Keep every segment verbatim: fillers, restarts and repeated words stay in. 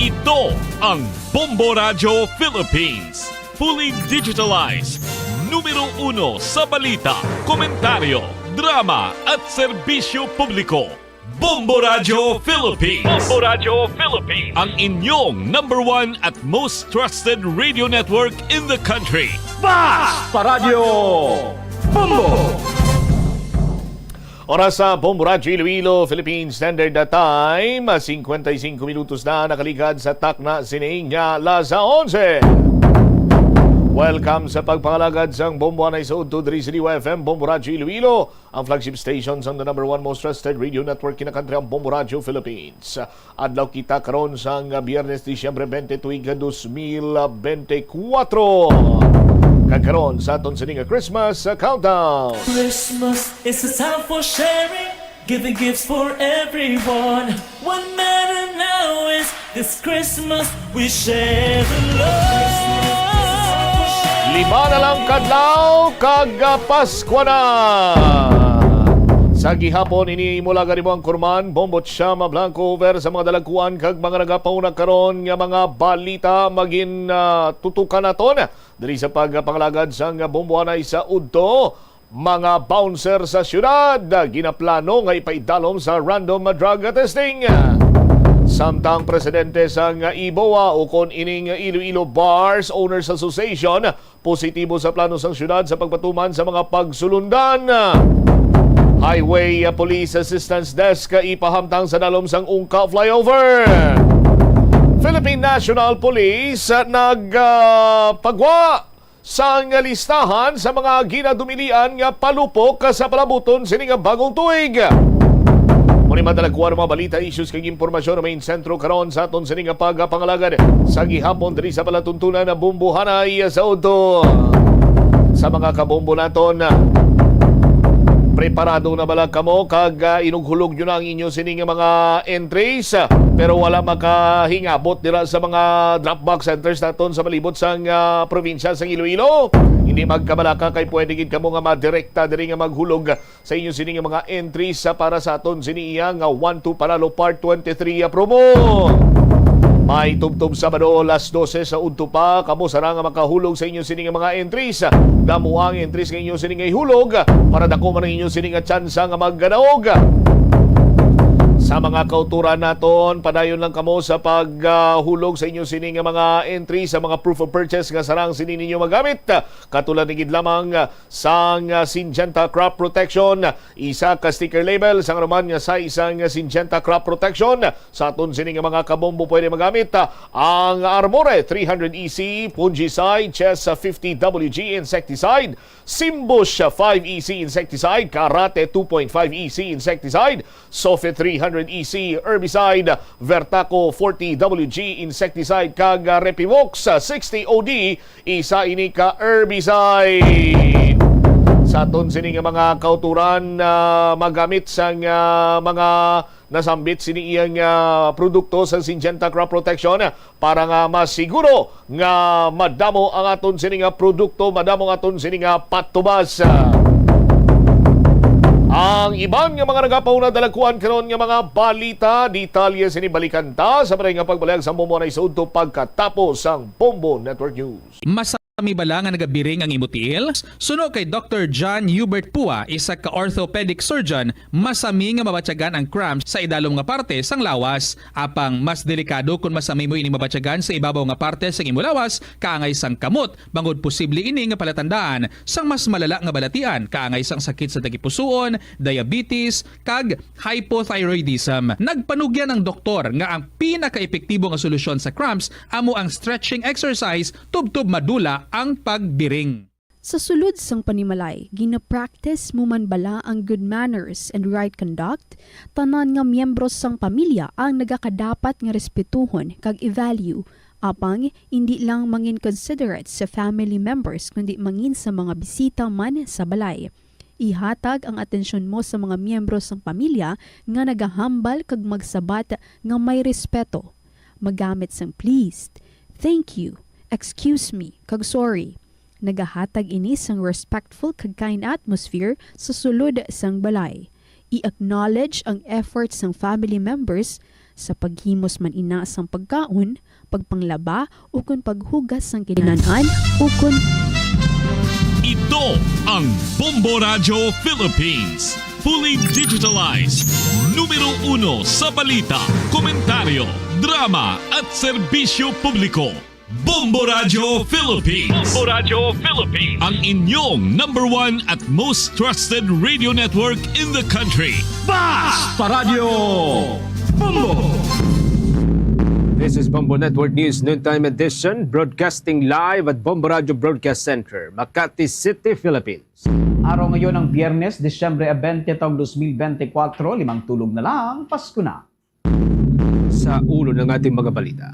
Ito ang Bombo Radyo Philippines. Fully digitalized. Numero uno sa balita, komentaryo, drama, at serbisyo publiko. Bombo Radyo Philippines. Bombo Radyo Philippines. Ang inyong number one at most trusted radio network in the country. Basta Radyo Bombo! Oras sa Bombo Radyo Iloilo, Philippine Standard Time, cincuenta y cinco minutos na nakaligad sa takna sining nga alas onse. Welcome sa pagpangalagad sang Bombo anay sa udto diri sa D Y F M, Bombo Radyo Iloilo, ang flagship station sang the number one most trusted radio network in the country, ang Bombo Radyo Philippines. Adlaw kita karon sang Biyernes, Disyembre twenty, tuig dos mil bente kuwatro. Kag karon sa aton sini nga Christmas Countdown. Christmas is a time for sharing, giving gifts for everyone. What matter now is this Christmas we share the love. Lima na lang kadlaw kag, ah, Paskwa na. Sa gihapon, ini imo lagad, imo angkorman, Bombo Chama Blanco, over sa mga dalagkuan kag mga nagapauna karon nga mga balita. Magin, ah, tutukan naton diri sa pagpangalagad sang Bombo anay sa udto. Mga bouncer sa siyudad ginaplano nga ipaidalom sa random drug testing. Samtang presidente sang iboa, ukon ining Iloilo Bars Owners Association, positibo sa plano sang siyudad sa pagpatuman sa mga pagsulundan. Highway Police Assistance Desk ipahamtang sa dalom sang Ungka Flyover. Philippine National Police nagpagwa sang listahan sa mga ginadumilian nga palupok sa palabuton sini nga bagong tuig. Mao ni madalagkuan ang mga balita, issues kag impormasyon nga main sentro karon sa aton sini nga pagpangalagad sa gihapon diri sa palatuntunan na Bombo anay sa udto. Sa mga kabombo naton, preparado na bala kamo kag, ah, inughulog nyo na ang inyo sini nga mga entries, ah, pero wala makahingabot dira sa mga drop box centers naton sa palibot sang, ah, probinsya sang Iloilo? Hindi magkabalaka kay pwede gid kamo nga madirekta diri nga maghulog sa inyo sini nga mga entries, ah, para sa aton sini iya nga One to Panalo Part twenty-three, ah, promo. May tubtob Sabado, alas dose sa udto pa, kamo sara nga makahulog sa inyo sini nga mga entries. Damo ang entries nga inyo sini nga ihulog para dako man ang inyo sini nga tsansa nga magkadaog. Sa mga kauturan naton, padayon lang kamo sa paghulog sa inyo sini nga mga entries, sa mga proof of purchase nga sarang sini ninyo magamit. Katulad ni gid lamang sang Syngenta Crop Protection, isa ka sticker label, sang anuman nga size sang Syngenta Crop Protection. Sa aton sini nga mga kabombo pwede magamit, ah, ang Armore three hundred E C fungicide, Chest fifty W G insecticide, Simbush five E C insecticide, Karate two point five E C insecticide, Sofe three hundred E C herbicide, Vertaco forty W G insecticide, kag, ah, Repivox sixty O D, isa ini ka herbicide. Sa aton sini nga mga kauturan, ah, magamit sang, ah, mga nasambit sini iyang, ah, produkto sa Syngenta Crop Protection para nga masiguro nga madamo ang aton sini nga produkto, madamo ang aton sini nga patubas. Ang iban nga mga nagapauna, dalagkuan karon nga mga balita, detalye sini balikan ta sa maray nga pagbalayag sa Bombo anay sa udto pagkatapos sang Bombo Network News. Masami bala nga nagabiring ang imo tiil? Suno kay Doctor John Hubert Pua, isa ka orthopedic surgeon, masami nga mabatyagan ang cramps sa idalom nga parte sang lawas. Apang mas delikado kon masami mo ini mabatyagan sa ibabaw nga parte sang imo lawas, kaangay sang kamot, bangod posible ini nga palatandaan sang mas malala nga balatian, kaangay sang sakit sa tagipusoon, diabetes, kag hypothyroidism. Nagpanugyan ang doktor nga ang pinakaepektibo nga solusyon sa cramps amo ang stretching exercise tubtob madula ang pagbiring. Sa sulod sang panimalay, gina-practice mo man bala ang good manners and right conduct? Tanan nga miyembro sang pamilya ang nagakadapat nga respetuhon kag i-value. Apang, indi lang mangin considerate sa family members, kundi mangin sa mga bisita man sa balay. Ihatag ang atensyon mo sa mga miyembro sang pamilya nga nagahambal kag magsabat nga may respeto. Magamit sang please, thank you, excuse me, kag sorry. Nagahatag ini sang respectful kag kind atmosphere sa sulod sang balay. I-acknowledge ang effort sang family members sa paghimos man ina sang pagkaon, pagpanglaba, ukon paghugas sang kinanan-an, ukon Ito ang Bombo Radyo Philippines. Fully digitalized. Numero uno sa balita, komentaryo, drama, at serbisyo publiko. Bombo Radyo Philippines. Bombo Radyo Philippines. Ang inyong number one at most trusted radio network in the country. Basta Radyo Bombo! This is Bombo Network News Noontime Edition, broadcasting live at Bombo Radyo Broadcast Center, Makati City, Philippines. Araw ngayon ang Biyernes, Disyembre twenty, taong dos mil bente kwatro, limang tulog na lang, Pasko na. Sa ulo ng ating mga balita.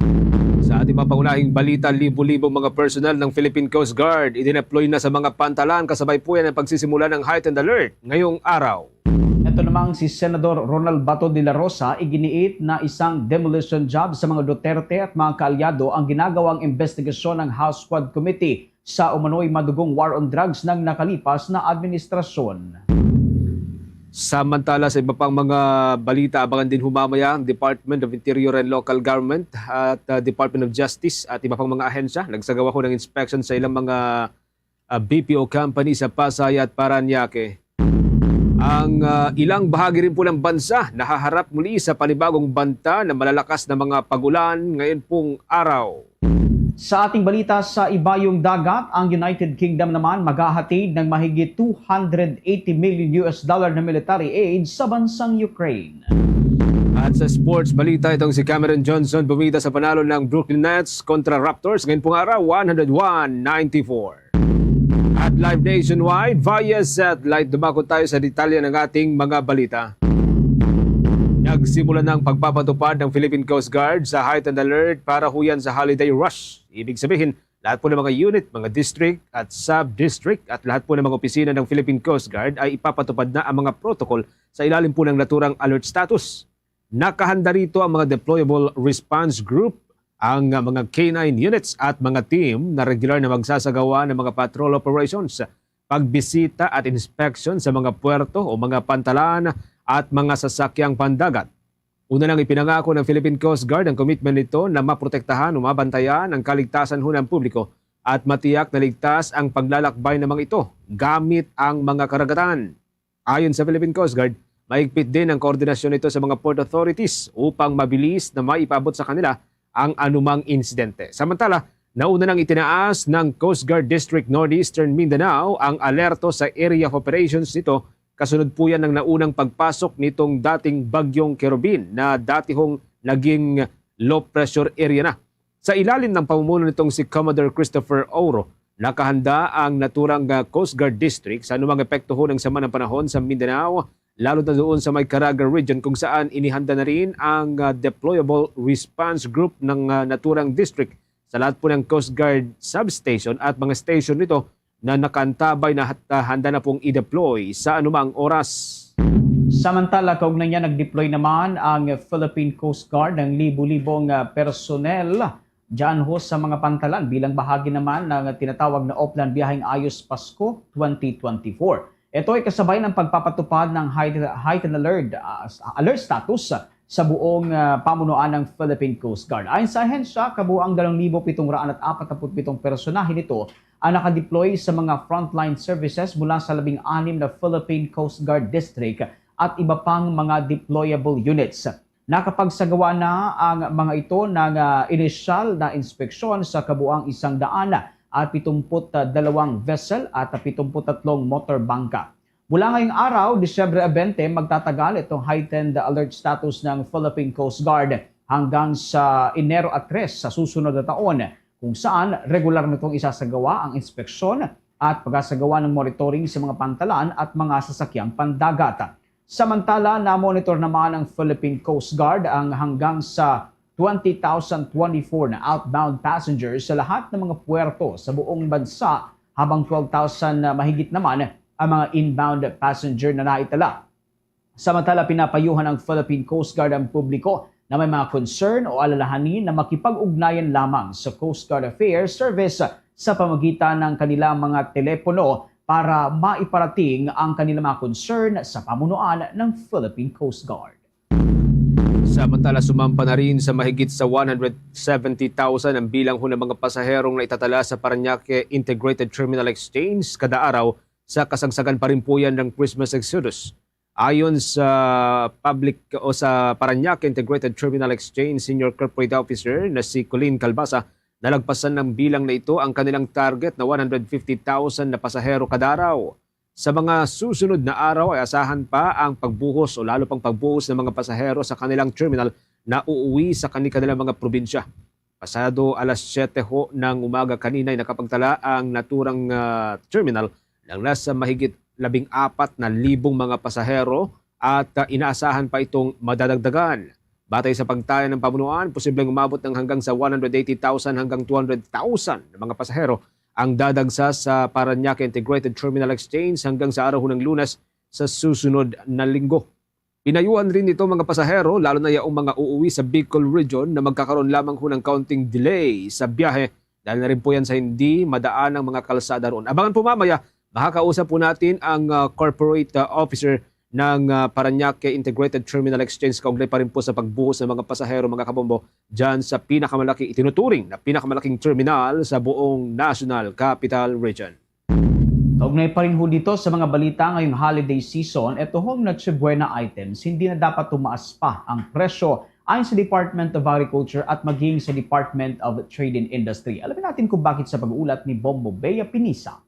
Sa ating mga pangunahing balita, libo-libo mga personnel ng Philippine Coast Guard idineploy na sa mga pantalan kasabay po yan ang pagsisimula ng heightened alert ngayong araw. Ito namang si Senador Ronald Bato de la Rosa iginiit na isang demolition job sa mga Duterte at mga kaalyado ang ginagawang investigasyon ng House Quad Committee sa umano'y madugong war on drugs ng nakalipas na administrasyon. Samantala, sa iba pang mga balita, abangan din humamaya ang Department of Interior and Local Government at, uh, Department of Justice at iba pang mga ahensya nagsagawa ko ng inspection sa ilang mga, uh, B P O company sa Pasay at Parañaque. Ang, uh, ilang bahagi rin po ng bansa nahaharap muli sa panibagong banta ng malalakas na mga pag-ulan ngayon pong araw. Sa ating balita, sa ibayong dagat, ang United Kingdom naman maghahatid ng mahigit two hundred eighty million U S dollar na military aid sa bansang Ukraine. At sa sports balita, itong si Cameron Johnson bumida sa panalo ng Brooklyn Nets kontra Raptors ngayon pong araw, one hundred one ninety-four. At live nationwide via satellite, dumako tayo sa detalye ng ating mga balita. Nagsimula na ang pagpapatupad ng Philippine Coast Guard sa heightened alert para huyan sa holiday rush. Ibig sabihin, lahat po ng mga unit, mga district at sub-district at lahat po ng mga opisina ng Philippine Coast Guard ay ipapatupad na ang mga protocol sa ilalim po ng naturang alert status. Nakahanda rito ang mga deployable response group, ang mga K nine units at mga team na regular na magsasagawa ng mga patrol operations, pagbisita at inspection sa mga puerto o mga pantalan at mga sasakyang pandagat. Una nang ipinangako ng Philippine Coast Guard ang commitment nito na maprotektahan o mabantayan ang kaligtasan ho ng publiko at matiyak na ligtas ang paglalakbay namang ito gamit ang mga karagatan. Ayon sa Philippine Coast Guard, mahigpit din ang koordinasyon nito sa mga port authorities upang mabilis na maipaabot sa kanila ang anumang insidente. Samantala, nauna nang itinaas ng Coast Guard District Northeastern Mindanao ang alerto sa area of operations nito kasunod po yan ng naunang pagpasok nitong dating Bagyong Kerubin na dati hong naging low pressure area na. Sa ilalim ng pamumuno nitong si Commodore Christopher Oro, nakahanda ang naturang, ah, Coast Guard District sa anumang epekto ho ng sama ng panahon sa Mindanao, lalo na doon sa may Caraga Region kung saan inihanda na rin ang, ah, deployable response group ng, ah, naturang district sa lahat po ng Coast Guard substation at mga station nito na nakaantabay na hat-, ah, handa na pong i-deploy sa anumang oras. Samantala, kaugnay niya, nag-deploy naman ang Philippine Coast Guard ng libo-libong, ah, personnel dyan ho sa mga pantalan bilang bahagi naman ng tinatawag na Oplan Biyaheng Ayos Pasko twenty twenty-four. Ito ay kasabay ng pagpapatupad ng height-, heightened alert, ah, alert status sa buong, ah, pamunuan ng Philippine Coast Guard. Ayon sa ahensya, kabuang dalawang libo pitong raan at apat na put pitong personahe nito ang nakadeploy sa mga frontline services mula sa labing anim na Philippine Coast Guard District at iba pang mga deployable units. Nakapagsagawa na ang mga ito ng, ah, inisyal na inspeksyon sa kabuang isang daan at pitumput dalawang vessel at pitumput tatlong motor bangka. Mula ngayong araw, Disyembre bente, magtatagal itong heightened alert status ng Philippine Coast Guard hanggang sa Enero tres sa susunod na taon, kung saan regular nitong isasagawa ang inspeksyon at pagasagawa ng monitoring sa mga pantalan at mga sasakyang pandagat. Samantala, na-monitor naman ng Philippine Coast Guard ang hanggang sa twenty thousand twenty-four na outbound passengers sa lahat ng mga puerto sa buong bansa, habang twelve thousand na mahigit naman ang mga inbound passenger na naitala. Samantala, pinapayuhan ng Philippine Coast Guard ang publiko na may mga concern o alalahanin na makipag-ugnayan lamang sa Coast Guard Affairs Service sa pamagitan ng kanilang mga telepono para maiparating ang kanilang mga concern sa pamunuan ng Philippine Coast Guard. Sa Samantala, sumampa na rin sa mahigit sa one hundred seventy thousand ang bilang ho ng mga pasaherong naitatala sa Parañaque Integrated Terminal Exchange kada araw sa kasagsagan pa rin po yan ng Christmas exodus. Ayon sa public o sa Parañaque Integrated Terminal Exchange Senior Corporate Officer na si Colleen Calbasa, nalagpasan ng bilang na ito ang kanilang target na one hundred fifty thousand na pasahero kada araw. Sa mga susunod na araw ay asahan pa ang pagbuhos o lalo pang pagbuhos ng mga pasahero sa kanilang terminal na uuwi sa kani-, kanilang mga probinsya. Pasado alas siyete ho ng umaga kanina ay nakapagtala ang naturang, ah, terminal ng nasa mahigit labing apat na libong mga pasahero at, ah, inaasahan pa itong madadagdagan. Batay sa pagtaya ng pamunuan, posibleng umabot ng hanggang sa one hundred eighty thousand hanggang two hundred thousand na mga pasahero ang dadagsa sa Parañaque Integrated Terminal Exchange hanggang sa araw ng Lunes sa susunod na linggo. Pinayuhan rin nito mga pasahero, lalo na yaong mga uuwi sa Bicol Region, na magkakaroon lamang ho ng kaunting delay sa biyahe dahil na rin po yan sa hindi madaan ang mga kalsada roon. Abangan po mamaya, makakausap po natin ang, ah, corporate, ah, officer ng, ah, Parañaque Integrated Terminal Exchange kaugnay pa rin po sa pagbuhos ng mga pasahero, mga kabombo, dyan sa pinakamalaki, itinuturing na pinakamalaking terminal sa buong National Capital Region. Kaugnay pa rin ho dito sa mga balita ngayong holiday season, eto hong Noche Buena items, hindi na dapat tumaas pa ang presyo ayon sa Department of Agriculture at maging sa Department of Trade and Industry. Alamin natin kung bakit sa pag-uulat ni Bombo Bea Pinisa.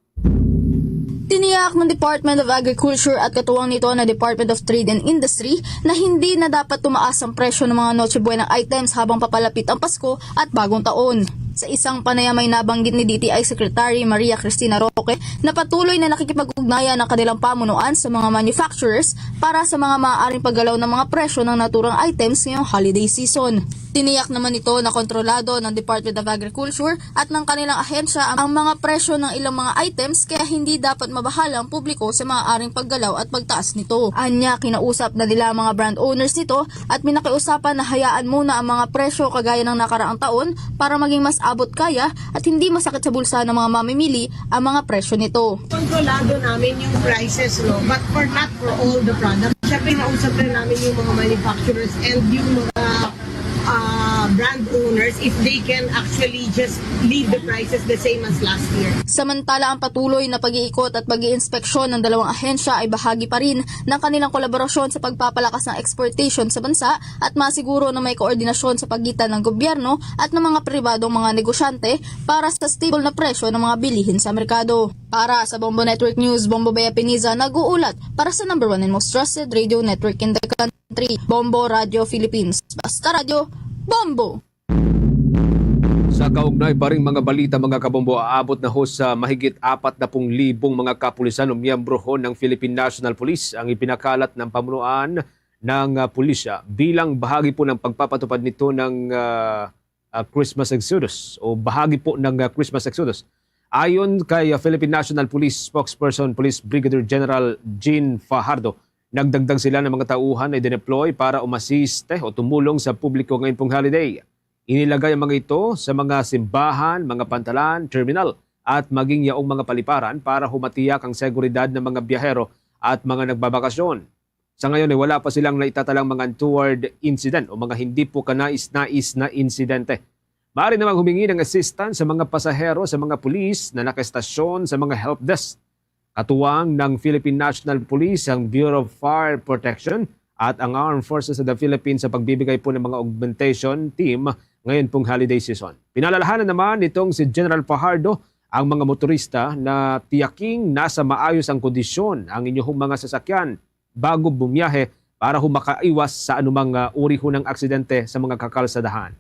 Tiniyak ng Department of Agriculture at katuwang nito na Department of Trade and Industry na hindi na dapat tumaas ang presyo ng mga Noche Buena items habang papalapit ang Pasko at Bagong Taon. Sa isang panayam ay nabanggit ni D T I Secretary Maria Cristina Roque na patuloy na nakikipag-ugnayan ang kanilang pamunuan sa mga manufacturers para sa mga maaaring paggalaw ng mga presyo ng naturang items ngayong holiday season. Tiniyak naman nito na kontrolado ng Department of Agriculture at ng kanilang ahensya ang mga presyo ng ilang mga items, kaya hindi dapat mabahala ang publiko sa maaaring paggalaw at pagtaas nito. Anya, kinausap na nila ang mga brand owners nito at may nakiusapan na hayaan muna ang mga presyo kagaya ng nakaraang taon para maging mas abot kaya at hindi masakit sa bulsa ng mga mamimili ang mga presyo nito. Kontrolado namin yung prices, no? But for, not for all the products. Siyempre, nausap na namin yung mga manufacturers and yung mga, ah, brand owners if they can actually just leave the prices the same as last year. Samantala, ang patuloy na pag-iikot at pag-iinspeksyon ng dalawang ahensya ay bahagi pa rin ng kanilang kolaborasyon sa pagpapalakas ng exportation sa bansa at masiguro na may koordinasyon sa pagitan ng gobyerno at ng mga pribadong mga negosyante para sa stable na presyo ng mga bilihin sa merkado. Para sa Bombo Network News, Bombo Bea Piniza nag-uulat para sa number one and most trusted radio network in the country, Bombo Radio Philippines. Basta radyo, Bombo! Sa kaugnay pa ring mga balita, mga kabombo, aabot na ho sa mahigit apat na pung libong mga kapulisan o miyembro ho ng Philippine National Police ang ipinakalat ng pamunuan ng, ah, pulisya bilang bahagi po ng pagpapatupad nito ng, ah, ah, Christmas Exodus o bahagi po ng, ah, Christmas Exodus. Ayon kay, ah, Philippine National Police spokesperson Police Brigadier General Jean Fajardo, nagdagdag sila ng mga tauhan na i-deploy para umasiste o tumulong sa publiko ngayong pong holiday. Inilagay ang mga ito sa mga simbahan, mga pantalan, terminal, at maging yaong mga paliparan para humatiyak ang seguridad ng mga biyahero at mga nagbabakasyon. Sa ngayon ay wala pa silang naitatalang mga untoward incident o mga hindi po kanais-nais na insidente. Maaari namang humingi ng assistance sa mga pasahero sa mga pulis na nakaestasyon sa mga help desk. Katuwang ng Philippine National Police, ang Bureau of Fire Protection at ang Armed Forces of the Philippines sa pagbibigay po ng mga augmentation team ngayon pong holiday season. Pinalalahanan naman nitong si General Fajardo ang mga motorista na tiyaking nasa maayos ang kondisyon ang inyong mga sasakyan bago bumiyahe para ho makaiwas sa anumang, ah, uri ho ng aksidente sa mga kakalsadahan.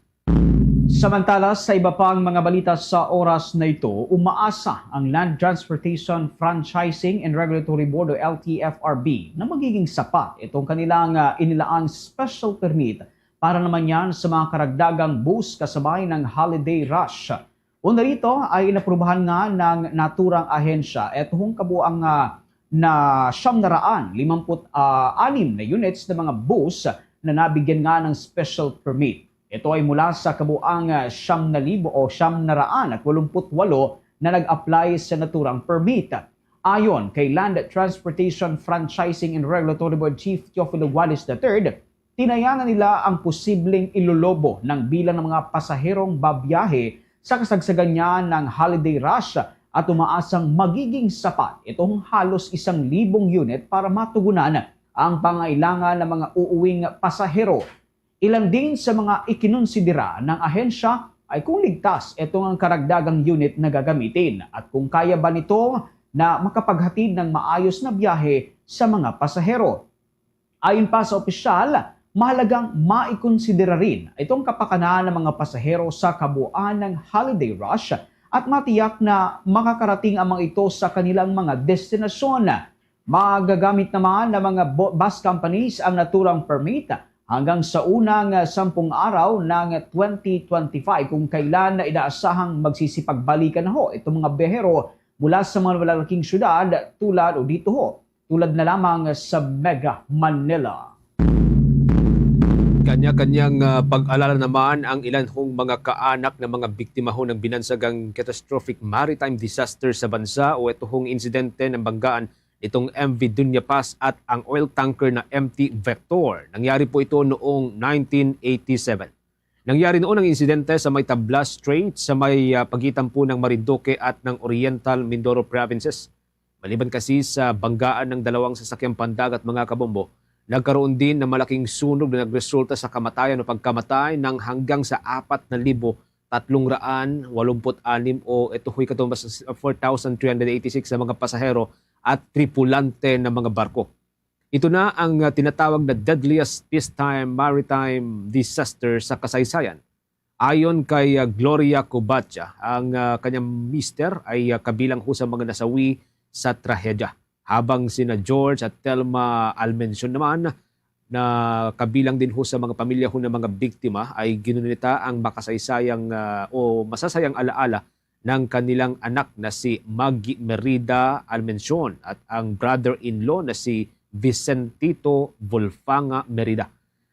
Samantala, sa iba pang mga balita sa oras na ito, umaasa ang Land Transportation Franchising and Regulatory Board o L T F R B na magiging sapat itong kanilang, ah, inilaang special permit para naman yan sa mga karagdagang bus kasabay ng holiday rush. Una rito ay inaprubahan nga ng naturang ahensya ito hong kabuang, ah, na siyam na raan limamput anim na units ng mga bus na nabigyan nga ng special permit. Ito ay mula sa kabuang, ah, siyam na libo o siyam na raan at walumput walo na nag-apply sa naturang permit. Ayon kay Land Transportation Franchising and Regulatory Board Chief Teofilo Guales the third, Tinayanan nila ang posibleng ilolobo ng bilang ng mga pasaherong babiyahe sa kasagsagan niya ng holiday rush at umaasang magiging sapat itong halos isang libong unit para matugunan ang pangailangan ng mga uuwing pasahero. Ilan din sa mga ikinonsidera ng ahensya ay kung ligtas itong ang karagdagang unit na gagamitin at kung kaya ba nito na makapaghatid ng maayos na biyahe sa mga pasahero. Ayon pa sa opisyal, mahalagang maikonsidera rin itong kapakanan ng mga pasahero sa kabuuan ng holiday rush at matiyak na makakarating ang mga ito sa kanilang mga destinasyon. Magagamit naman ng mga bu-, bus companies ang naturang permit hanggang sa unang sampung araw ng twenty twenty-five, kung kailan na inaasahang magsisipagbalikan na ho itong mga biyahero mula sa mga malalaking syudad tulad o dito ho tulad na lamang sa Mega Manila. Kanya-kanyang, ah, pag-alala naman ang ilan hong mga kaanak ng mga biktima ho ng binansagang catastrophic maritime disaster sa bansa o ito hong insidente ng banggaan nitong M V Dunya Paz at ang oil tanker na M T Vector. Nangyari po ito noong nineteen eighty-seven. Nangyari noon ang insidente sa may Tablas Strait sa may, ah, pagitan po ng Marinduque at ng Oriental Mindoro Provinces. Maliban kasi sa banggaan ng dalawang sasakyang pandagat, mga kabombo, nagkaroon din ng malaking sunog na nagresulta sa kamatayan o pagkamatay ng hanggang sa apat na libo tatlong raan walumput anim o ito ho'y katumbas sa four thousand three hundred eighty-six sa mga pasahero at tripulante ng mga barko. Ito na ang, ah, tinatawag na deadliest peacetime maritime disaster sa kasaysayan. Ayon kay, ah, Gloria Cobacha, ang, ah, kanyang mister ay, ah, kabilang ho sa mga nasawi sa trahedya, habang sina George at Telma Almencion naman na kabilang din ho sa mga pamilya ho ng mga biktima ay ginunita ang makasaysayang, ah, o masasayang alaala ng kanilang anak na si Maggie Merida Almencion at ang brother-in-law na si Vicentito Volfanga Merida.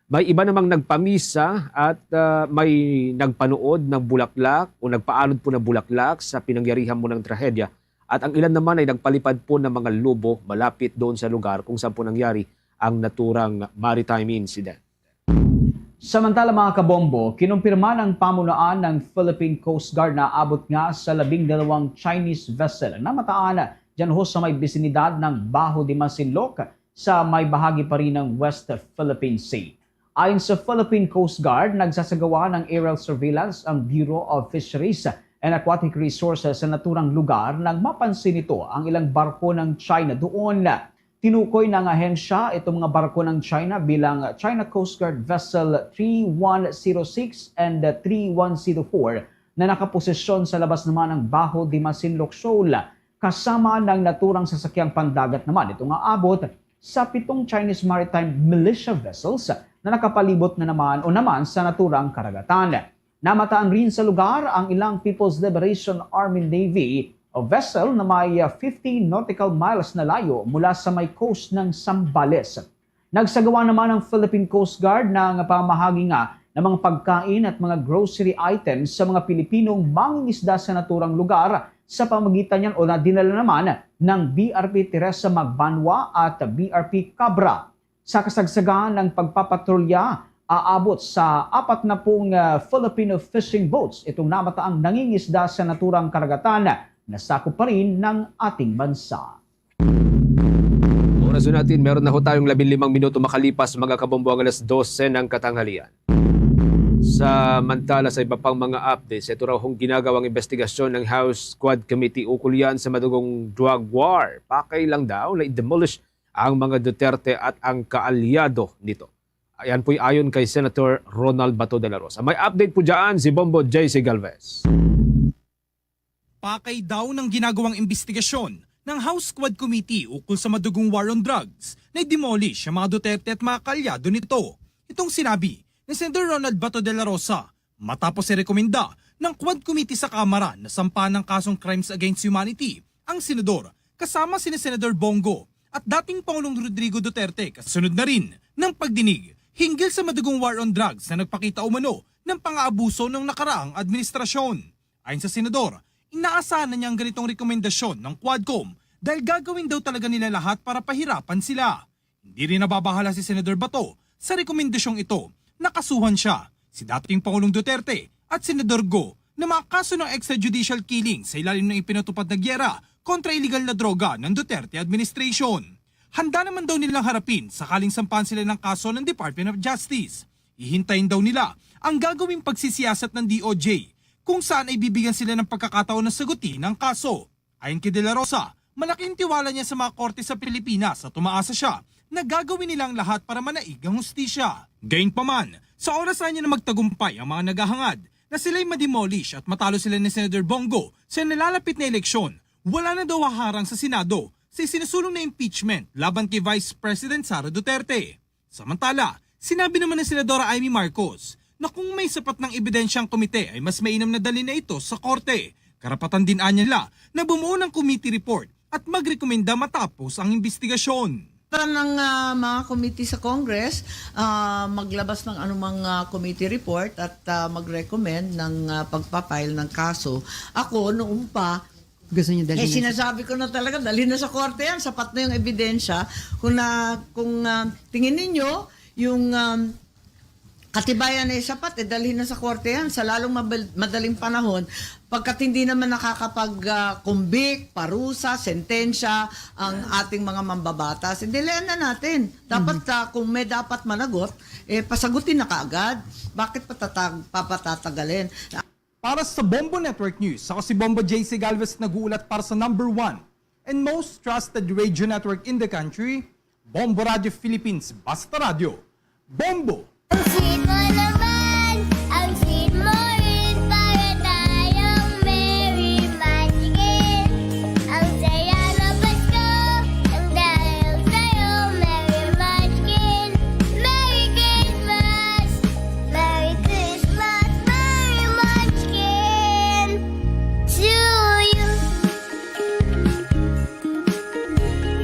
May iba namang nagpamisa at, ah, may nagpanuod ng bulaklak o nagpaalod po ng bulaklak sa pinangyarihan mo ng trahedya. At ang ilan naman ay nagpalipad po ng mga lobo malapit doon sa lugar kung saan po nangyari ang naturang maritime incident. Samantala, mga kabombo, kinumpirma ng pamunuan ng Philippine Coast Guard na abot nga sa labing dalawang Chinese vessel ang namataan dyan ho sa may bisinidad ng Bajo de Masinloc sa may bahagi pa rin ng West Philippine Sea. Ayon sa Philippine Coast Guard, nagsasagawa ng aerial surveillance ang Bureau of Fisheries and Aquatic Resources sa naturang lugar nang mapansin nito ang ilang barko ng China doon. Tinukoy ng ahensya itong mga barko ng China bilang China Coast Guard Vessel three one zero six and three one zero four na nakaposisyon sa labas naman ng Bajo de Masinloc Shoal, kasama ng naturang sasakyang pandagat naman ito nga abot sa pitong Chinese maritime militia vessels na nakapalibot na naman o naman sa naturang karagatan. Namataan rin sa lugar ang ilang People's Liberation Army Navy o vessel na may, ah, fifty nautical miles na layo mula sa may coast ng Zambales. Nagsagawa naman ang Philippine Coast Guard ng pamahagi nga ng mga pagkain at mga grocery items sa mga Pilipinong mangingisda sa naturang lugar sa pamagitan niyan o na dinala naman ng B R P Teresa Magbanwa at B R P Cabra. Sa kasagsagan ng pagpapatrolya, aabot sa apat na pung, ah, Filipino fishing boats itong namataang nangingisda sa naturang karagatan na sakop pa rin ng ating bansa. Oras na natin, meron na ho tayong labing limang minuto makalipas, mga kabombo, ang alas dose ng katanghalian. Samantala, sa iba pang mga updates, ito raw hong ginagawang investigasyon ng House Quad Committee ukol yan sa madugong drug war. Pakay lang daw na i-demolish ang mga Duterte at ang kaalyado nito. Ayan po'y ayon kay Senator Ronald Bato de la Rosa. May update po dyan si Bombo J C Galvez. Pakay daw ng ginagawang imbestigasyon ng House Quad Committee ukol sa madugong war on drugs na i-demolish ang mga Duterte at mga kaalyado nito. Itong sinabi ni Senator Ronald Bato de la Rosa matapos irekomenda ng Quad Committee sa Kamara na sampahan ng kasong crimes against humanity ang senador kasama sina Senador Bongo at dating Pangulong Rodrigo Duterte kasunod na rin ng pagdinig hinggil sa madugong war on drugs na nagpakita umano ng pang-aabuso ng nakaraang administrasyon. Ayon sa senador, inaasahan na niya ang ganitong rekomendasyon ng Quadcom dahil gagawin daw talaga nila lahat para pahirapan sila. Hindi rin nababahala si Senador Bato Sa rekomendasyong ito, nakasuhan siya, si dating Pangulong Duterte at Senador Go na mga kaso ng extrajudicial killing sa ilalim ng ipinatupad na giyera kontra iligal na droga ng Duterte administration. Handa naman daw nilang harapin sakaling sampahan sila ng kaso ng Department of Justice. Hihintayin daw nila ang gagawing pagsisiyasat ng D O J kung saan ay bibigyan sila ng pagkakataon na sagutin ang kaso. Ayon kay De La Rosa, malaking tiwala niya sa mga korte sa Pilipinas at umaasa siya na gagawin nila ang lahat para manaig ang hustisya. Gayunpaman, sa oras na niya na magtagumpay ang mga naghahangad na sila'y ma-demolish at matalo sila ni Senador Bong Go sa nalalapit na eleksyon, wala na daw haharang sa Senado sa isinusulong na impeachment laban kay Vice President Sara Duterte. Samantala, sinabi naman ni Senadora Imee Marcos na kung may sapat ng ebidensya ang komite ay mas mainam na dalhin na ito sa korte. Karapatan din anya nila na bumuo ng committee report at magrekomenda matapos ang imbestigasyon. Para ng, ah, mga committee sa Congress, ah, maglabas ng anumang, ah, committee report at, ah, mag-recommend ng, ah, pagpa-file ng kaso. Ako, noon pa, Gusto niyo dalhin eh, na sa sinasabi ko na talaga, dalhin na sa korte yan. Sapat na yung ebidensya. Kung na, kung, ah, tingin ninyo, yung, um, katibayan ay sapat, eh, dalhin na sa korte yan. Sa lalong mabal-, madaling panahon, pagkat hindi naman nakakapag, ah, convict, parusa, sentensya ang ating mga mambabatas, eh, dilihan na natin. Dapat, ah, kung may dapat managot, eh, pasagutin na kaagad. Bakit patatag-, papatatagalin? Para sa Bombo Network News, ako si Bombo J C Galvez, nag-uulat para sa number one and most trusted radio network in the country, Bombo Radio Philippines. Basta Radyo, Bombo! Ang sweet mo naman, ang sweet mo rin, para tayong merry munchkin. Ang saya ng Pasko, ang dahil sa'yo, merry munchkin. Merry Christmas, Merry Christmas, Merry Munchkin to you.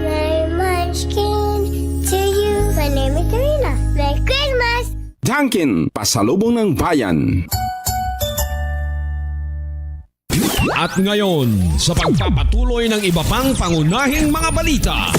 Merry Munchkin to you. My name is Karina. Merry Christmas. Dunkin, pasalubong ng bayan. At ngayon, sa pagpapatuloy ng iba pang pangunahing mga balita.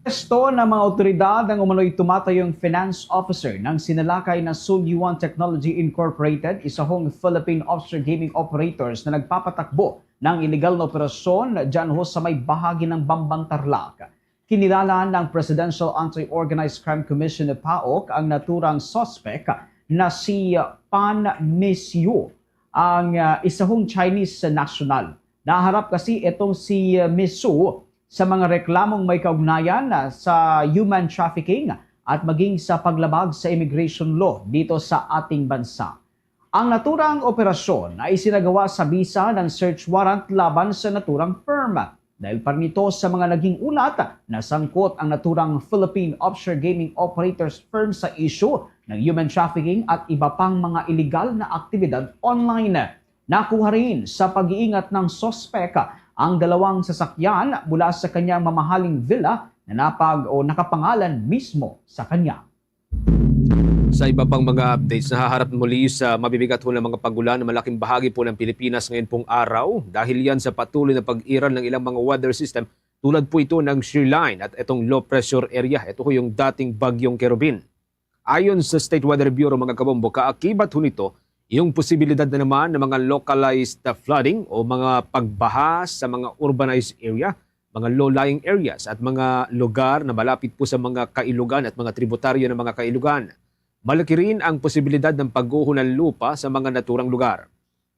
Aresto ng mga awtoridad ang umano'y tumatayong finance officer ng sinalakay na Sulyuan Technology Incorporated, isahong Philippine offshore gaming operators na nagpapatakbo ng iligal na operasyon dyan ho sa may bahagi ng Bamban, Tarlac. Kinilala ng Presidential Anti-Organized Crime Commission, PAOC, ang naturang suspek na si Pan Misyu, ang, ah, isahong Chinese national. Naharap kasi itong si, ah, Misyu sa mga reklamong may kaugnayan, ah, sa human trafficking at maging sa paglabag sa immigration law dito sa ating bansa. Ang naturang operasyon ay isinagawa sa bisa ng search warrant laban sa naturang firm. Dahil pa rin ito sa mga naging ulat, nasangkot ang naturang Philippine offshore gaming operators firm sa issue ng human trafficking at iba pang mga iligal na aktibidad online. Nakuha rin sa pag-iingat ng suspek ang dalawang sasakyan mula sa kanyang mamahaling villa na napag- o nakapangalan mismo sa kanya. Sa iba pang mga updates, nahaharap muli sa mabibigat ho ng mga pag-ulan ang malaking bahagi po ng Pilipinas ngayon pong araw. Dahil yan sa patuloy na pag-iral ng ilang mga weather system, tulad po ito ng shear line at itong low pressure area. Ito ho yung dating Bagyong Kerubin. Ayon sa State Weather Bureau, mga kabombo, kaakibat ho nito yung posibilidad na naman ng mga localized flooding o mga pagbaha sa mga urbanized area, mga low-lying areas at mga lugar na malapit po sa mga kailugan at mga tributaryo ng mga kailugan. Malaki rin ang posibilidad ng pagguho ng lupa sa mga naturang lugar.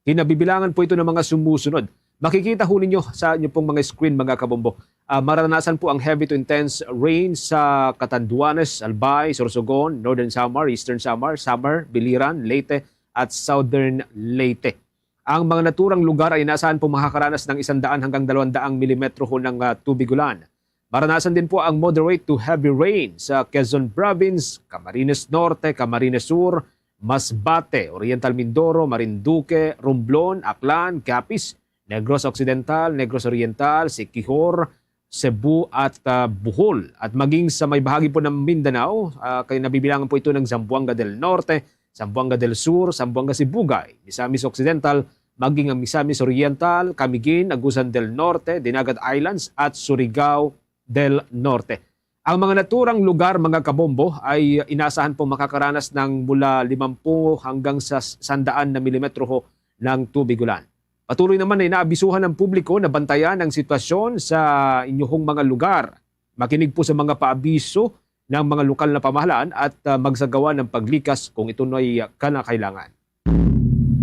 Kinabibilangan po ito ng mga sumusunod. Makikita ho ninyo sa inyo pong mga screen, mga kabombo. Ah, maranasan po ang heavy to intense rain sa Catanduanes, Albay, Sorsogon, Northern Samar, Eastern Samar, Samar, Biliran, Leyte, at Southern Leyte. Ang mga naturang lugar ay inaasahan po makakaranas ng isang daan hanggang dalawang daang milimetro ho ng, ah, tubig ulan. Maranasan din po ang moderate to heavy rain sa Quezon Province, Camarines Norte, Camarines Sur, Masbate, Oriental Mindoro, Marinduque, Romblon, Aklan, Capiz, Negros Occidental, Negros Oriental, Siquijor, Cebu at, ah, Bohol. At maging sa may bahagi po ng Mindanao, ah, kay nabibilangan po ito ng Zamboanga del Norte, Zamboanga del Sur, Zamboanga Sibugay, Misamis Occidental, maging ang Misamis Oriental, Camiguin, Agusan del Norte, Dinagat Islands at Surigao del Norte. Ang mga naturang lugar, mga kabombo, ay inasahan pong makakaranas ng mula limampu hanggang sa sandaan na milimetro ho ng tubig ulan. Patuloy naman na inaabisuhan ang publiko na bantayan ang sitwasyon sa inyuhong mga lugar. Makinig po sa mga paabiso ng mga lokal na pamahalaan at, ah, magsagawa ng paglikas kung ito ay, ah, kanakailangan.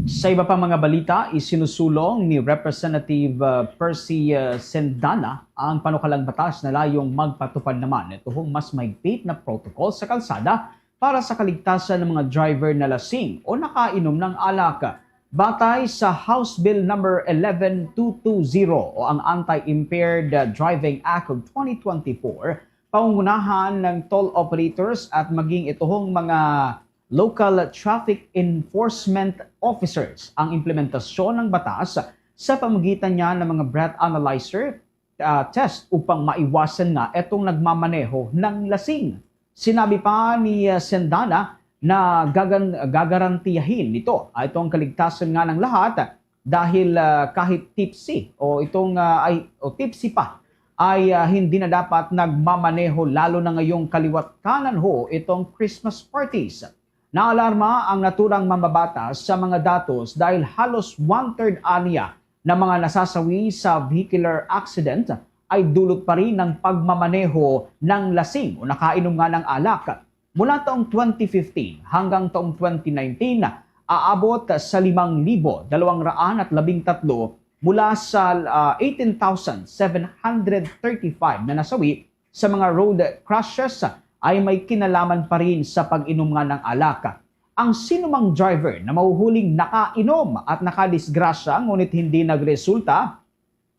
Sa iba pang mga balita, isinusulong ni Representative, ah, Percy, ah, Sendana ang panukalang batas na layong magpatupad naman nituhong mas mahigpit na protocol sa kalsada para sa kaligtasan ng mga driver na lasing o nakainom ng alak. Batay sa House Bill Number eleven two two zero o ang Anti-Impaired, ah, Driving Act of twenty twenty-four, pangungunahan ng toll operators at maging ituhong mga local traffic enforcement officers ang implementasyon ng batas sa pamagitan niya ng mga breath analyzer, ah, test upang maiwasan nga itong nagmamaneho ng lasing. Sinabi pa ni, ah, Sendana na gagan-, gagarantiyahin nito itong kaligtasan nga ng lahat dahil, ah, kahit tipsy o itong, ah, ay, o tipsy pa ay, ah, hindi na dapat nagmamaneho, lalo na ngayong kaliwat kanan ho itong Christmas parties. Naalarma ang naturang mambabatas sa mga datos dahil halos one-third aniya na mga nasasawi sa vehicular accident ay dulot pa rin ng pagmamaneho ng lasing o nakainom nga ng alak. Mula taong twenty fifteen hanggang taong twenty nineteen, aabot sa limang libo dalawang raan at labing tatlo mula sa, ah, eighteen thousand seven hundred thirty-five na nasawi sa mga road crashes ay may kinalaman pa rin sa pag-inom nga ng alak. Ang sinumang driver na mahuhuling nakainom at nakadisgrasya ngunit hindi nagresulta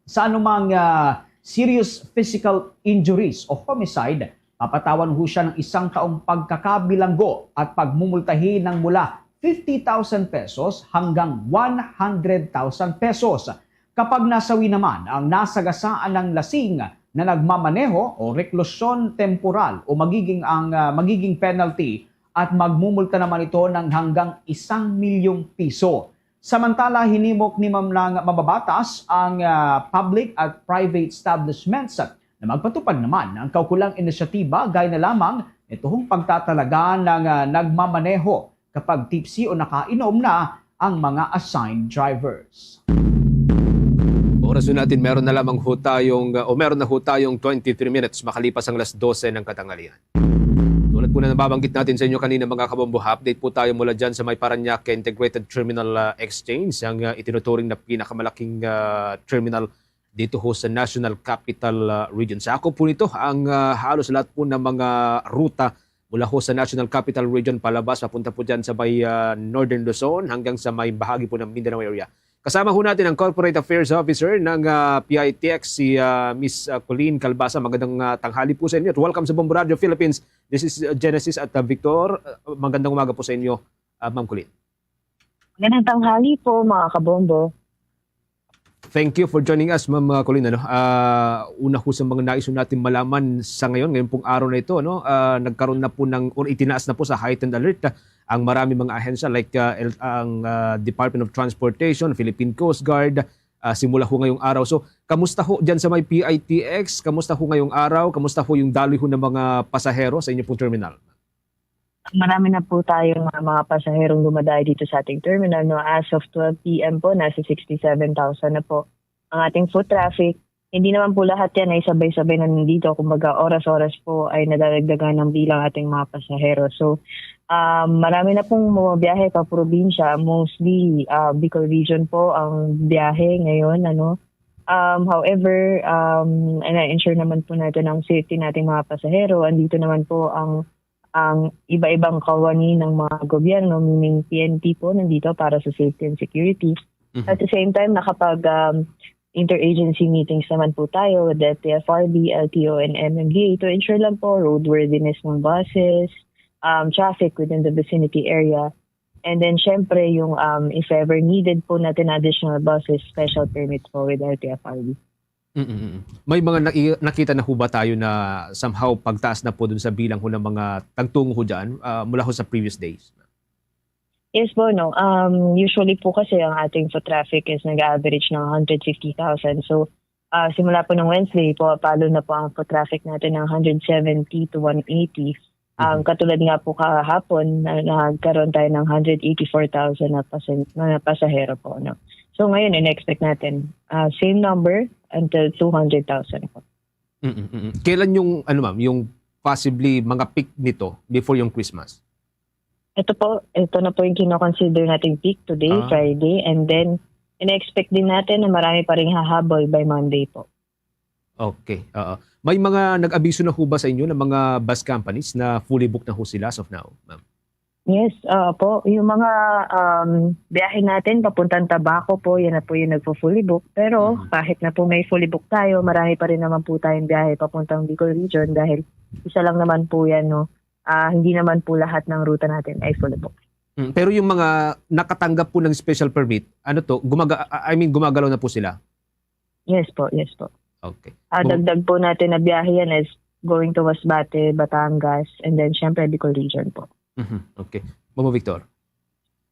sa anumang, ah, serious physical injuries o homicide, papatawan ho siya ng isang taong pagkakabilanggo at pagmumultahi ng mula fifty thousand pesos hanggang one hundred thousand pesos. Kapag nasawi naman ang nasagasaan ng lasing na nagmamaneho o reklusyon temporal o magiging ang, ah, magiging penalty at magmumulta naman ito ng hanggang isang milyong piso. Samantala, hinimok ni Ma'am nga mababatas ang, ah, public at private establishments na magpatupad naman ang kaukulang inisyatiba gaya na lamang nituhong pagtatalaga ng, ah, nagmamaneho kapag tipsy o nakainom na ang mga assigned drivers. Oras na natin, meron na lamang ho tayong, uh, o meron na ho tayong twenty-three minutes makalipas ang alas dose ng katanghalian. Tulad po na nababanggit natin sa inyo kanina, mga kabombo, update po tayo mula dyan sa may Parañaque Integrated Terminal, uh, Exchange, ang, uh, itinuturing na pinakamalaking, uh, terminal dito ho sa National Capital, uh, Region. Sakop po nito ang, uh, halos lahat po ng mga ruta mula ho sa National Capital Region palabas, papunta po dyan sa may, ah, Northern Luzon hanggang sa may bahagi po ng Mindanao area. Kasama ho natin ang Corporate Affairs Officer ng, ah, P I T X, si, ah, Miss, ah, Colleen Calbasa. Magandang, ah, tanghali po sa inyo at welcome sa Bombo Radio Philippines. This is, ah, Genesis at, ah, Victor. Ah, magandang umaga po sa inyo, ah, Ma'am Colleen. Magandang tanghali po, mga kabombo. Thank you for joining us, Ma'am, ah, Colleen. Ano, ah, una ho sa mga nais natin malaman sa ngayon, ngayon pong araw na ito, ano, ah, nagkaroon na po ng, or itinaas na po sa heightened alert, ah, ang marami mga ahensya like, ah, el-, ang, ah, Department of Transportation, Philippine Coast Guard, ah, simula ho ngayong araw. So, kamusta ho dyan sa may P I T X? Kamusta ho ngayong araw? Kamusta ho yung daloy ho ng mga pasahero sa inyo pong terminal? Marami na po tayong, ah, mga pasaherong dumadayo dito sa ating terminal, no? As of twelve P M po, nasa sixty-seven thousand na po ang ating foot traffic. Hindi naman po lahat yan ay sabay-sabay na nandito. Kumbaga, oras-oras po ay nadadagdagan ng bilang ating mga pasahero. So, um, marami na pong bumabiyahe pa probinsya. Mostly, ah, Bicol region po ang biyahe ngayon, ano. Um, however, um, na-ensure naman po natin ang safety nating mga pasahero. Andito naman po ang ang iba-ibang kawani ng mga gobyerno, meaning P N P po nandito para sa safety and security. Mhm. At the same time, nakapag, um, interagency meetings naman po tayo with the F R D, L T O, and M M D A to ensure lang po roadworthiness ng buses, um, traffic within the vicinity area. And then, syempre, yung, um, if ever needed po natin additional buses, special permits po with L T F R D. Mm, mm, mm. May mga nai-, nakita na ho ba tayo na somehow pagtaas na po dun sa bilang ho ng mga tagtungo ho dyan, ah, mula ho sa previous days? Yes po, no. Um, usually po kasi ang ating foot traffic is nag-average ng hundred fifty thousand. So, Ah, simula po ng Wednesday, pumapalo na po ang foot traffic natin ng hundred seventy to one eighty. Um, Mhm. Katulad nga po kahapon, na, nagkaroon tayo ng hundred eighty-four thousand na pasen-, na pasahero po, no? So, ngayon, in-expect natin, ah, same number until two hundred thousand po. Mm, mm. Kailan yung, ano, ma'am, yung possibly mga peak nito before yung Christmas? Ito po, ito na po yung kino-consider nating peak today, Ah. Friday, and then, in-expect din natin na marami pa ring hahabol by Monday po. Okay, oo. May mga nag-abiso na ho ba sa inyo ng mga bus companies na fully booked na ho sila as of now, ma'am? Yes, oo po. Yung mga, um, biyahe natin papuntang Tabaco po, yan na po yung nagfo-fully book. Pero Mhm. kahit na po may fully book tayo, marami pa rin naman po tayong biyahe papuntang Bicol Region dahil isa lang naman po yan, no? Ah, hindi naman po lahat ng ruta natin ay fully book. Mm, pero yung mga nakatanggap po ng special permit, ano to, gumaga-, I mean, gumagalaw na po sila? Yes po, yes po. Okay. Ah, Ma'am, dagdag po natin na biyahe yan is going to Masbate, Batangas, and then syempre Bicol Region po. Mhm, okay. Mama Victor.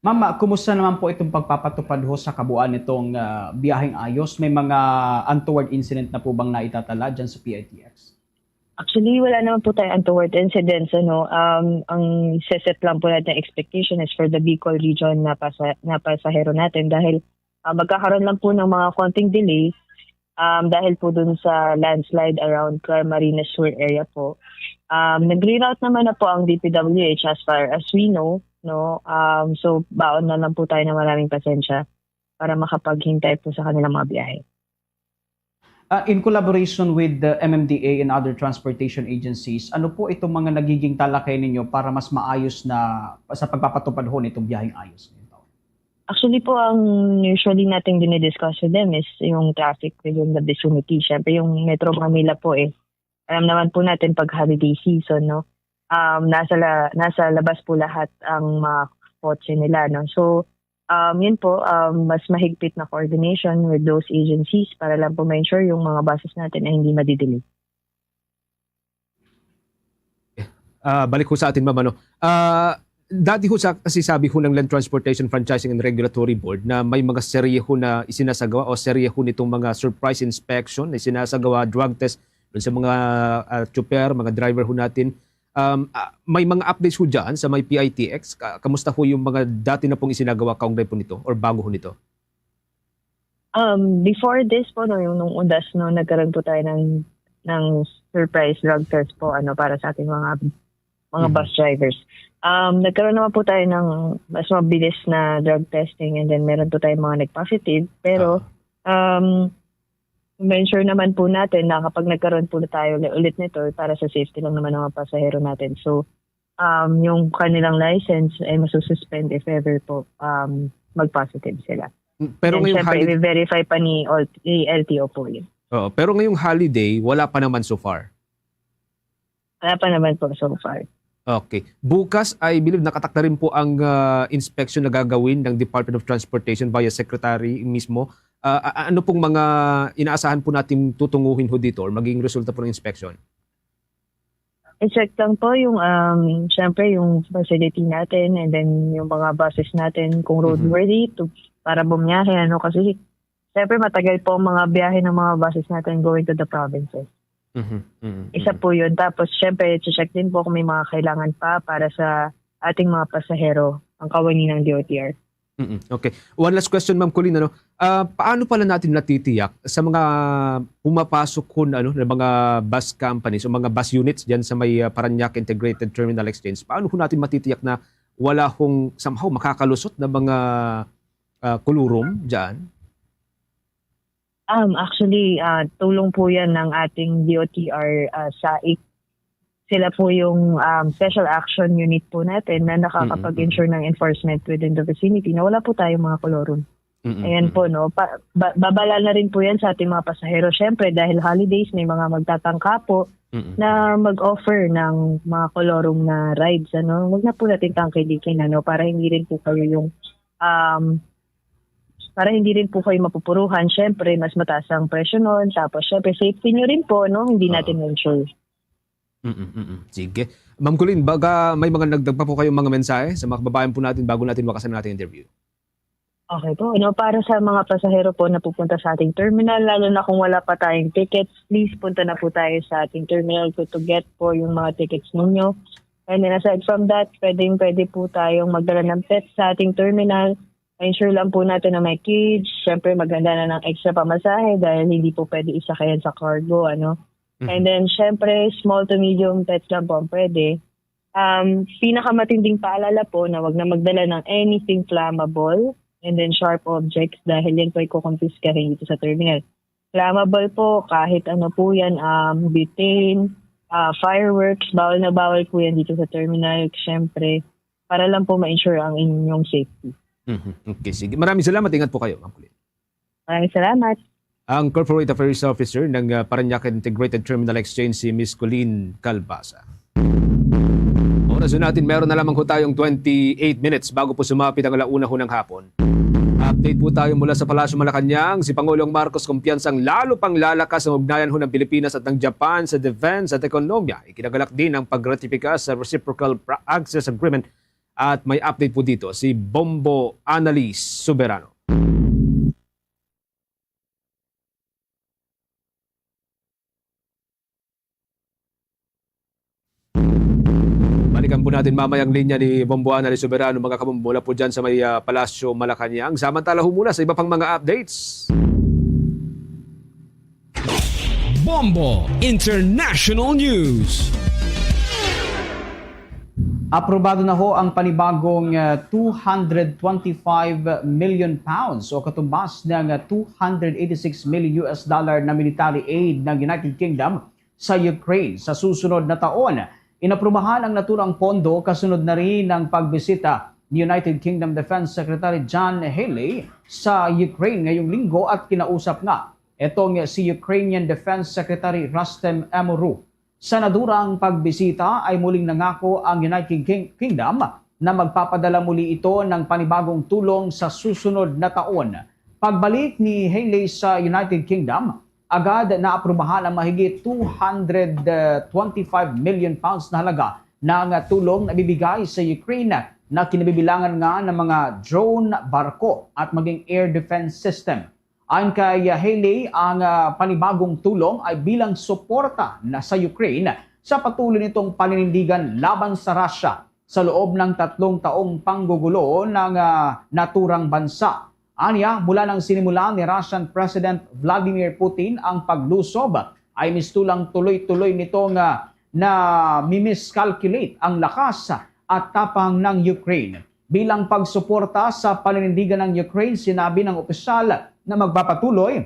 Ma'am, ah, kumusta naman po itong pagpapatupad ho sa kabuuan nitong, ah, biyaheng ayos? May mga untoward incident na po bang naitatala dyan sa P I T X? Actually, wala naman po tayong untoward incidents, ano. Um, ang siset lang po natin expectation is for the Bicol region na pasa-, na pasahero natin dahil, ah, magkakaroon lang po ng mga konting delay, um, dahil po dun sa landslide around Clarmarines Sur area po. Um, nag-reroute naman na po ang D P W H as far as we know, no? Um, so, baon na lang po tayo ng maraming pasensya para makapaghintay po sa kanilang mga biyahe. Ah, in collaboration with the M M D A and other transportation agencies, ano po itong mga nagiging talakay ninyo para mas maayos na sa pagpapatupad ho nitong biyaheng ayos ngayong taon? Actually po, ang usually nating dinidiscuss with them is yung traffic within the vicinity. Siyempre, yung Metro Manila po eh, alam naman po natin pag holiday season, no? Um, nasa la-, nasa labas po lahat ang mga kotse nila, no? So, um, yun po, um, mas mahigpit na coordination with those agencies para lang po ma-ensure yung mga buses natin ay hindi madidelay. Ah, balik ho sa atin, ma'am, ano. Ah, dati ho sa, kasi sabi ho ng Land Transportation Franchising and Regulatory Board na may mga serye ho na isinasagawa o serye ho nitong mga surprise inspection na isinasagawa, drug test dun sa mga, ah, tsuper, mga driver ho natin. Um, ah, may mga updates ho dyan sa may P I T X. Ka-, kamusta ho yung mga dati na pong isinagawa kaugnay po nito or bago ho nito? Um, before this po, no, yung nung undas, no, nagkaroon po tayo ng, ng surprise drug test po, ano, para sa ating mga, mga Mhm. bus drivers. Um, nagkaroon naman po tayo ng mas mabilis na drug testing and then meron po tayong mga nag-positive. Pero, Oo. um, ma-ensure naman po natin na kapag nagkaroon po na tayo uli-, ulit nito, para sa safety lang naman ng mga pasahero natin. So, um, yung kanilang license ay masususpend if ever po, um, mag-positive sila. Mm, pero Then, ngayong syempre, holiday i-verify pa ni ol-, ni L T O po yun. Oo, pero ngayong holiday, wala pa naman so far? Wala pa naman po so far. Okay. Bukas, I believe, nakatakda rin po ang, ah, inspection na gagawin ng Department of Transportation via Secretary mismo. Ah, a-, ano pong mga inaasahan po natin tutunguhin ho dito or maging resulta po ng inspection? I-check lang po yung, um, syempre, yung facility natin and then yung mga buses natin kung Mhm. roadworthy to, para bumiyahe, ano, kasi syempre matagal po ang mga biyahe ng mga buses natin going to the provinces. Mhm, mhm, Isa mhm. po yun. Tapos, syempre, i-check din po kung may mga kailangan pa para sa ating mga pasahero ang kawani ng D O T R. Mm, okay. One last question, Ma'am Colleen, ano? Ah, paano pala natin natitiyak sa mga pumapasok ho na, ano, na mga bus companies o mga bus units diyan sa may, ah, Parañaque Integrated Terminal Exchange? Paano ho natin matitiyak na wala hong somehow makakalusot na mga, ah, kolorum diyan? Um, actually, ah, tulong po yan ng ating D O T R, ah, sa ik-, sila po yung, um, special action unit po natin na nakakapag-ensure Mm, mm, mm. ng enforcement within the vicinity na wala po tayong mga kolorum. Mm, mm, Ayan po, mm. no? Pa-, ba-, babala na rin po yan sa ating mga pasahero. Siyempre, dahil holidays, may mga magtatangka po Mm, mm, na mm. mag-offer ng mga kolorum na rides, ano? Huwag na po natin tangkilikin, ano? Para hindi rin po kayo yung, um, para hindi rin po kayo mapupuruhan. Siyempre, mas mataas ang presyo nun. Tapos, siyempre, safety nyo rin po, no? Hindi Oo. natin ensure. Mm, mm. Sige. Ma'am Colleen, baka may mga nagdagdag pa po kayong mga mensahe sa mga kababayan po natin bago natin wakasan ang ating interview? Okay po. Ano, para sa mga pasahero po na pupunta sa ating terminal, lalo na kung wala pa tayong tickets, please punta na po tayo sa ating terminal to, to get po yung mga tickets ninyo. And then aside from that, pwedeng pwede po tayong magdala ng pets sa ating terminal. Ensure lang po natin na may cage. Siyempre, maghanda na ng extra pamasahe dahil hindi po pwede isakay yan sa cargo, ano. Mhm. And then, syempre, small to medium pets lang po ang pwede. Um, pinakamatinding paalala po na wag na magdala ng anything flammable and then sharp objects dahil yan po ay kukumpiskahin dito sa terminal. Flammable po, kahit ano po yan, um, butane, ah, fireworks, bawal na bawal po yan dito sa terminal, syempre, para lang po ma-ensure ang inyong safety. Mhm. Okay, sige. Maraming salamat. Ingat po kayo, Ma'am Colleen. Maraming salamat. Ang Corporate Affairs Officer ng, ah, Parañaque Integrated Terminal Exchange, si Miss Colleen Calbasa. Oras natin, meron na lamang ho tayong twenty-eight minutes bago po sumapit ang alauna ho ng hapon. Update po tayo mula sa Palasyo Malacañang. Si Pangulong Marcos kumpiyansang lalo pang lalakas ang ugnayan ho ng Pilipinas at ng Japan sa defense at ekonomiya. Ikinagalak din ang pagratipika sa Reciprocal Pra-, Access Agreement. At may update po dito si Bombo Annalise Soberano. Balikan po natin mamaya ang linya ni Bombo Annalise Soberano, mga kabombo, mula po dyan sa may, ah, Palasyo Malacañang. Samantala ho muna sa iba pang mga updates. Bombo International News. Aprobado na ho ang panibagong, ah, two hundred twenty-five million pounds o katumbas ng, ah, two hundred eighty-six million U S dollar na military aid ng United Kingdom sa Ukraine sa susunod na taon. Inaprubahan ang naturang pondo kasunod na rin ng pagbisita ni United Kingdom Defense Secretary John Healey sa Ukraine ngayong linggo at kinausap nga itong si Ukrainian Defense Secretary Rustem Umerov. Sa nadurang pagbisita ay muling nangako ang United King-, Kingdom na magpapadala muli ito ng panibagong tulong sa susunod na taon. Pagbalik ni Healey sa United Kingdom, agad naaprubahan ang mahigit two hundred twenty-five million pounds na halaga ng tulong na bibigay sa Ukraine na kinabibilangan nga ng mga drone, barko at maging air defense system. Ayon kay Healey, ang, ah, panibagong tulong ay bilang suporta na sa Ukraine sa patuloy nitong paninindigan laban sa Russia sa loob ng tatlong taong panggugulo ng, ah, naturang bansa. Anya, mula nang sinimulan ni Russian President Vladimir Putin ang paglusob, ay mistulang tuloy-tuloy nitong, ah, na mimiscalculate ang lakas at tapang ng Ukraine. Bilang pagsuporta sa paninindigan ng Ukraine, sinabi ng opisyal na magpapatuloy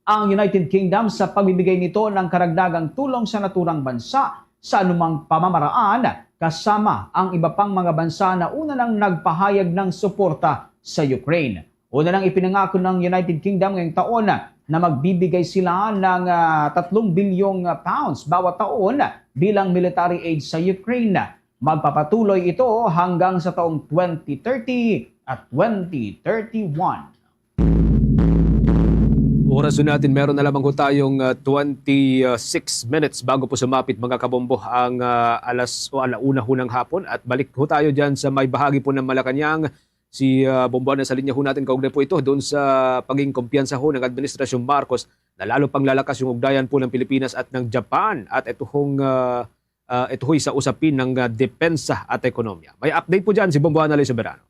ang United Kingdom sa pagbibigay nito ng karagdagang tulong sa naturang bansa sa anumang pamamaraan, kasama ang iba pang mga bansa na una nang nagpahayag ng suporta sa Ukraine. Una nang ipinangako ng United Kingdom ngayong taon na magbibigay sila ng, ah, tatlong bilyong pounds bawat taon bilang military aid sa Ukraine. Magpapatuloy ito hanggang sa taong twenty thirty at twenty thirty-one. Oras na natin, meron na lamang ho tayong, ah, twenty-six minutes bago po sumapit, mga kabombo, ang, ah, alas o alauna ho ng hapon. At balik ho tayo dyan sa may bahagi po ng Malacañang. Si, ah, Bombo, nasa linya ho natin, kaugnay po ito doon sa paging kumpiyansa ho ng Administrasyong Marcos na lalo pang lalakas yung ugnayan po ng Pilipinas at ng Japan. At ito hong, ah, ah, ito ho'y sa usapin ng, ah, depensa at ekonomiya. May update po dyan si Bombo Annalise Soberano.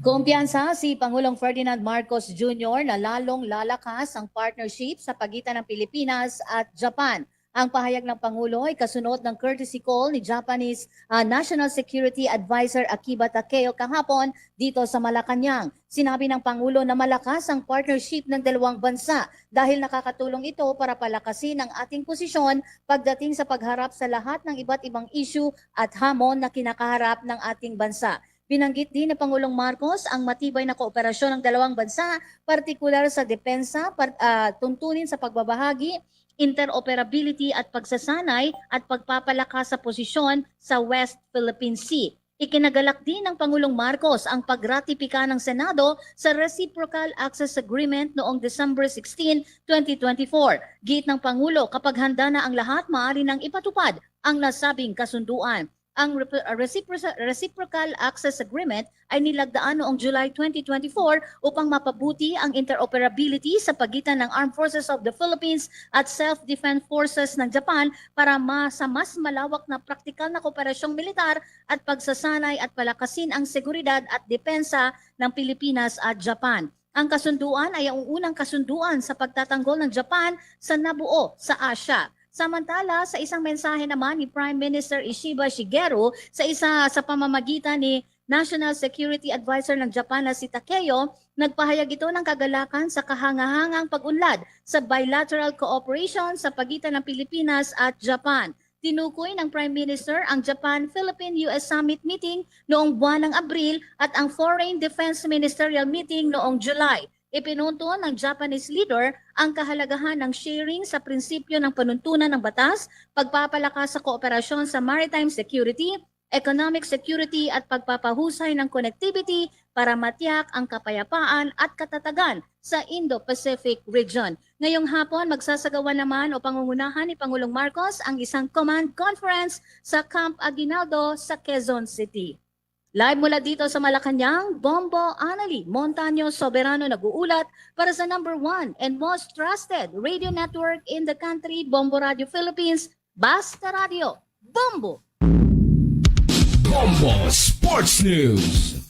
Kumpiyansa si Pangulong Ferdinand Marcos Junior na lalong lalakas ang partnership sa pagitan ng Pilipinas at Japan. Ang pahayag ng Pangulo ay kasunod ng courtesy call ni Japanese, ah, National Security Advisor Akiba Takeo kahapon dito sa Malacañang. Sinabi ng Pangulo na malakas ang partnership ng dalawang bansa dahil nakakatulong ito para palakasin ang ating posisyon pagdating sa pagharap sa lahat ng iba't ibang issue at hamon na kinakaharap ng ating bansa. Binanggit din ni Pangulong Marcos ang matibay na kooperasyon ng dalawang bansa, partikular sa depensa, par-, ah, tuntunin sa pagbabahagi, interoperability at pagsasanay at pagpapalakas sa posisyon sa West Philippine Sea. Ikinagalak din ng Pangulong Marcos ang pagratipika ng Senado sa Reciprocal Access Agreement noong December sixteen, twenty twenty-four. Giit ng Pangulo, kapag handa na ang lahat, maaari nang ipatupad ang nasabing kasunduan. Ang repro-, uh, recipro-, Reciprocal Access Agreement ay nilagdaan noong July twenty twenty-four upang mapabuti ang interoperability sa pagitan ng Armed Forces of the Philippines at Self-Defense Forces ng Japan para ma-, sa mas malawak na praktikal na kooperasyong militar at pagsasanay at palakasin ang seguridad at depensa ng Pilipinas at Japan. Ang kasunduan ay ang unang kasunduan sa pagtatanggol ng Japan sa nabuo sa Asia. Samantala, sa isang mensahe naman ni Prime Minister Ishiba Shigeru sa isa sa pamamagitan ni National Security Advisor ng Japan na si Takeo, nagpahayag ito ng kagalakan sa kahangahangang pag-unlad sa bilateral cooperation sa pagitan ng Pilipinas at Japan. Tinukoy ng Prime Minister ang Japan-Philippine-U S Summit meeting noong buwan ng Abril at ang Foreign Defense Ministerial Meeting noong July. Ipinunto ng Japanese leader ang kahalagahan ng sharing sa prinsipyo ng panuntunan ng batas, pagpapalakas sa kooperasyon sa maritime security, economic security at pagpapahusay ng connectivity para matiyak ang kapayapaan at katatagan sa Indo-Pacific region. Ngayong hapon, magsasagawa naman o pangungunahan ni Pangulong Marcos ang isang command conference sa Camp Aguinaldo sa Quezon City. Live mula dito sa Malacañang, Bombo Anali Montaño Soberano nag-uulat para sa number one and most trusted radio network in the country, Bombo Radio Philippines. Basta Radio, Bombo! Bombo Sports News.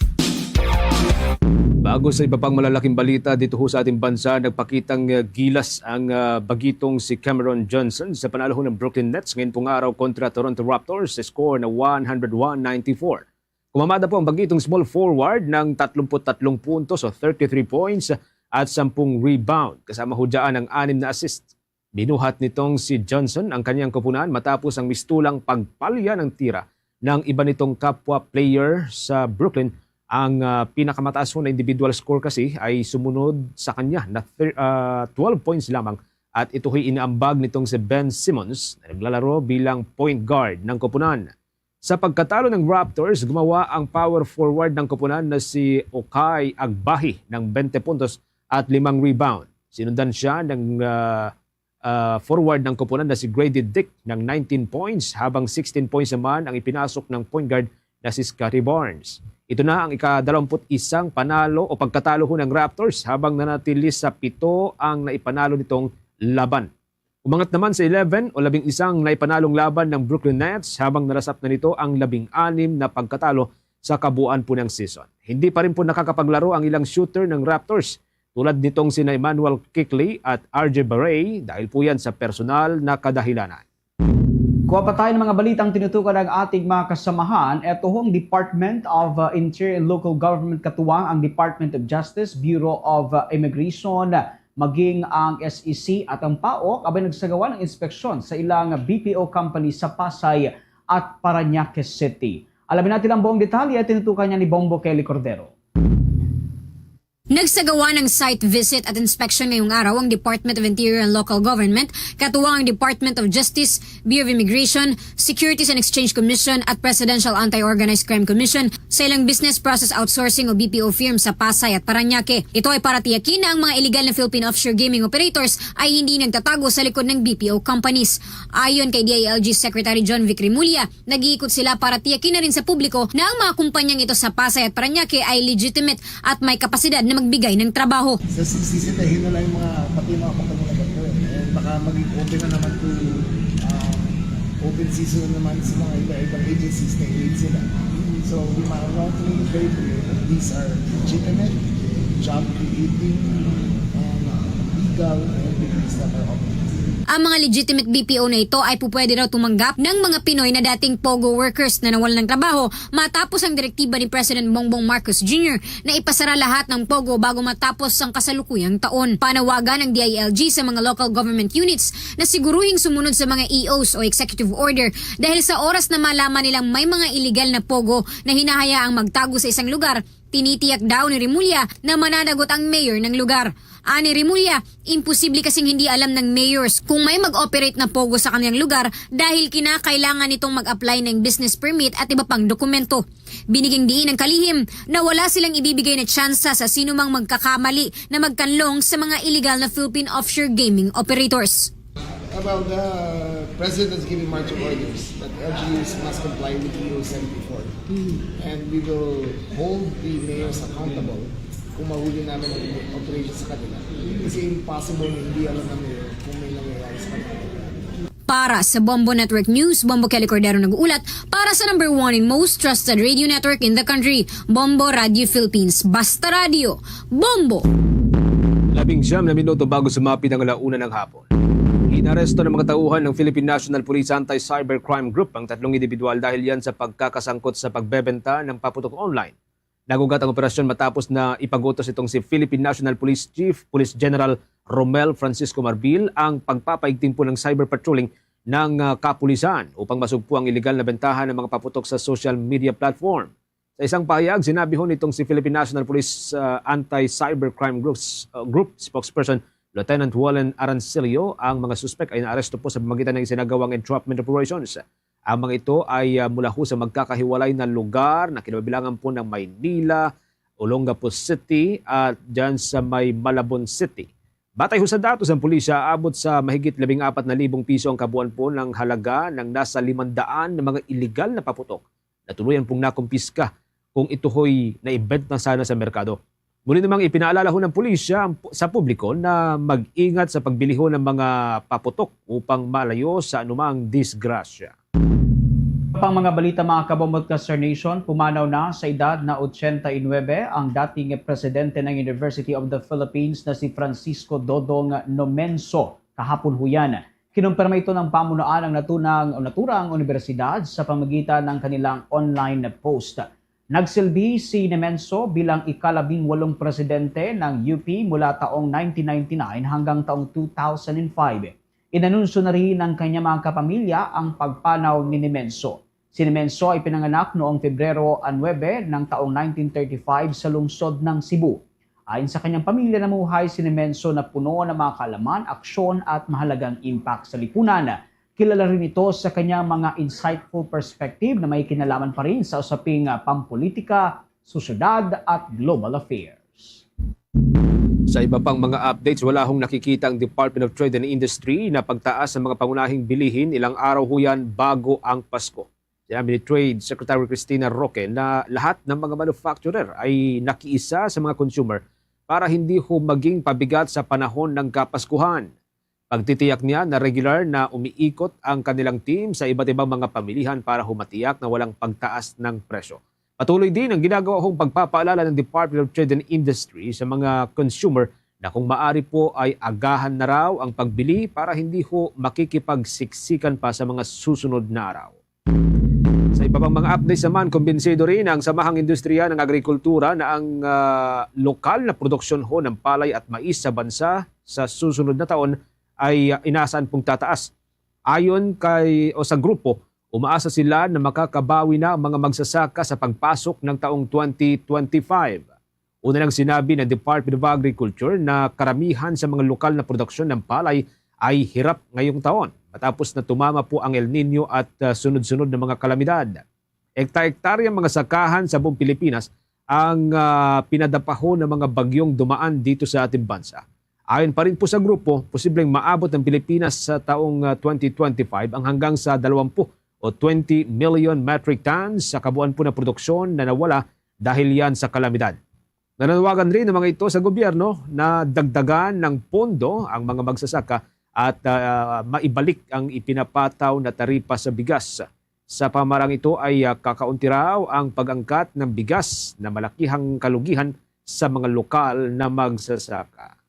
Bago sa iba pang malalaking balita dito ho sa ating bansa, nagpakitang uh, gilas ang uh, bagitong si Cameron Johnson sa panalo ng Brooklyn Nets ngayon pong araw kontra Toronto Raptors sa score na one hundred one ninety-four. Kumamada po ang bagitong small forward ng tatlumpu't tatlong puntos o thirty-three points at sampung rebound, kasama ho dyan ang anim na assist. Binuhat nitong si Johnson ang kanyang koponan matapos ang mistulang pagpalya ng tira ng iba nitong kapwa player sa Brooklyn. Ang uh, pinakamataas na individual score kasi ay sumunod sa kanya na thir- uh, twelve points lamang at ito'y inaambag nitong si Ben Simmons na naglalaro bilang point guard ng koponan. Sa pagkatalo ng Raptors, gumawa ang power forward ng koponan na si Okay Agbahi ng twenty puntos at limang rebound. Sinundan siya ng uh, uh, forward ng koponan na si Grady Dick ng nineteen points, habang sixteen points naman ang ipinasok ng point guard na si Scottie Barnes. Ito na ang ikadalawamput isang panalo o pagkatalo ng Raptors, habang nanatili sa pito ang naipanalo nitong laban. Umangat naman sa eleven o labing isang naipanalong laban ng Brooklyn Nets, habang narasap na nito ang labing anim na pagkatalo sa kabuuan po ng season. Hindi pa rin po nakakapaglaro ang ilang shooter ng Raptors, tulad nitong sina Immanuel Quickley at R J Barré, dahil po yan sa personal na kadahilanan. Kuha pa tayo ng mga balitang tinutukan ng ating mga kasamahan. Ito ho ang Department of uh, Interior and Local Government, katuwang ang Department of Justice, Bureau of uh, Immigration, maging ang S E C at ang PAOC abay nagsagawa ng inspeksyon sa ilang B P O company sa Pasay at Parañaque City. Alamin natin ang buong detalye, tinutukan niya ni Bombo Kelly Cordero. Nagsagawa ng site visit at inspection ngayong araw ang Department of Interior and Local Government, katuwang ang Department of Justice, Bureau of Immigration, Securities and Exchange Commission at Presidential Anti-Organized Crime Commission sa ilang business process outsourcing o B P O firm sa Pasay at Parañaque. Ito ay para tiyakin na ang mga illegal na Philippine offshore gaming operators ay hindi nagtatago sa likod ng B P O companies. Ayon kay D I L G Secretary John Vic Remulla, nag-iikot sila para tiyakin na rin sa publiko na ang mga kumpanyang ito sa Pasay at Parañaque ay legitimate at may kapasidad na magbigay ng trabaho. Sa sixty-six na hinulay mga pati mga kumpanya na bato. And baka maging open na naman to um, open season na naman sa mga iba-ibang agencies na i-raid sila. So we ma- want to make it very clear that these are legitimate, job creating, and legal entities that are operating. Ang mga legitimate B P O na ito ay pupwede raw tumanggap ng mga Pinoy na dating POGO workers na nawalan ng trabaho matapos ang direktiba ni President Bongbong Marcos Junior na ipasara lahat ng POGO bago matapos ang kasalukuyang taon. Panawagan ng D I L G sa mga local government units na siguruhing sumunod sa mga E Os o executive order dahil sa oras na malaman nilang may mga iligal na POGO na hinahayaang magtago sa isang lugar, tinitiyak daw ni Remulla na mananagot ang mayor ng lugar. Ani Remulla, imposible kasing hindi alam ng mayors kung may mag-operate na POGO sa kanilang lugar dahil kinakailangan nitong mag-apply ng business permit at iba pang dokumento. Binigyang diin ang kalihim na wala silang ibibigay na tsansa sa sinumang magkakamali na magkanlong sa mga iligal na Philippine offshore gaming operators. Well, the president has given marching orders that L G Us must comply with E O seventy-four. And we will hold the mayors accountable kung mahuli namin ang operation sa kanila. Kasi impossible na hindi alam ng mayor kung may nangyayari sa kanila. Para sa Bombo Network News, Bombo Kelly Cordero nag-uulat. Para sa number one and most trusted radio network in the country, Bombo Radio Philippines. Basta Radio, Bombo! Labing siyam na minuto bago sumapit ang alauna ng hapon. Inaresto ng mga tauhan ng Philippine National Police Anti-Cybercrime Group ang tatlong individual dahil yan sa pagkakasangkot sa pagbebenta ng paputok online. Nagugat ang operasyon matapos na ipagutos itong si Philippine National Police Chief Police General Romel Francisco Marbil ang pagpapaigting po ng cyber patrolling ng ah, kapulisan upang masugpo ang iligal na bentahan ng mga paputok sa social media platform. Sa isang pahayag, sinabi ho nitong si Philippine National Police ah, Anti-Cybercrime Groups, ah, Group spokesperson Lieutenant Wallen Arancillo, ang mga suspek ay naaresto po sa pamagitan ng isinagawang entrapment operations. Ang mga ito ay ah, mula ho sa magkakahiwalay na lugar na kinabibilangan po ng Maynila, Olongapo City at dyan sa may Malabon City. Batay ho sa datos ng pulisya, abot sa mahigit labing apat na libong piso ang kabuuan po ng halaga ng nasa limandaan na mga iligal na paputok na tuluyan pong nakumpiska kung ito ho'y naibenta sana sa merkado. Muli namang ipinaalala ho ng pulisya ang pu- sa publiko na mag-ingat sa pagbili ho ng mga paputok upang malayo sa anumang disgrasya. Pang mga balita, mga kabombo at Kaster Nation, pumanaw na sa edad na eighty-nine ang dating presidente ng University of the Philippines na si Francisco Dodong Nomenso kahapon huyan. Kinumpirma ito ng pamunuan ng natunang o naturang universidad sa pamagitan ng kanilang online post. Nagsilbi si Nomenso bilang ikalabing walong presidente ng U P mula taong nineteen ninety-nine hanggang taong two thousand five. Inanunsyo na rin ng kanyang mga kapamilya ang pagpanaw ni Nomenso. Si Nomenso ay pinanganak noong Pebrero nuebe ng taong nineteen thirty-five sa lungsod ng Cebu. Ayon sa kanyang pamilya, namuhay si Nomenso na puno ng mga kaalaman, aksyon at mahalagang impact sa lipunan. Kilala rin ito sa kanyang mga insightful perspective na may kinalaman pa rin sa usaping ah, pampolitika, sosyedad at global affairs. Sa iba pang mga updates, wala hong nakikita ang Department of Trade and Industry na pagtaas ng mga pangunahing bilihin ilang araw ho yan bago ang Pasko. Sinabi ni Trade Secretary Cristina Roque na lahat ng mga manufacturer ay nakiisa sa mga consumer para hindi ho maging pabigat sa panahon ng Kapaskuhan. Pagtitiyak niya na regular na umiikot ang kanilang team sa iba't ibang mga pamilihan para ho matiyak na walang pagtaas ng presyo. Patuloy din ang ginagawa hong pagpapaalala ng Department of Trade and Industry sa mga consumer na kung maari po ay agahan na raw ang pagbili para hindi ho makikipagsiksikan pa sa mga susunod na araw. Sa iba pang mga updates naman, kumbinsido rin ang Samahang Industriya ng Agrikultura na ang ah, lokal na produksyon ho ng palay at mais sa bansa sa susunod na taon ay ah, inaasahan pong tataas. Ayon kay o sa grupo, umaasa sila na makakabawi na ang mga magsasaka sa pagpasok ng taong twenty twenty-five. Una nang sinabi ng Department of Agriculture na karamihan sa mga lokal na produksyon ng palay ay hirap ngayong taon matapos na tumama po ang El Nino at ah, sunod-sunod na mga kalamidad. Ekta-ektaryang mga sakahan sa buong Pilipinas ang ah, pinadapaho ng mga bagyong dumaan dito sa ating bansa. Ayon pa rin po sa grupo, posibleng maabot ng Pilipinas sa taong ah, twenty twenty-five ang hanggang sa dalawampu o twenty million metric tons sa kabuuan po ng produksyon na nawala dahil yan sa kalamidad. Nananawagan rin ang mga ito sa gobyerno na dagdagan ng pondo ang mga magsasaka at ah, maibalik ang ipinapataw na taripa sa bigas. Sa pamarang ito ay ah, kakaunti raw ang pag-angkat ng bigas na malakihang kalugihan sa mga lokal na magsasaka.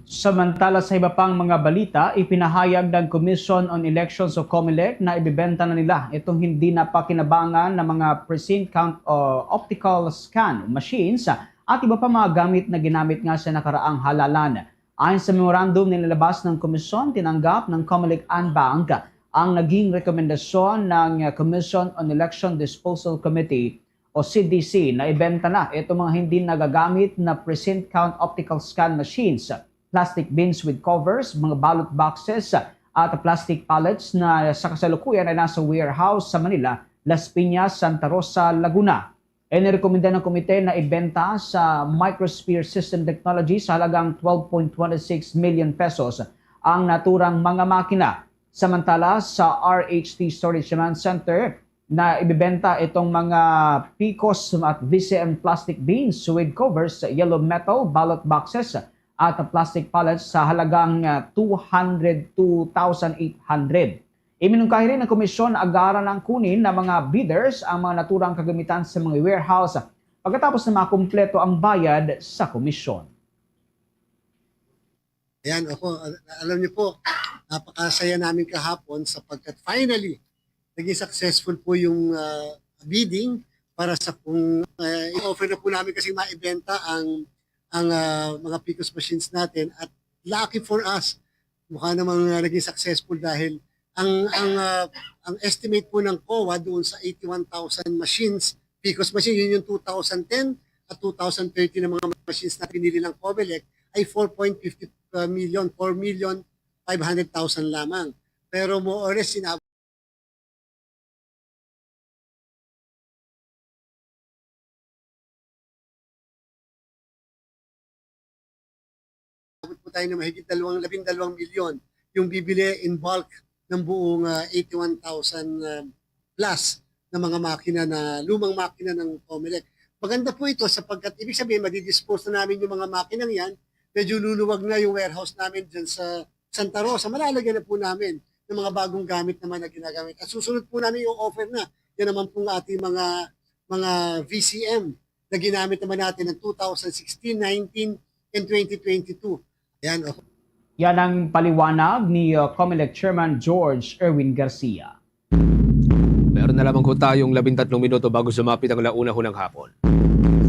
Samantala, sa iba pang mga balita, ipinahayag ng Commission on Elections o COMELEC na ibibenta na nila itong hindi na pakinabangan na mga precinct count o optical scan machines at iba pa mga gamit na ginamit nga sa nakaraang halalan. Ayon sa memorandum na inilabas ng komisyon, tinanggap ng COMELEC en banc ang naging rekomendasyon ng Commission on Election Disposal Committee o C D C na ibenta na itong mga hindi nagagamit na precinct count optical scan machines, plastic bins with covers, mga ballot boxes, at plastic pallets na sa kasalukuyan ay nasa warehouse sa Manila, Las Piñas, Santa Rosa, Laguna. Inirekomenda ng komite na ibenta sa Microsphere System Technology sa halagang twelve point twenty six million pesos ang naturang mga makina. Samantala, sa R H T Storage Command Center na ibebenta itong mga PICOS at V C M plastic bins with covers, yellow metal ballot boxes at plastic pallets sa halagang, ah, two hundred two thousand eight hundred. Iminungkahi rin ng Komisyon Agara ng kunin ng mga bidders ang mga naturang kagamitan sa mga warehouse pagkatapos na makumpleto ang bayad sa komisyon. Ayan, ako, al- alam niyo po, napakasaya namin kahapon sapagkat finally, naging successful po yung ah, bidding para sa kung uh, offer na po namin kasi maibenta ang ang ah, mga PICOS machines natin at lucky for us, mukha namang ah, naging successful dahil ang ang ah, ang estimate po ng COA doon sa eighty-one thousand machines, PICOS machine, yun yung two thousand ten at two thousand thirteen na mga machines na pinili ng COMELEC ay four point fifty million, four million five hundred thousand lamang. Pero more or less, inabot po tayo ng mahigit dalawang, labindalawang milyon yung bibili in bulk ng buong ah, eighty-one thousand ah, plus na mga makina na lumang makina ng COMELEC. Maganda po ito sapagkat ibig sabihin, madidispose na namin yung mga makinang yan. Medyo luluwag na yung warehouse namin dyan sa Santa Rosa. Malalagyan na po namin ng mga bagong gamit naman na ginagamit. At susunod po namin yung offer na. Yan naman pong ating mga mga V C M na ginamit naman natin ng two thousand sixteen, nineteen, and twenty twenty-two. Yan, okay. Yan ang paliwanag ni uh, COMELEC Chairman George Erwin Garcia. Meron na lamang ho tayong labing tatlong minuto bago sumapit ang alauna ho ng hapon.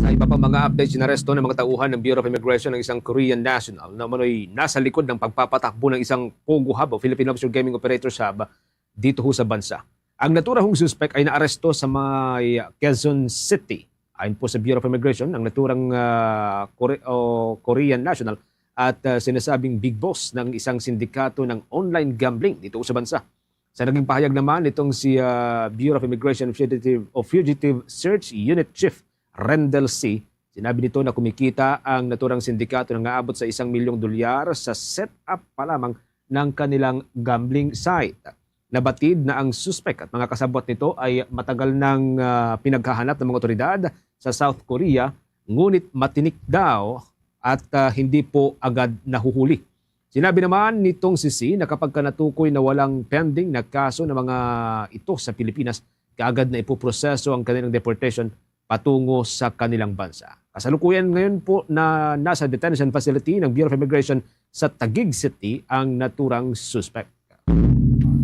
Sa iba pang mga updates, inaresto ng mga tauhan ng Bureau of Immigration ang isang Korean national na umano'y nasa likod ng pagpapatakbo ng isang Pogo Hub o Philippine Offshore Gaming Operators Hub dito ho sa bansa. Ang natura hong suspek ay naaresto sa may Quezon City. Ayon po sa Bureau of Immigration, ang naturang ah, Kore- o Korean national at ah, sinasabing big boss ng isang sindikato ng online gambling dito ho sa bansa. Sa naging pahayag naman nitong si ah, Bureau of Immigration Fugitive, o Fugitive Search Unit Chief Rendel C., sinabi nito na kumikita ang naturang sindikato na naabot sa isang milyong dolyar sa setup pa lamang ng kanilang gambling site. Nabatid na ang suspek at mga kasabwat nito ay matagal nang ah, pinaghahanap ng mga otoridad sa South Korea, ngunit matinik daw at ah, hindi po agad nahuhuli. Sinabi naman nitong si C na kapag ka natukoy na walang pending na kaso ng mga ito sa Pilipinas, kaagad na ipoproseso ang kanilang deportation patungo sa kanilang bansa. Kasalukuyan ngayon po na nasa detention facility ng Bureau of Immigration sa Taguig City ang naturang suspek.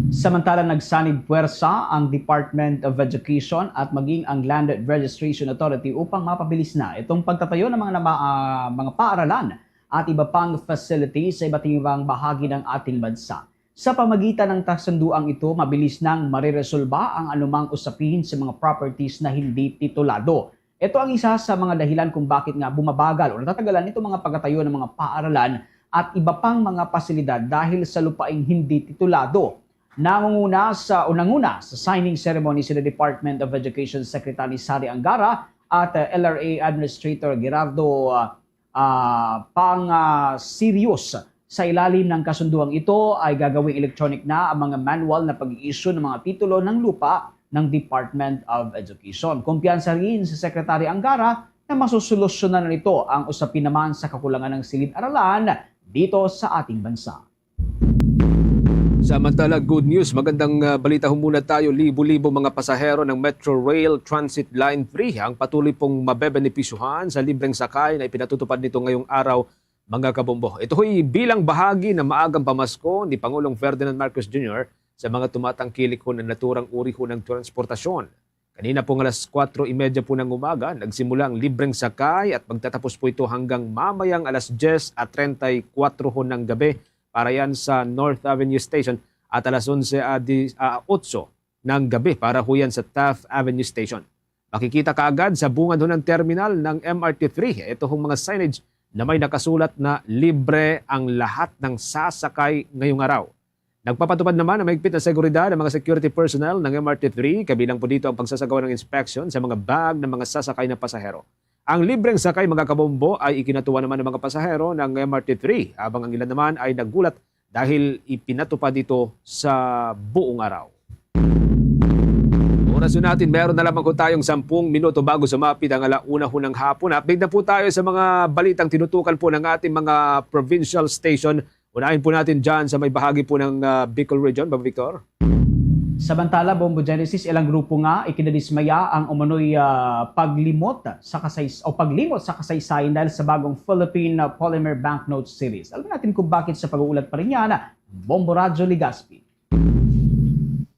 Samantala, nagsanib puwersa ang Department of Education at maging ang Land Registration Authority upang mapabilis na itong pagtatayo ng mga, nama- ah, mga paaralan at iba pang facility sa iba't ibang bahagi ng ating bansa. Sa pamagitan ng kasunduang ito, mabilis nang mariresolba ang anumang usapin sa mga properties na hindi titulado. Ito ang isa sa mga dahilan kung bakit nga bumabagal o natatagalan itong mga pagkatayo ng mga paaralan at iba pang mga pasilidad dahil sa lupaing hindi titulado. Nangunguna sa o nanguna sa signing ceremony sina Department of Education Secretary Sari Angara at uh, L R A Administrator Gerardo uh, uh, Pang uh, Sirius. Sa ilalim ng kasunduang ito ay gagawing electronic na ang mga manual na pag-i-issue ng mga titulo ng lupa ng Department of Education. Kumpiyansa rin si Secretary Angara na masusolusyonan na nito ang usapin naman sa kakulangan ng silid-aralan dito sa ating bansa. Samantala, good news. Magandang ah, balita ho muna tayo. Libo-libo mga pasahero ng Metro Rail Transit Line three ang patuloy pong mabebenepisyuhan sa libreng sakay na ipinatutupad nito ngayong araw, mga kabombo. Ito ho'y bilang bahagi ng maagang pamasko ni Pangulong Ferdinand Marcos Junior sa mga tumatangkilik ho ng naturang uri ho ng transportasyon. Kanina pong alas kwatro y medya po ng umaga, nagsimula ang libreng sakay at magtatapos po ito hanggang mamayang alas diyes at treinta y kuwatro ho ng gabi para yan sa North Avenue Station at alas onse a di, a, otso ng gabi para ho yan sa Taft Avenue Station. Makikita kaagad sa bungad ho ng terminal ng M R T three ito hong mga signage na may nakasulat na libre ang lahat ng sasakay ngayong araw. Nagpapatupad naman ng mahigpit na seguridad ang mga security personnel ng M R T three, kabilang po dito ang pagsasagawa ng inspection sa mga bag ng mga sasakay na pasahero. Ang libreng sakay, mga kabombo, ay ikinatuwa naman ng mga pasahero ng M R T three, habang ang ilan naman ay nagulat dahil ipinatupad ito sa buong araw. Oras natin, meron na lamang po tayong sampung minuto bago sumapit ang ala una ho ng hapon. Update na po tayo sa mga balitang tinutukan po ng ating mga provincial station. Unahin po natin dyan sa may bahagi po ng, ah, Bicol Region, Bob Victor. Samantala, Bombo Genesis, ilang grupo nga ikinadismaya ang umano'y, ah, paglimot sa kasays-, o paglimot sa kasaysayan dahil sa bagong Philippine, ah, Polymer Banknote Series. Alamin natin kung bakit sa pag-uulat pa rin yan, Bombo Radyo Legazpi.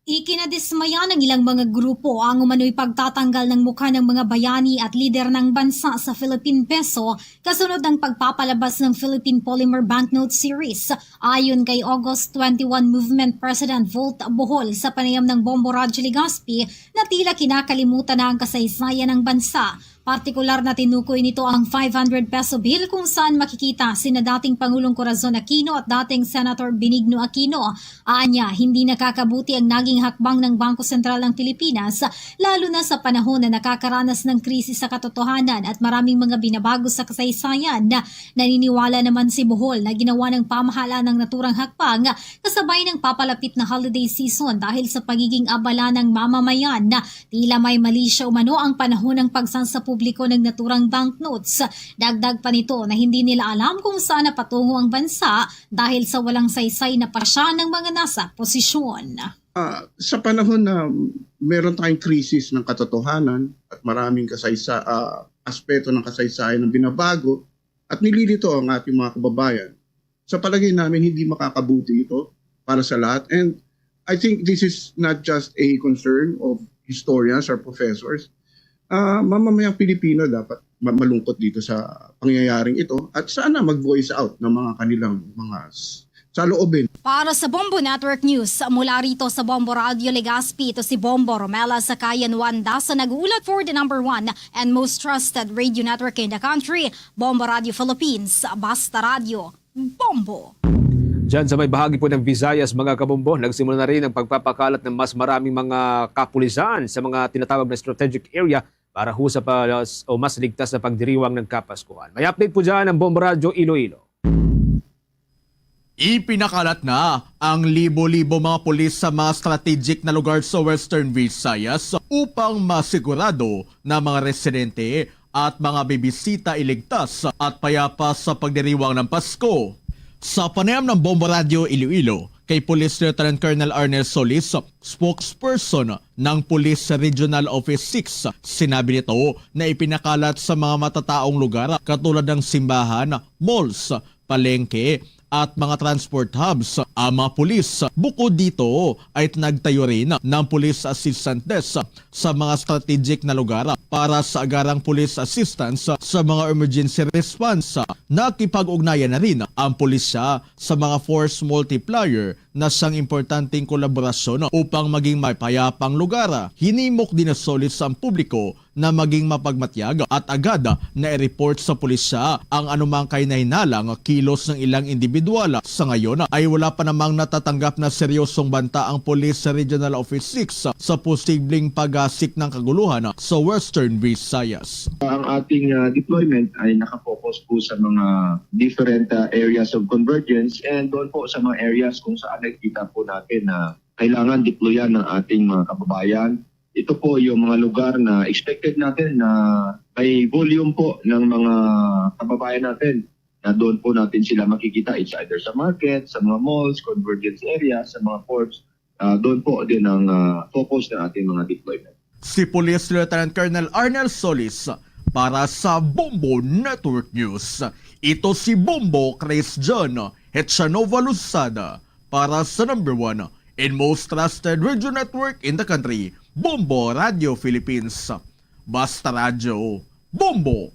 Ikinadismaya ng ilang mga grupo ang umano'y pagtatanggal ng mukha ng mga bayani at lider ng bansa sa Philippine Peso kasunod ng pagpapalabas ng Philippine Polymer Banknote Series. Ayon kay August twenty-one Movement President Volt Bohol sa panayam ng Bombo Radyo Legazpi na tila kinakalimutan na ang kasaysayan ng bansa. Partikular na tinukoy nito ang five hundred peso bill kung saan makikita sina dating Pangulong Corazon Aquino at dating Senator Benigno Aquino. Anya, hindi nakakabuti ang naging hakbang ng Bangko Sentral ng Pilipinas, lalo na sa panahon na nakakaranas ng krisis sa katotohanan at maraming mga binabago sa kasaysayan. Naniniwala naman si Bohol na ginawa ng pamahalaan ang naturang hakbang kasabay ng papalapit na holiday season dahil sa pagiging abala ng mamamayan. Tila may mali siya umano ang panahon ng pagsansa publiko ng naturang banknotes. Dagdag pa nito na hindi nila alam kung saan napatungo ang bansa dahil sa walang saysay na pasya ng mga nasa posisyon. Ah, sa panahon na meron tayong krisis ng katotohanan at maraming kasaysa-, ah, aspeto ng kasaysayan ang binabago at nililito ang ating mga kababayan, sa palagay namin, hindi makakabuti ito para sa lahat. And I think this is not just a concern of historians or professors. Ah, mamamayang Pilipino dapat ma-, malungkot dito sa pangyayaring ito at sana mag-voice out ng mga kanilang mga s-, saloobin. Para sa Bombo Network News, mula rito sa Bombo Radio Legazpi, ito si Bombo Romela Sakayan Wanda sa nag-uulat for the number one and most trusted radio network in the country, Bombo Radio Philippines. Basta Radio, Bombo. Diyan sa may bahagi po ng Visayas, mga kabombo, nagsimula na rin ang pagpapakalat ng mas maraming mga kapulisan sa mga tinatawag na strategic area para ho sa pa-, o mas ligtas na pagdiriwang ng Kapaskuhan. May update po dyan ang Bombo Radyo Iloilo. Ipinakalat na ang libo-libo mga pulis sa mga strategic na lugar sa Western Visayas upang masigurado na mga residente at mga bibisita iligtas at payapa sa pagdiriwang ng Pasko. Sa panayam ng Bombo Radyo Iloilo kay Police Lieutenant Colonel Arnel Solis, spokesperson ng Police Regional Office six, sinabi nito na ipinakalat sa mga matataong lugar katulad ng simbahan, malls, palengke, at mga transport hubs ang mga pulis. Bukod dito, ay nagtayo rin ng Police Assistant Desk sa mga strategic na lugar para sa agarang police assistance sa mga emergency response. Nakipag-ugnayan na rin ang pulisya sa mga force multiplier na siyang importanteng kolaborasyon upang maging mapayapang lugar. Hinimok din ni Solis ang publiko na maging mapagmatyag at agad na i-report sa pulisya ang anumang kahinahinalang kilos ng ilang individual. Sa ngayon ay wala pa namang natatanggap na seryosong banta ang Police Regional Office six sa posibleng pagasik ng kaguluhan sa Western Visayas. Ang ating, ah, deployment ay nakafocus po sa mga different, ah, areas of convergence and doon po sa mga areas kung saan nakikita po natin na kailangan deployan ng ating mga kababayan. Ito po yung mga lugar na expected natin na may volume po ng mga kababayan natin na doon po natin sila makikita. It's either sa market, sa mga malls, convergence area, sa mga ports. Ah, doon po din ang, ah, focus ng ating mga deployment. Si Police Lieutenant Colonel Arnel Solis para sa Bombo Network News. Ito si Bombo Chris John Hetchanova Luzada para sa number one and most trusted radio network in the country, Bombo Radio Philippines. Basta Radyo, Bombo!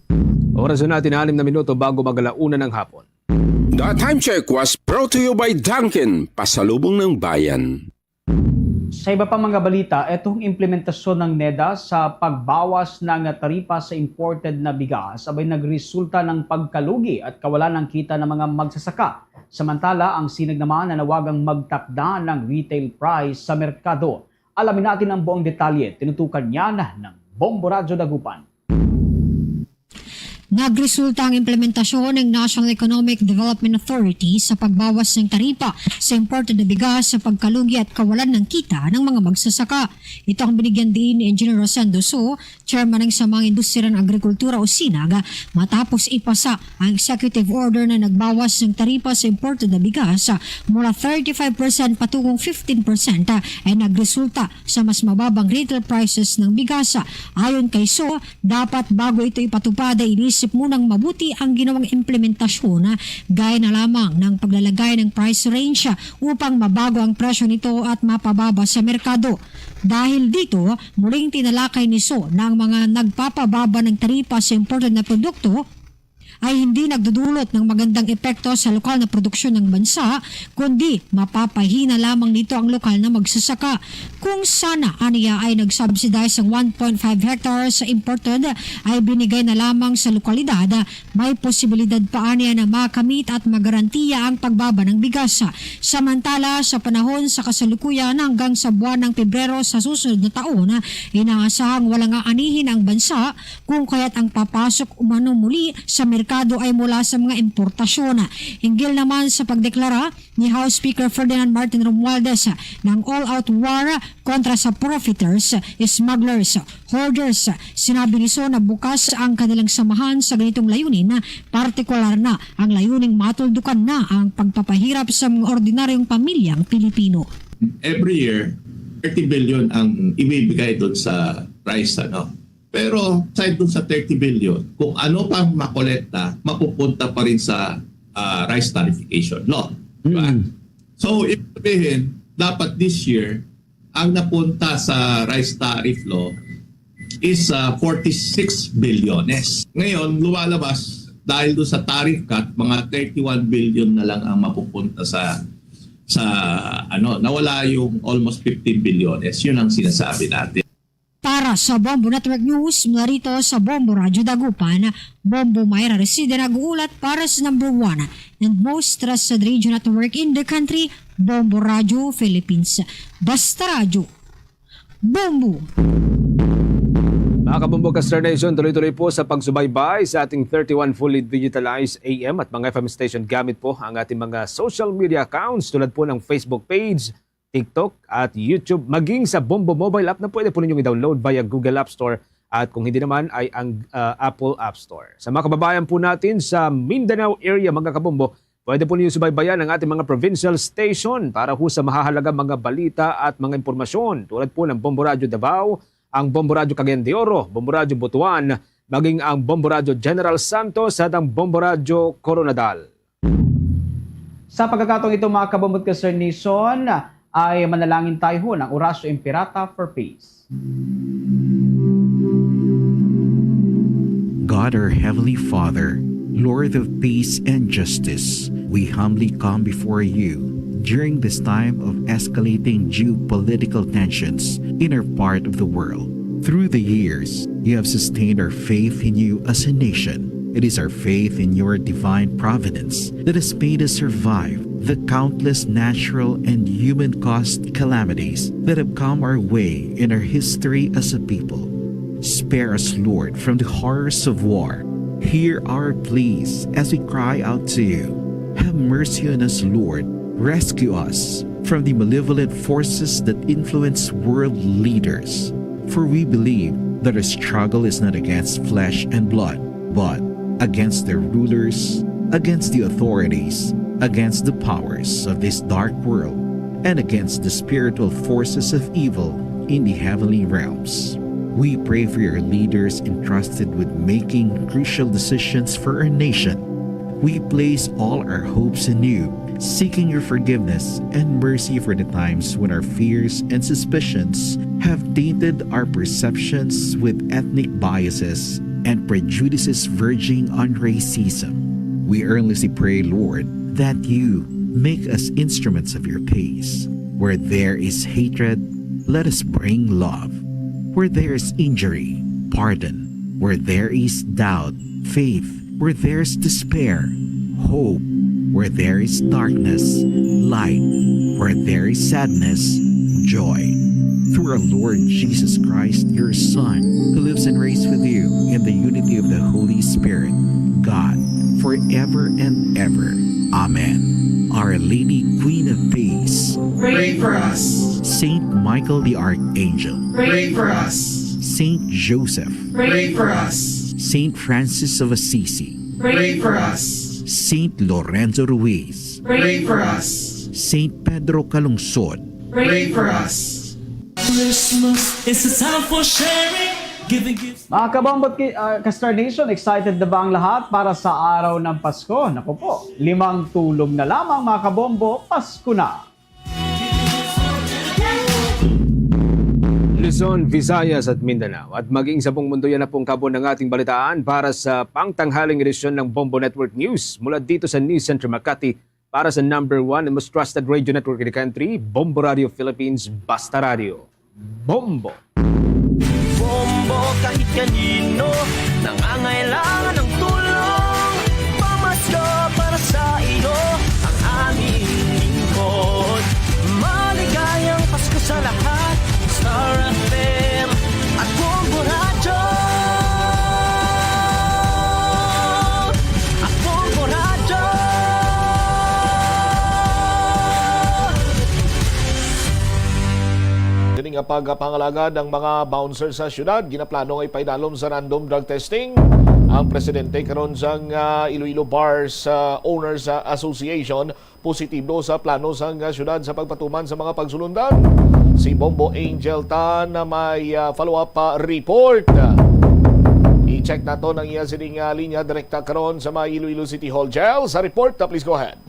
Oras na natin, anim na minuto bago mag-alauna ng hapon. The time check was brought to you by Dunkin, pasalubong ng bayan. Sa iba pa mga balita, itong implementasyon ng NEDA sa pagbawas ng taripa sa imported na bigas abay nagresulta ng pagkalugi at kawalan ng kita ng mga magsasaka. Samantala, ang SINAG naman nanawagang magtakda ng retail price sa merkado. Alamin natin ang buong detalye. Tinutukan niyan ng Bombo Radyo Dagupan. Nagresulta ang implementasyon ng National Economic Development Authority sa pagbawas ng taripa sa imported na bigas sa pagkalugi at kawalan ng kita ng mga magsasaka. Ito ang binigyan diin ni Engineer Rosendo Su, chairman ng Samang Industriya ng Agrikultura o sinag, matapos ipasa ang executive order na nagbawas ng taripa sa imported na bigas mula thirty-five percent patungong fifteen percent, ay nagresulta sa mas mababang retail prices ng bigas. Ayon kay Su, dapat bago ito ipatupad ay inisip munang mabuti ang ginawang implementasyon, gaya na lamang ng paglalagay ng price range upang mabago ang presyo nito at mapababa sa merkado. Dahil dito, muling tinalakay ni Su na ang mga nagpapababa ng taripa sa imported na produkto ay hindi nagdudulot ng magandang epekto sa lokal na produksyon ng bansa, kundi mapapahina lamang nito ang lokal na magsasaka. Kung sana aniya ay nag-subsidize ang one point five hectares sa imported ay binigay na lamang sa lokalidad, may posibilidad pa aniya na makamit at magarantiya ang pagbaba ng bigas. Samantala, sa panahon sa kasalukuyan hanggang sa buwan ng Pebrero sa susunod na taon, inaasahang walang aanihin ang bansa kung kaya't ang papasok umano muli sa merkado ay mula sa mga importasyon. Hinggil naman sa pagdeklara ni House Speaker Ferdinand Martin Romualdez ng all-out war kontra sa profiteers, smugglers, hoarders, sinabi ni Su na bukas ang kanilang samahan sa ganitong layunin, partikular na ang layuning matuldukan na ang pagpapahirap sa mga ordinaryong pamilyang Pilipino. Every year, thirty billion ang ibibigay doon sa rice, ano. Pero aside doon sa thirty billion, kung ano pang makolekta, mapupunta pa rin sa ah, rice tariffication law. Di ba? Mm. So, ibig sabihin, dapat this year, ang napunta sa rice tariff law is ah, forty-six bilyones. Ngayon, lumalabas, dahil doon sa tariff cut, mga thirty-one billion na lang ang mapupunta sa sa ano, nawala yung almost fifteen bilyones. Yun ang sinasabi natin. Para sa Bombo Network News, mula rito sa Bombo Radyo Dagupan, Bombo Myra Reside nag-uulat para sa number one and most trusted radio network in the country, Bombo Radyo Philippines. Basta Radyo, Bombo! Mga kabombo, Caster Nation, tuloy-tuloy po sa pagsubaybay sa ating thirty-one fully digitalized A M at mga F M station gamit po ang ating mga social media accounts tulad po ng Facebook page, TikTok at YouTube, maging sa Bombo mobile app na pwede po ninyong i-download via Google App Store at kung hindi naman ay ang ah, Apple App Store. Sa mga kababayan po natin sa Mindanao area, mga kabombo, pwede po ninyo subaybayan ang ating mga provincial station para ho sa mahahalaga mga balita at mga impormasyon tulad po ng Bombo Radyo Davao, ang Bombo Radyo Cagayan de Oro, Bombo Radyo Butuan, maging ang Bombo Radyo General Santos at ang Bombo Radyo Coronadal. Sa pagkakataong ito, mga kabombo at Caster Nation, ay manalangin tayo ho ng Oratio Imperata for Peace. God, our Heavenly Father, Lord of peace and justice, we humbly come before you during this time of escalating geopolitical tensions in our part of the world. Through the years, you have sustained our faith in you as a nation. It is our faith in your divine providence that has made us survive the countless natural and human caused calamities that have come our way in our history as a people. Spare us, Lord, from the horrors of war. Hear our pleas as we cry out to you. Have mercy on us, Lord. Rescue us from the malevolent forces that influence world leaders. For we believe that our struggle is not against flesh and blood, but against the rulers, against the authorities, against the powers of this dark world, and against the spiritual forces of evil in the heavenly realms. We pray for your leaders entrusted with making crucial decisions for our nation. We place all our hopes in you, seeking your forgiveness and mercy for the times when our fears and suspicions have tainted our perceptions with ethnic biases and prejudices verging on racism. We earnestly pray, Lord, that you make us instruments of your peace. Where there is hatred, let us bring love. Where there is injury, pardon. Where there is doubt, faith. Where there is despair, hope. Where there is darkness, light. Where there is sadness, joy. Through our Lord Jesus Christ, your Son, who lives and reigns with you in the unity of the Holy Spirit, God, forever and ever. Amen. Our Lady, Queen of Peace, pray for us. Saint Michael the Archangel, pray for us. Saint Joseph, pray for us. Saint Francis of Assisi, pray for us. Saint Lorenzo Ruiz, pray for us. Saint Pedro Calungsod, pray for us. Christmas is a time for sharing, giving gifts. Mga kabombo at ki-, ah, ka-Star Nation, excited na ba ang lahat para sa araw ng Pasko? Naku po, limang tulog na lamang, mga kabombo, Pasko na! Luzon, Visayas at Mindanao, at maging sa buong mundo. Yan na pong kabon ng ating balitaan para sa pangtanghaling edisyon ng Bombo Network News. Mula dito sa News Center Makati, para sa number one and most trusted radio network in the country, Bombo Radio Philippines, Basta Radio. Bombo! Bombo, kahit kanino nangangailangan ng tulong. Pamasko para sa iyo ang aming lingkod. Maligayang Pasko sa lahat. Star F M at Bombo Radyo. At Bombo Radyo. Kini nga pagpangalagad ang mga bouncer sa syudad, ginaplano nga ipaidalom sa random drug testing ang presidente karon sang, ah, Iloilo Bars, ah, Owners, ah, Association. Positibo sa plano sang, ah, syudad sa pagpatuman sa mga pagsulundan. Si Bombo Angel Tan na may, ah, follow-up, ah, report. I-check nato ang iya sining, ah, linya direkta karon sa may Iloilo City Hall. Jel, sa report, ah, please go ahead.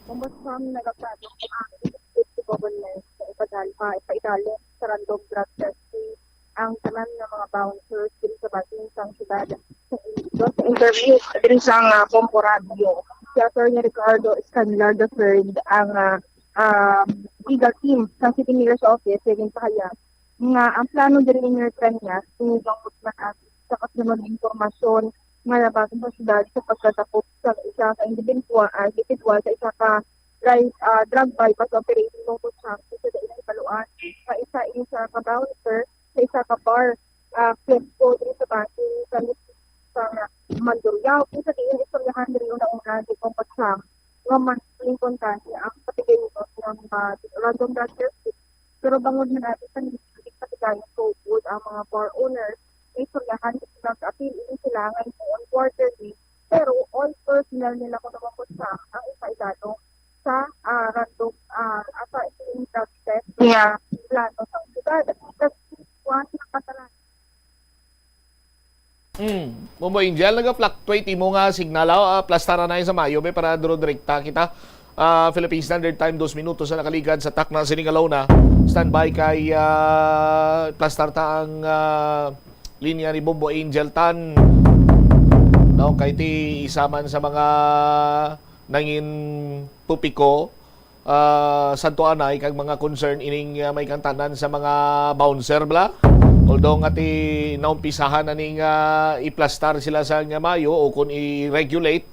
Ombudsman, nagaplano ang executive government sa ipadal-, ah, ipaidalom sa random drug testing ang tanan nga mga bouncers diri sa bahin sang syudad sa Iloilo. Sa interview diri sa, ah, Bombo Radio, si Attorney Ricardo Escanlar the third ang, ah, ah, legal team sa City Mayor's Office, siya ginpahayag nga ang plano diri ni Mayor Cañas, tinugang man sa kasunod nga impormasyon nga nabasa sa syudad sa pagkadakop sa isa ka individual, ah, individual sa isa ka dri-, ah, drug buy-bust operation tungkol sa isa sa ilang baluan nga isa ini sa ka bouncer sa isa ka bar, ah, Fresco, diri sa bahin sa, sa Mandurriao. Kung sa diin istoryahan diri una-una, di ko pa siya nga man lingkon tani ang kategorisyon ng, ah, random drug testing. Pero bangod man natin sa nagkatigayan sa upod ang mga bar owners, may istoryahan kasi nag-appeal ini sila nga himuon quarterly, pero all personnel nila kuno maputsa ang ipaidalom sa, ah, random, ah, asa ini drug test nga plano sa syudad. Kasi kuwan sila kasalanan. Mm. Bombo Angel, naga-fluctuate imo nga signal, ah, plastaran na sa mayo, be, para duro direkta kita. Ah, Philippine Standard Time, dos minutos na nakaligad sa takna sining alona. Standby kay, ah, plastar ta ang, ah, linya ni Bombo Angel Tan. No, kay ti isa man sa mga nangin topiko, ah, sadto anay kag mga concern ining, ah, may kantanan sa mga bouncer bala. Although nga ti naumpisahan na ning, ah, iplastar sila sa nga mayo o kung i-regulate,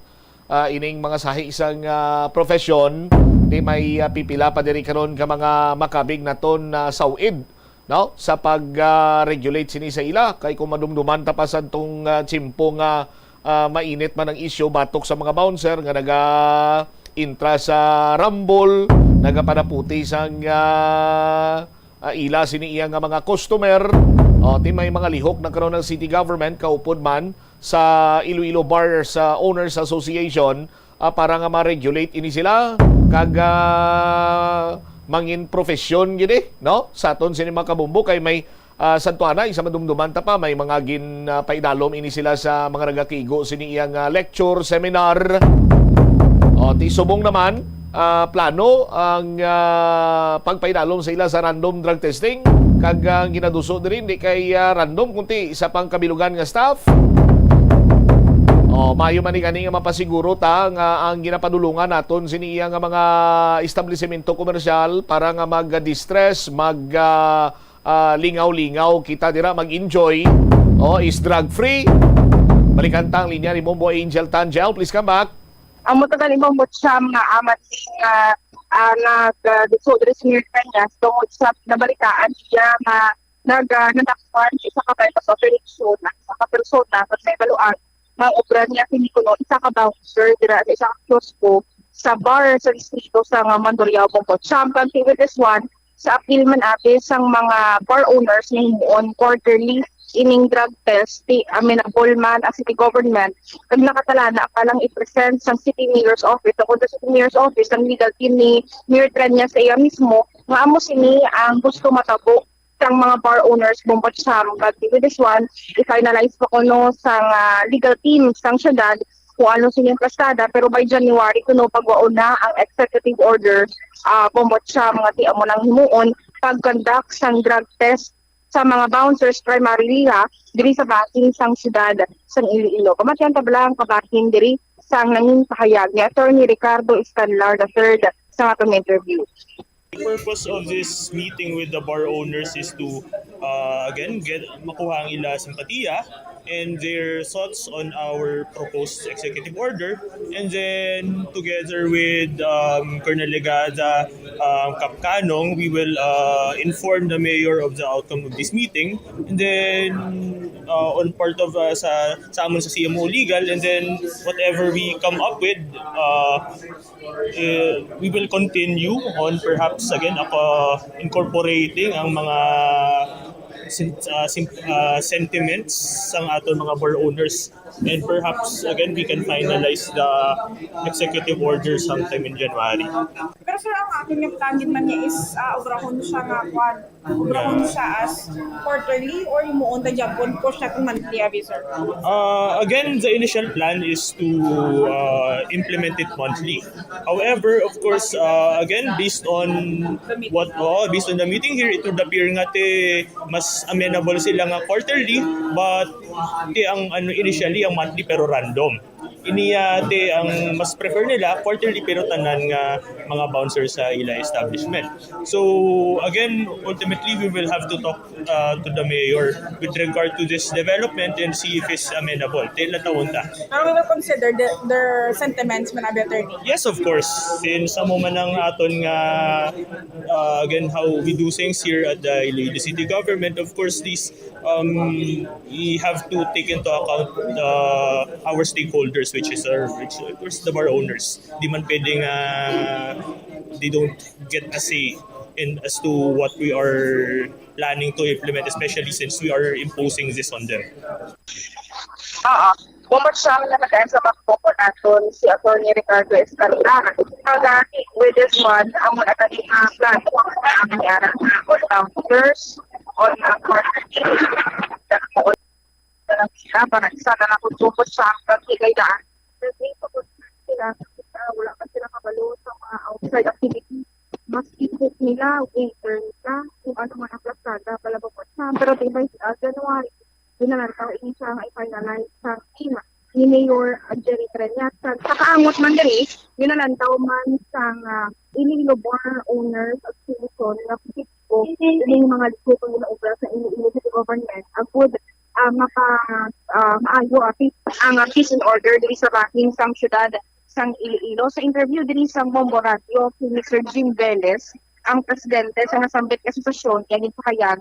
ah, ining mga sahi sang, ah, profesyon, ti may, ah, pipila pa diri karon ka mga makabig naton na saw-id, no, sa pag, ah, regulate sini sa ila. Kay kung madumduman ta pa sa tong, ah, tiyempo nga, ah, mainit man ang isyu batok sa mga bouncer nga naga-intra sa rambol, nagapanaputi sang, ah, ah, ila sini iya nga mga customer. O, ti may mga lihok na karon ang city government, kaupod man sa Iloilo Bars, ah, Owners Association, ah, para nga ma-regulate ini sila kag, ah, mangin profesyon gid, eh, no? Sa aton sini mga kabombo kay may, ah, sadto anay sa madumduman ta pa, may mga gin, ah, paidalom ini sila sa mga nagakigo sini iyang, ah, lecture, seminar. O, ti subong naman, ah, plano ang, ah, pagpaidalom sa ila sa random drug testing. Kag ang ginaduso diri, hindi kay, ah, random, kundi sa pangkabilugan nga staff. O, mayo man ni gani nga mapasiguro ta nga ang ginapadulungan naton sini iya nga mga establisemento komersyal para nga mag-distress, mag, ah, ah, lingaw-lingaw kita dira, mag-enjoy, o, is drug-free. Balikan ta ang linya ni Bombo Angel Tan. Jel, please come back. Amo to gani, Bombo Sam, nga amat sing, ah, ah, nag, ah, diso diri sa Mayor Cañas tungod sa nabalitaan siya nga nag, ah, nadakpan sa isa ka buy-bust operation, isa ka persona nga may baluan nga obra niya kini kuno isa ka bouncer dira sa isa ka kiosko sa bar sa distrito sa nga Mandurriao, Bombo Champ. Kag with this one, sa apil man abi sang mga bar owners nga himuon quarterly ining drug test, ti amenable man ang city government kag nakatalana pa lang i-present sang city mayor's office, o kung sa city mayor's office, ang legal team ni Mayor Treñas sa iya mismo, nga amo sini ang gusto matabo sang mga bar owners, Bombo Champ. But with this one, i-finalize pa kuno sang, ah, legal team sang syudad kung ano sini ang plastada, pero by January kuno pagwaon na ang executive order, ah, Bombo Champ, nga ti amo nang himuon pag-conduct sang drug test sa mga bouncers, primarily ha, diri sa bahin sang syudad sang Iloilo. Pamatian ta bala ang kabahin diri sang nangin pahayag ni Attorney Ricardo Escanlar the third sa atong interview. The purpose of this meeting with the bar owners is to, uh, again, get makuha ang ila simpatiya and their thoughts on our proposed executive order. And then, together with, um, Colonel Legada, um, Capcanong, we will, uh, inform the mayor of the outcome of this meeting. And then, uh, on part of, uh, sa, sa amon sa C M O Legal, and then whatever we come up with, uh, uh, we will continue on perhaps again ako incorporating ang mga sen- uh, sim- uh, sentiments sang aton mga bar owners, and perhaps again we can finalize the executive order sometime in January. Pero sir, ang aton nga plan gid man niya is, ah, obrahon siya nga kwan. Obrahon siya as quarterly or himuon ta gyapon push natin monthly abi, sir? Uh, again, the initial plan is to, uh, implement it monthly. However, of course, uh, again, based on what, oh, based on the meeting here, it would appear nga ti mas amenable sila nga quarterly, but ti ang ano, initially ang monthly pero random. Ini, uh, ti ang mas prefer nila quarterly pero tanan nga mga bouncers sa ila establishment. So again, ultimately we will have to talk, uh, to the mayor with regard to this development and see if it's amenable. Ti latawon ta. Pero we will consider the, their sentiments man abi, attorney. Yes, of course. Since amo man ang aton nga, uh, again, how we do things here at the Iloilo City Government, of course, this, um, we have to take into account, uh, our stakeholders, which is our, which, of course, the bar owners. Di man pwede nga they don't get a say in as to what we are planning to implement, especially since we are imposing this on them. Oo. Bumot siya nga nag-end sa bakbok naton si Attorney Ricardo Escalera. Kagani, with this one, ang mga tani nga plano ang nangyara sa on counters, on ang quarantine, on sila para isa na lang kung tungkol sa ang pagkikay daan. Naging tungkol sila, ah, wala pa sila kabalo sa mga outside activities. Mas input nila, winter nila, kung ano man ang plasada, palabot sa. Pero di ba, ah, January, ginalantaw ini siya nga i-finalize sa team ni Mayor, ah, Jerry Treñas. Sa, sa kaangot man diri, ginalantaw man sang, ah, Iloilo Bar Owners Association nga positibo ining mga likupon nga obra sa Iloilo City Government. Agud, ah, mapa, ah, maayo, ah, pis-, ang, ah, peace and order diri sa bahin sang syudad sang Iloilo. Sa interview diri sa Bombo Radio, si Mister Jim Velez, ang presidente sa nasambit nga asosasyon, nga ginpahayag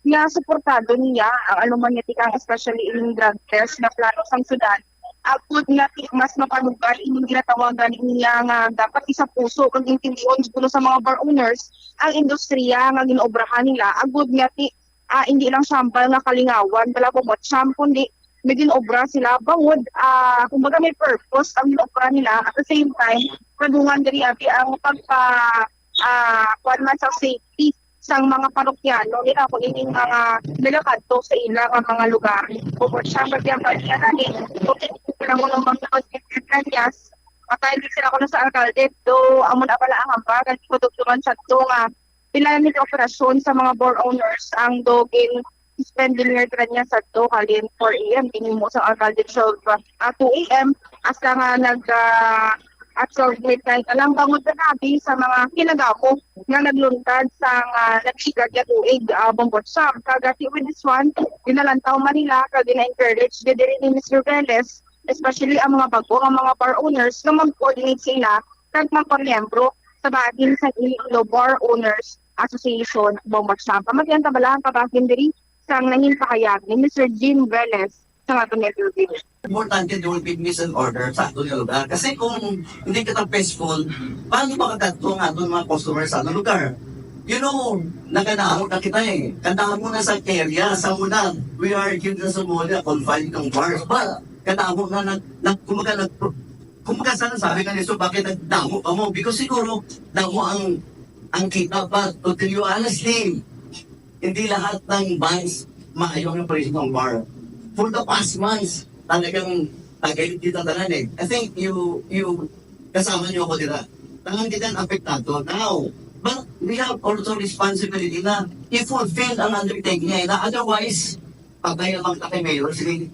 nga suportado niya ang anuman nga tikang, especially ining drug test na plano sang syudad. Agud nga ti-, mas mapalugal ining ginatawagan niya nga dapat isapuso kag intindihon siguro sa mga bar owners ang industriya nga ginobrahan nila. Agud nga ti, ah, hindi lang sambal nga kalingawan, bala, Bombo Champ, kundi may ginobra sila bangod, ah, kumbaga, may purpose ang ginobra nila. At the same time, kadungan diri abi ang pagpa, ah, kuwan man sa safety sang mga parokyano nila kung ining mga nagakadto sa ila nga mga lugar. Kung for example, kaya ba niya na ni, kung sila mo ng mga pagkakanyas, patay din sila ko sa alkalde, do amo na pala ang hambal, kasi kung duman sa to nga pila ni operasyon sa mga bar owners ang dogin spending year trend niya sa to halin four a m, ginhimo sa alkalde twelve, ah, two a m, hasta nga nag, ah, at twelve midnight na lang, bangod na nabi sa mga kinagamo nga nagluntad sa nga nagligad nga tuig, ah, Bombo Champ. Kagati with this one, ginalantaw man nila, kag gina-encourage gid diri ni Mister Velez, especially ang mga bago, ang mga bar owners, nga mag-coordinate sila kag magpamiyembro sa bahin sa Iloilo Bar Owners Association, Bombo Champ. Pamatian ta bala ang kabahin diri sang nangin pahayag ni Mister Jim Velez. sa aton nga building. Importante, there will be peace and order sa aton nga lugar. Kasi kung hindi kita peaceful, paano makakadto ang aton mga customer sa aton lugar? You know, nagkadamo na kita eh. Kadamo na sa area, sa una, we are here sa Somalia, confined ng bars. But, kadamo na, nag, nag, kumbaga, nag, kumbaga, sana sabi ka nito, bakit nagdamo ka mo? Because siguro, damo ang, ang kita. But, to tell you honestly, hindi lahat ng bars maayo ang operation ng bar. For the past months, talagang tagay kita tanan eh. I think you, you, kasama niyo ako dira. Tanan kita ang apektado. Now, but we have also responsibility na i-fulfill ang undertaking niya. Na otherwise, patay naman ka kay Mayor. Sige.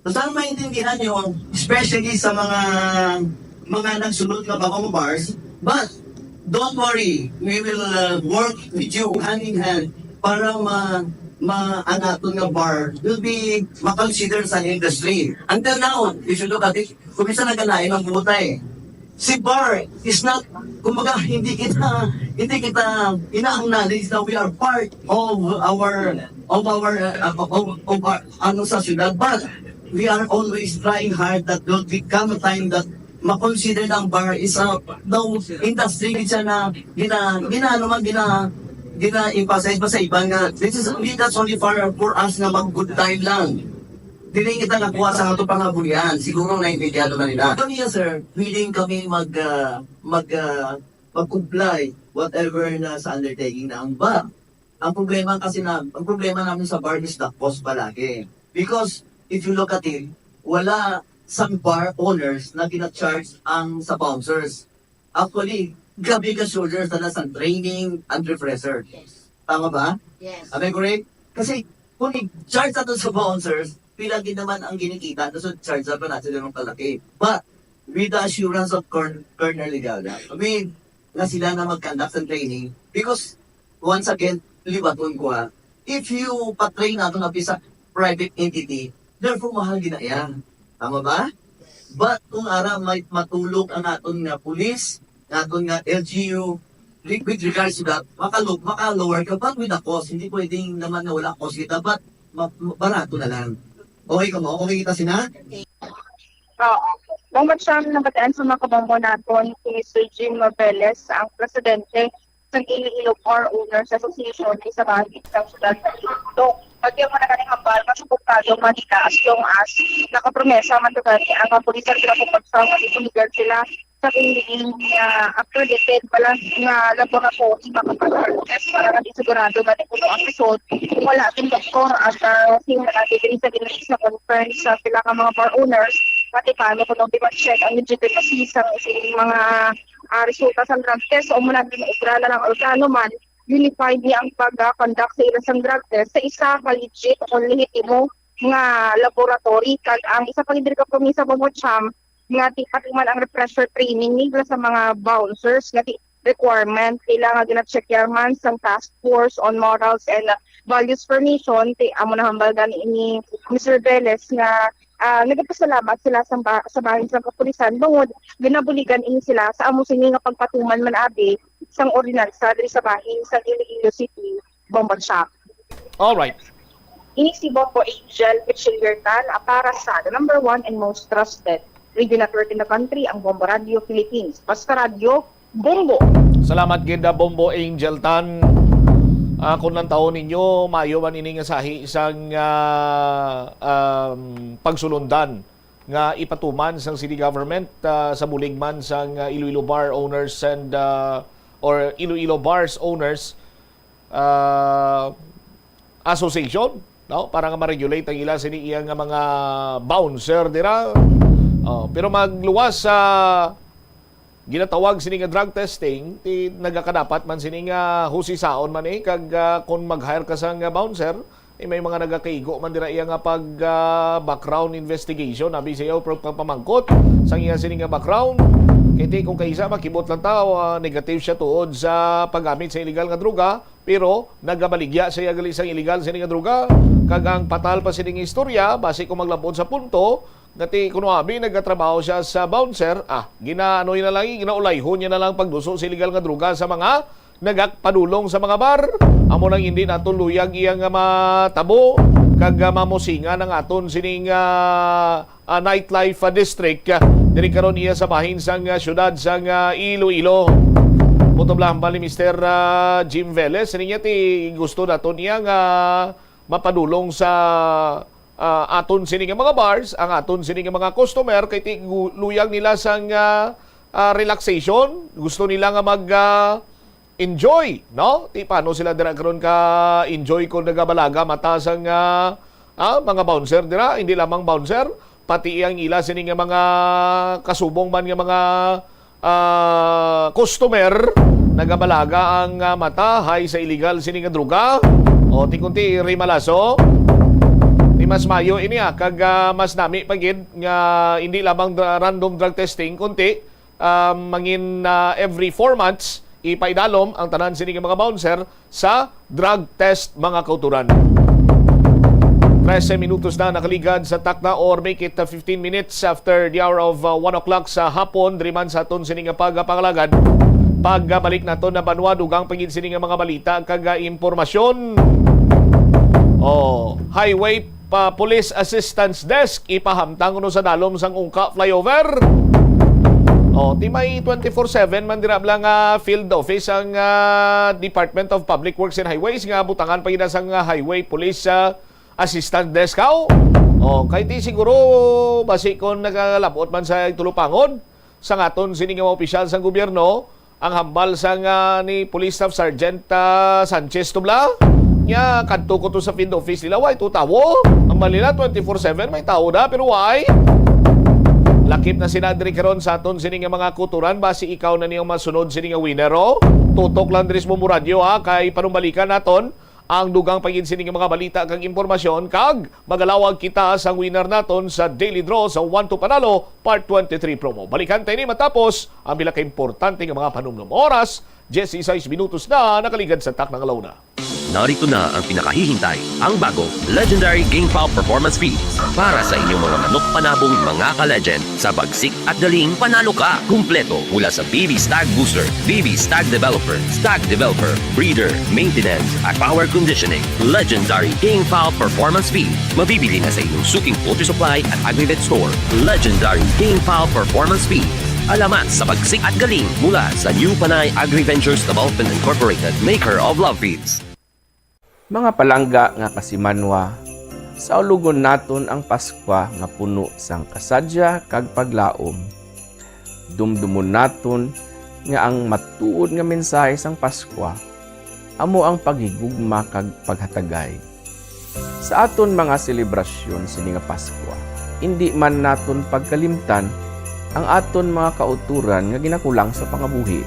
So, sana maintindihan niyo, especially sa mga mga nagsunod nga mga bars, but don't worry, we will uh, work with you hand in hand para ma ma ang aton nga bar will be ma-consider sa industry. Until now, if you look at it, kung minsan nagalain ang buta eh. Si bar is not, kumbaga, hindi kita, hindi kita ina-acknowledge na we are part of our, of our, uh, of, of our, ano, sa syudad. But we are always trying hard that will become a time that ma-consider ang bar is a daw industry gid siya na gina, gina, ano man, gina, gina-emphasize ba sa iban nga this is only, that's only for, for us nga mag-good time lang. Dili kita nakuha sa ato pangabuhian. Siguro naintindihan naman nila. Kami, yes, sir, willing kami mag, ah, mag, ah, mag-comply whatever na sa undertaking na ang bar. Ang problema kasi na, ang problema namin sa bar is the cost palagi. Because if you look at it, wala sang bar owners na gina-charge ang sa bouncers. Actually, grabe ka shoulders na sa training and refresher. Tama ba? Yes. Am I correct? Kasi kung i-charge nato sa bouncers, pila gid naman ang ginikita, so charge pa natin ng kalaki. But with the assurance of Cor- Colonel Ligada, I mean, nga sila na mag-conduct sa training, because once again, libaton ko ha, if you pa-train nato na sa private entity, therefore mahal gid na iya. Tama ba? But kung ara may matulog ang aton nga pulis, ang aton nga L G U, re- with regards to that, makalu- maka-lower ka, but with the cost, hindi pwedeng naman na wala cost kita, but ma- ma- barato na lang. Okay ka mo? Okay kita sina? Oo. Bang Champ, nabatian sa mga kabombo naton si Mister Jim Noveles, ang presidente sa Iloilo Bar Owners Association, isa ba ang isang syudad sa Iloilo. Pagyan mo na kani hambal, mas suportado man sila as long as nakapromesa man to gani ang kapulisan sila kung magsa-, mag-illegal sila sa hindi nga accredited pala nga laboratory makapag-test para naging sigurado nga di kuno ang result kung wala ang doktor at, ah, sino na diri sa ginagis na conference sa sila nga mga bar owners, pati paano kung di ma-check ang legitimacy sa, sa mga, ah, resulta sa drug test o muna din obra na lang organo man, unified niya ang pag-conduct sa ilang drug test sa isa ka legit o lehitimo nga laboratory. Kag ang isa pa gid ka promesa mo, Champ, nga di pati man ang refresher training nila sa mga bouncers nga di requirement, kailangan gina-check yan man sang Task Force on Morals and, uh, Values Formation. Ti amo na hambal gani ni Mister Veles nga, ah, nagapasalamat sila sa, ba- sa bahin sa kapulisan bangod ginabuligan ini sila sa amo sini nga pagpatuman man abi sang ordinansa diri sa bahin sa Iloilo City, Bombo Champ. Alright. Ini si Bombo Angel Michelle Yertan, ah, para sa the number one and most trusted radio network in the country, ang Bombo Radio Philippines. Basta Radyo, Bombo! Salamat gid, ah, Bombo Angel Tan. Ah, kung nantawon ninyo, mayo man ini nga sahi sang, ah, um, pagsulundan nga ipatuman sang city government, ah, sa bulig man sang, ah, Iloilo Bar Owners and, ah, or Iloilo Bars Owners, ah, Association, no, para nga ma-regulate ang ila sini iya nga mga bouncer dira. Oh, pero magluwas sa ginatawag sini nga drug testing, ti nagakadapat man sini nga husisaon man eh, kag, ah, kung mag-hire ka sang bouncer, eh, may mga nagakaigo man dira iya nga pag, ah, background investigation, abi sa iya pag- pagpamangkot sang iya sini nga background. Kay ti kung kaisa makibot lang ta, ah, negative siya tuod sa paggamit sa illegal nga droga, pero nagabaligya siya gali sang illegal sini nga droga. Kag ang patal pa sini nga istorya, basi kung maglabot sa punto, nga ti kuno abi nagatrabaho siya sa bouncer, ah, ginaano niya na lang, ginaulayhon niya na lang pagduso sa illegal nga droga sa mga nagakpadulong sa mga bar. Amo nang hindi nato luyag iya nga matabo, kag, ah, mamusingan ang aton sining, ah, ah, nightlife, ah, district, ah, diri karon iya sa bahin sang, ah, siyudad sang, ah, Iloilo. Kutob lang hambal ni Mister, ah, Jim Velez, sini niya ti gusto naton iya nga mapadulong sa, ah, aton sini nga mga bars, ang aton sini nga mga customer, kay ti gu-, luyag nila sang, ah, ah, relaxation, gusto nila nga mag, ah, enjoy, no? Ti paano sila dira karon ka enjoy kung nagabalaga mata sang, ah, ah, mga bouncer dira, hindi lamang bouncer, pati ang ila sini nga mga kasubong man nga mga, ah, customer nagabalaga ang, ah, mata hay sa illegal sini nga droga. O, ti kunti rimalaso. Ti mas mayo ini, ah, kag, ah, mas nami pa gid nga hindi lamang dra-, random drug testing, kunti, ah, mangin, ah, every four months, ipaidalom ang tanan sini nga mga bouncer sa drug test, mga kauturan. Trese minutos na nakaligad sa takna, or make it, uh, fifteen minutes after the hour of, uh, one o'clock sa hapon, diri man sa aton sini nga pagapangalagad. Pagbalik naton na banwa, dugang pa gid sini nga mga balita kag, uh, impormasyon. Oh, Highway pa Police Assistance Desk ipahamtang kuno sa dalom sang Ungka Flyover. Oh, ti may twenty-four seven man dira bala nga field office ang, ah, Department of Public Works and Highways nga butangan pa gid sang, ah, Highway Police, ah, Assistance Desk, haw? Oh, kay ti siguro basi kon nagalabot man sa tulupangon sang aton sini nga mga opisyal sang gobyerno, ang hambal sang, ah, ni Police Staff Sergeant, ah, Sanchez Tubla. Nya, kadto ko to sa field office nila, way to tawo. Hambal nila, twenty-four seven may tawo na, pero why? Lakip na sila diri karon sa aton sini nga mga kuturan, basi ikaw na niyo masunod sini nga winner, oh. Tutok lang diri sa Bombo Radyo, ha, kay panumbalikan naton ang dugang pa gid sini nga mga balita kag impormasyon, kag magalawag kita sang winner naton sa Daily Draw sa One to Panalo Part twenty-three promo. Balikan ta ini matapos ang pila ka importante nga mga panumdom. Oras, diyesisais minutos na nakaligad sa takna nga una. Narito na ang pinakahihintay, ang bago, Legendary King Pao Performance Feeds para sa inyong mga manok panabong, mga ka-legend. Sa Bagsik at Galing, panalo ka. Kumpleto mula sa B B Stag Booster, B B Stag Developer, Stag Developer, Breeder, Maintenance, at Power Conditioning. Legendary King Pao Performance Feeds. Mabibili na sa inyong suking poultry supply at agri-vet store. Legendary King Pao Performance Feeds. Alamat sa Bagsik at Galing mula sa New Panay Agri-Ventures Development Incorporated, maker of Love Feeds. Mga palangga nga kasimanwa, saulogon naton ang Paskwa nga puno sang kasadya kag paglaom. Dumdumon naton nga ang matuod nga mensahe sang Paskwa amo ang paghigugma kag paghatagay. Sa aton mga selebrasyon sini nga Paskwa, indi man naton pagkalimtan ang aton mga kautoran nga ginakulang sa pangabuhi.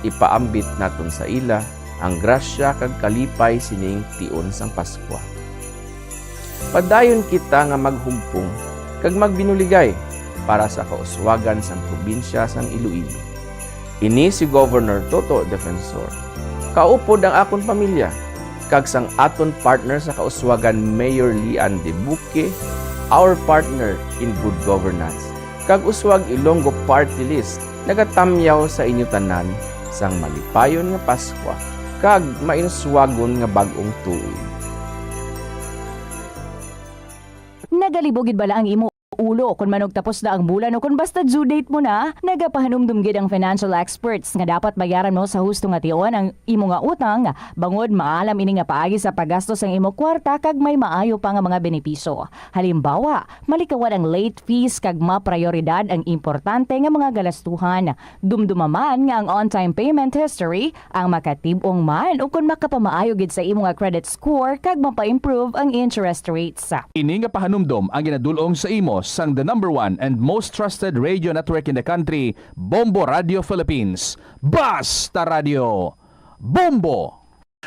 Ipaambit naton sa ila ang grasya kag kalipay sining tion sang Paskwa. Padayon kita nga maghugpong kag magbinuligay para sa kauswagan sang probinsya sang Iloilo. Ini si Governor Toto Defensor. Kaupod ang akon pamilya, kag sang aton partner sa kauswagan, Mayor Lian Debuque, our partner in good governance, kag Uswag Ilonggo Party List, nagatamyaw sa inyo tanan sang malipayon nga Paskwa kag mainuswagon nga bag-ong tuig. Nagalibog gid bala ang imo ulo kon manugtapos na ang bulan o kon basta due date mo na? Nagapahanumdom gid ang financial experts nga dapat bayaran mo sa husto nga tion ang imo nga utang, bangod maalam ini nga paagi sa paggastos ang imo kwarta kag may maayo pa nga mga benepisyo. Halimbawa, malikawan ang late fees kag maprayoridad ang importante nga mga galastuhan. Dumduma man nga ang on-time payment history ang makatib-ong man ukon makapamaayo gid sa imo nga credit score kag mapa-improve ang interest rates. Ini nga pahanumdom ang ginadul-ong sa imo sang the number one and most trusted radio network in the country, Bombo Radio Philippines. Basta Radio, Bombo!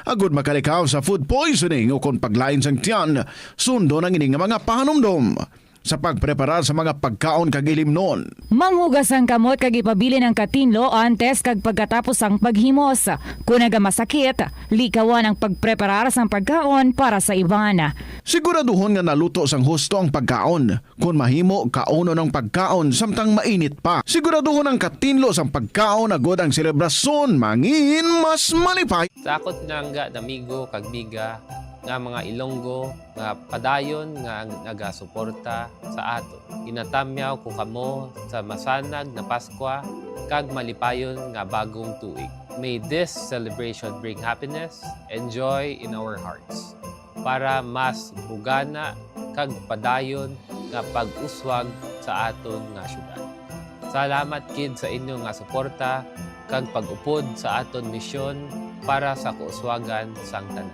Agod makalikaw sa food poisoning o kon paglain sang tiyan, sundon ang ini nga mga pahanumdom sa pagpreparar sa mga pagkaon kag ilimnon. Manghugas ang kamot kag ipabilin ang katinlo antes kag pagkatapos sang paghimos. Kon nagamasakit, likawan ang pagpreparar sang pagkaon para sa iban. Siguraduhon nga naluto sang husto ang pagkaon. Kon mahimo, kaunon ang pagkaon samtang mainit pa. Siguraduhon ang katinlo sang pagkaon agod ang selebrasyon mangin mas malipay. Sa akon pinalangga, amigo, kag amiga, nga mga Ilonggo nga padayon nga nagasuporta sa aton. Ginatamyaw ko kamo sa masanag na Paskwa kag malipayon nga bagong tuig. May this celebration bring happiness and joy in our hearts para mas bugana kag padayon nga pag-uswag sa aton nga syudad. Salamat gid sa inyo nga suporta kag pag-upod sa aton misyon para sa kauswagan sang tanan.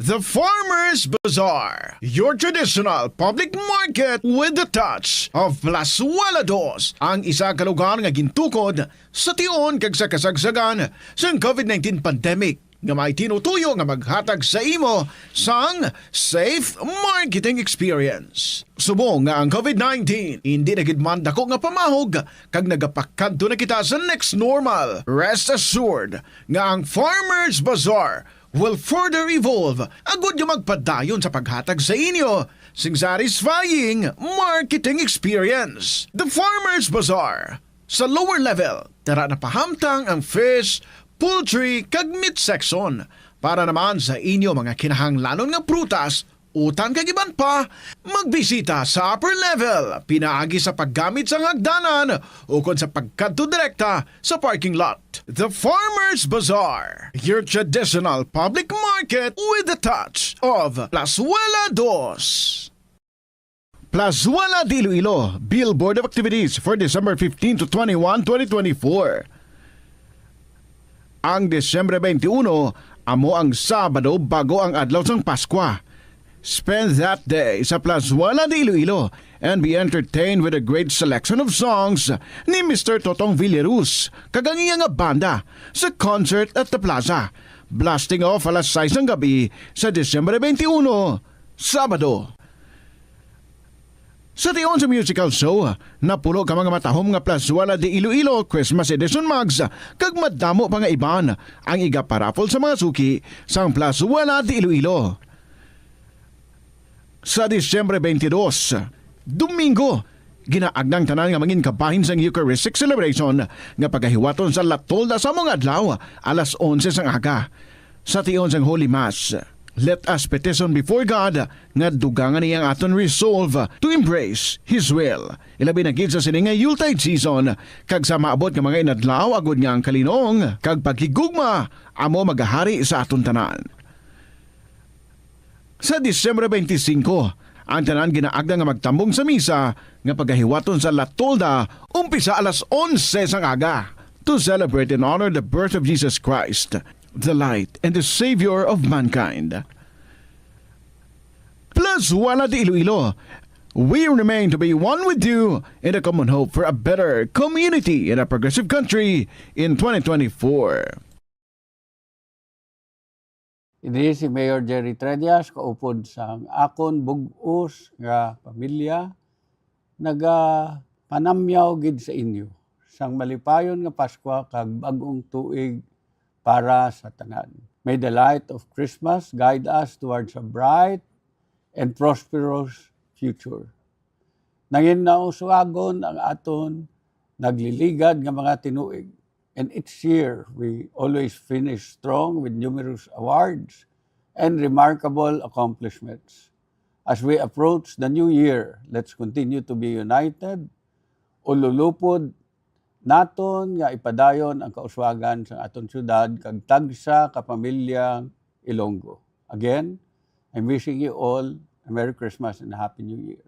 The Farmers Bazaar, your traditional public market with the touch of Plazuela Dos, ang isa ka lugar nga gintukod sa tion kag sa kasagsagan sang covid nineteen pandemic, nga may tinutuyo nga maghatag sa imo sang safe marketing experience. Subong nga ang covid nineteen indi na gid man dako nga pamahog kag nagapakadto na kita sa next normal, rest assured nga ang Farmers Bazaar will further evolve agud nga magpadayon sa paghatag sa inyo sing satisfying marketing experience. The Farmers Bazaar, sa lower level, tara na pahamtang ang fish, poultry, kag meat section. Para naman sa inyo mga kinahanglanon nga prutas, utan kag iban pa, magbisita sa upper level pinaagi sa paggamit sang hagdanan ukon sa pagkadto direkta sa parking lot. The Farmers Bazaar, your traditional public market with the touch of Plazuela Dos. Plazuela de Iloilo, Billboard of Activities for December fifteen to twenty-one, twenty twenty-four. Ang Disyembre twenty-one amo ang Sabado bago ang adlaw sang Paskwa. Spend that day sa Plazuela de Iloilo and be entertained with a great selection of songs ni Mister Totong Villarus kag ang iya nga banda sa Concert at the Plaza. Blasting off alas sais sang gabi sa Disyembre twenty-one, Sabado. Sa tion sa musical show, napulo ka mga matahom nga Plazuela de Iloilo Christmas Edition mugs kag madamo pa nga iban ang igaparaffle sa mga suki sang Plazuela de Iloilo. Sa Disyembre twenty-two, Domingo, ginaagda ang tanan nga mangin kabahin sang Eucharistic celebration nga pagahiwaton sa La Tolda sa mga adlaw alas onse sang aga. Sa tion sang Holy Mass, let us petition before God nga dugangan niya ang aton resolve to embrace His will, ilabi na gid sa sini nga Yuletide season, kag sa maabot nga mga inadlaw, agud nga ang kalinong kag paghigugma amo magahari sa aton tanan. Sa Disyembre twenty-five, ang tanan ginaagda nga magtambong sa misa nga pagahiwaton sa La Tolda umpisa alas onse sang aga, to celebrate and honor the birth of Jesus Christ, the light and the Savior of mankind. Plazuela de Iloilo, we remain to be one with you in a common hope for a better community and a progressive country in twenty twenty-four. Ini si Mayor Jerry Tredias, kaupod sang akon bug-os nga pamilya, nagapanamyaw gid sa inyo sang malipayon nga Paskwa kag bag-ong tuig para sa tanan. May the light of Christmas guide us towards a bright and prosperous future. Nangin nausuagon ang aton nagliligad nga mga tinuig. And each year, we always finish strong with numerous awards and remarkable accomplishments. As we approach the new year, let's continue to be united. Ululupod naton nga ipadayon ang kauswagan sa aton syudad kag tagsa ka pamilyang Ilonggo. Again, I'm wishing you all a Merry Christmas and a Happy New Year.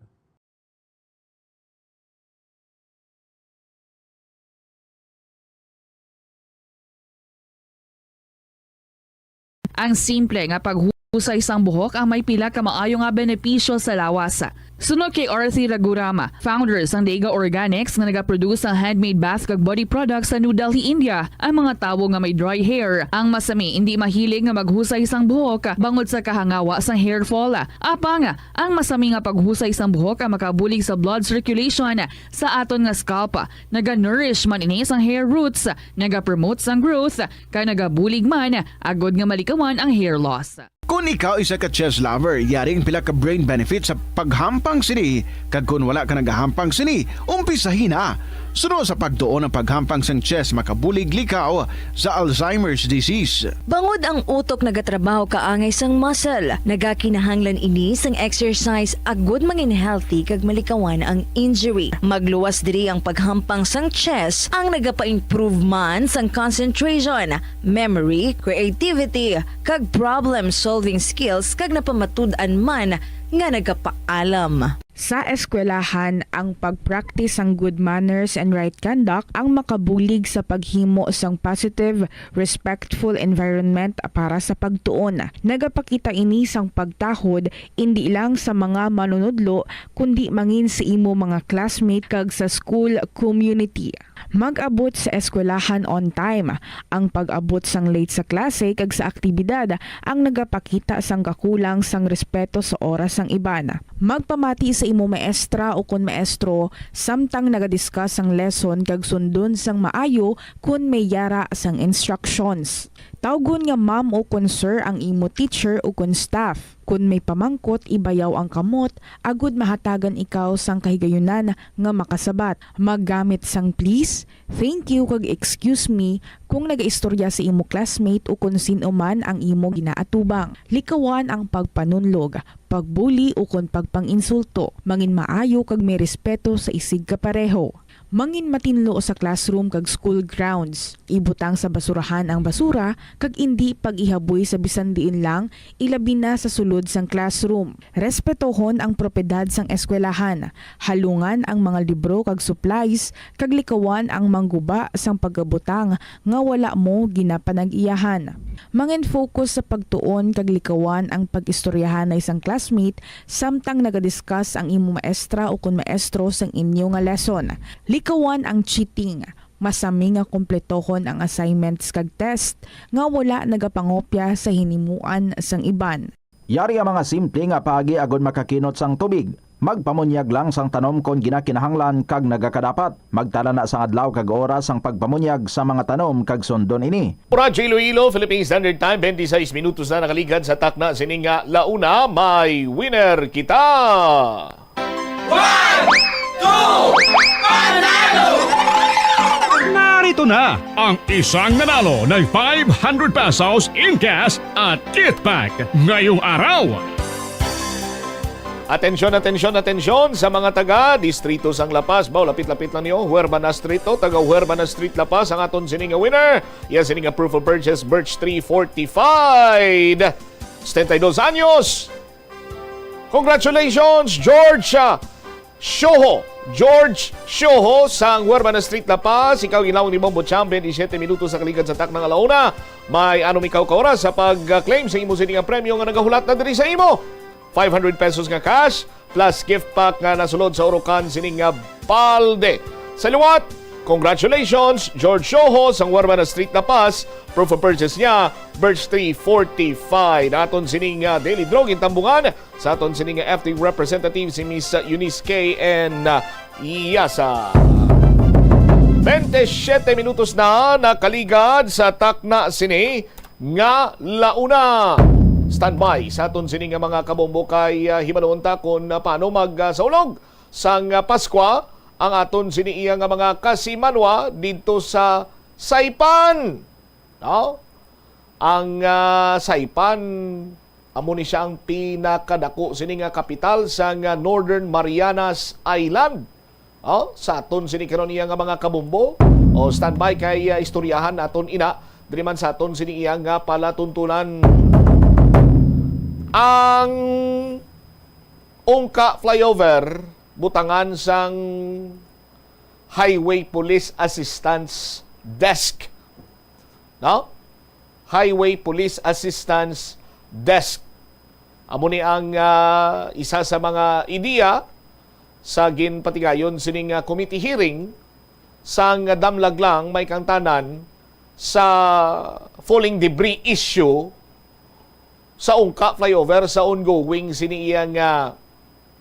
Ang simple nga paghusay sang buhok ang may pila ka maayo nga benepisyo sa lawas. Suno kay Arthi Raghuram, founder sang Dega Organics nga nagaproduce sang handmade bath kag body products sa New Delhi, India, ang mga tawo nga may dry hair, ang masami indi mahilig nga maghusay sang buhok bangod sa kahangawa sang hair fall. Apang, ang masami nga paghusay sang buhok ang makabulig sa blood circulation sa aton nga scalp. Naga-nourish man ini sang hair roots, nagapromote sang growth, kag nagabulig man agud nga malikawan ang hair loss. Kung ikaw isa ka chess lover, yari ang pila ka brain benefits sa paghampang sini, kag kung wala ka nagahampang sini, umpisahi na. Suno sa pagtuon ang paghampang sang chess makabulig likaw sa Alzheimer's disease. Bangod ang utok nagatrabaho kaangay sang muscle, nagakinahanglan ini sang exercise agud mangin healthy kag malikawan ang injury. Magluwas diri ang paghampang sang chess ang nagapa-improve man sang concentration, memory, creativity, kag problem-solving skills kag napamatud-an man nga nagapaalam. Sa eskwelahan, ang pag-practice sang good manners and right conduct ang makabulig sa paghimo sang positive, respectful environment para sa pagtuon. Nagapakita ini sang pagtahod indi lang sa mga manunudlo, kundi mangin sa imo mga classmate kag sa school community. Mag-abot sa eskwelahan on time. Ang pag-abot sang late sa klase kag sa aktibidad ang nagapakita sang kakulang sang respeto sa oras sang iban. Magpamati sa imo maestra ukon maestro samtang nagadiscuss ang lesson kag sundon sang maayo kon may yara sang instructions. Tawgon nga ma'am ukon sir ang imo teacher ukon staff. Kon may pamangkot, ibayaw ang kamot agud mahatagan ikaw sang kahigayunan nga makasabat. Maggamit sang please, thank you, kag excuse me kung nagaistorya sa imo classmate ukon sin-o man ang imo ginaatubang. Likawan ang pagpanunlog, pagbuli, ukon pagpang-insulto. Mangin maayo kag may respeto sa isigkapareho. Mangin matinlo sa classroom kag school grounds. Ibutang sa basurahan ang basura kag indi pag-ihaboy sa bisan diin lang, ilabi na sa sulod sang classroom. Respetohon ang propiedad sang eskwelahan, halungan ang mga libro kag supplies, kag likawan ang mangguba sang pagabutang nga wala mo ginapanag-iyahan. Mangin-focus sa pagtuon kag likawan ang pag-istoryahanay sang classmate samtang nagadiscuss ang imo maestra ukon maestro sang inyo nga lesson. Likawan ang cheating. Masami nga kompletohon ang assignments kag test nga wala nagapangopya sa hinimuan sang iban. Yari ang mga simple nga paagi agud makakinot sang tubig. Magpamunyag lang sang tanom kon ginakinahanglan kag nagakadapat. Magtala na sang adlaw kag oras sang pagpamunyag sa mga tanom kag sundon ini. Radyo Iloilo, Philippine Standard Time, twenty-six minutos na nakaligad sa takna sining, ah, launa. May winner kita! One, two, panalo! Narito na ang isang nanalo ng five hundred pesos in cash at gift pack ngayong araw. Atensyon, atensyon, atensyon sa mga taga Distrito sang La Paz. Baw, lapit-lapit lang niyo. Huerba na Street to. Taga Huerba na Street, La Paz, ang aton sini nga winner. Iya sini nga proof of purchase, Birch Tree Fortified. Setenta y dos anyos. Congratulations, George, ah, Shoho. George Shoho sang Huerba na Street, La Paz. Ikaw ginlawag ni Bombo Champ, twenty-seven minutos sa kaligad sa takna nga launa. May anom ikaw ka oras sa pag-claim sa imo sini nga premyo nga nagahulat na diri sa imo. Five hundred pesos nga cash plus gift pack nga nasulod sa urukan sini nga balde. Sa liwat, congratulations, George Shoho sang Huerba na Street, La Paz. Proof of purchase niya, Birch Tree Fortified. Aton sini nga Daily Draw gintambungan sa aton sini nga F T representative, si Miss Eunice K N Iyasa. Twenty-seven minutos na nakaligad sa takna sini nga launa. Standby sa aton sini nga mga kabombo kay, ah, hibaluon ta kon, ah, paano mag, ah, saulog sang, ah, Paskwa ang aton sini iya nga mga kasimanwa didto sa Saipan. No? Ang, ah, Saipan, amo ni siya ang pinakadako sini nga kapital sa nga Northern Marianas Island. Oh, sa aton sini karon iya nga mga kabombo. O, standby kay, ah, istoryahan naton ina diri man sa aton sini iya nga palatuntunan. Ang Ungka Flyover, butangan sang Highway Police Assistance Desk. No? Highway Police Assistance Desk. Amo ni ang, ah, isa sa mga ideya sa ginpatigayon sining, ah, committee hearing sang damlag lang may kangtanan sa falling debris issue sa Ungka Flyover sa ongoing sini iya nga,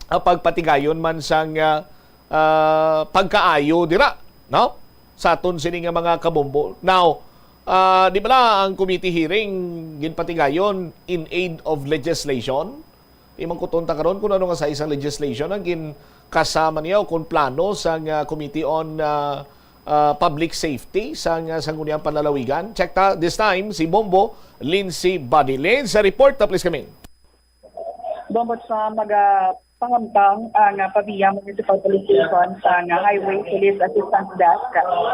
ah, pagpatigayon man sang, ah, ah, pagkaayo dira, no? Sa aton sini nga mga kabombo. Now, Ah, di bala ang committee hearing ginpatigayon in aid of legislation? Di man ko tunta karon kung ano nga size ang legislation ang ginkasama niya o kung plano sang, ah, Committee on, ah, ah, Public Safety sang, ah, Sangguniang Panlalawigan. Check ta this time si Bombo Lindsay Body. Lindsay, sa report ta, please, kami. Dombot sa magapangamtang ang, ah, Pavia Municipal Police Station sang, ah, Highway Police Assistance Desk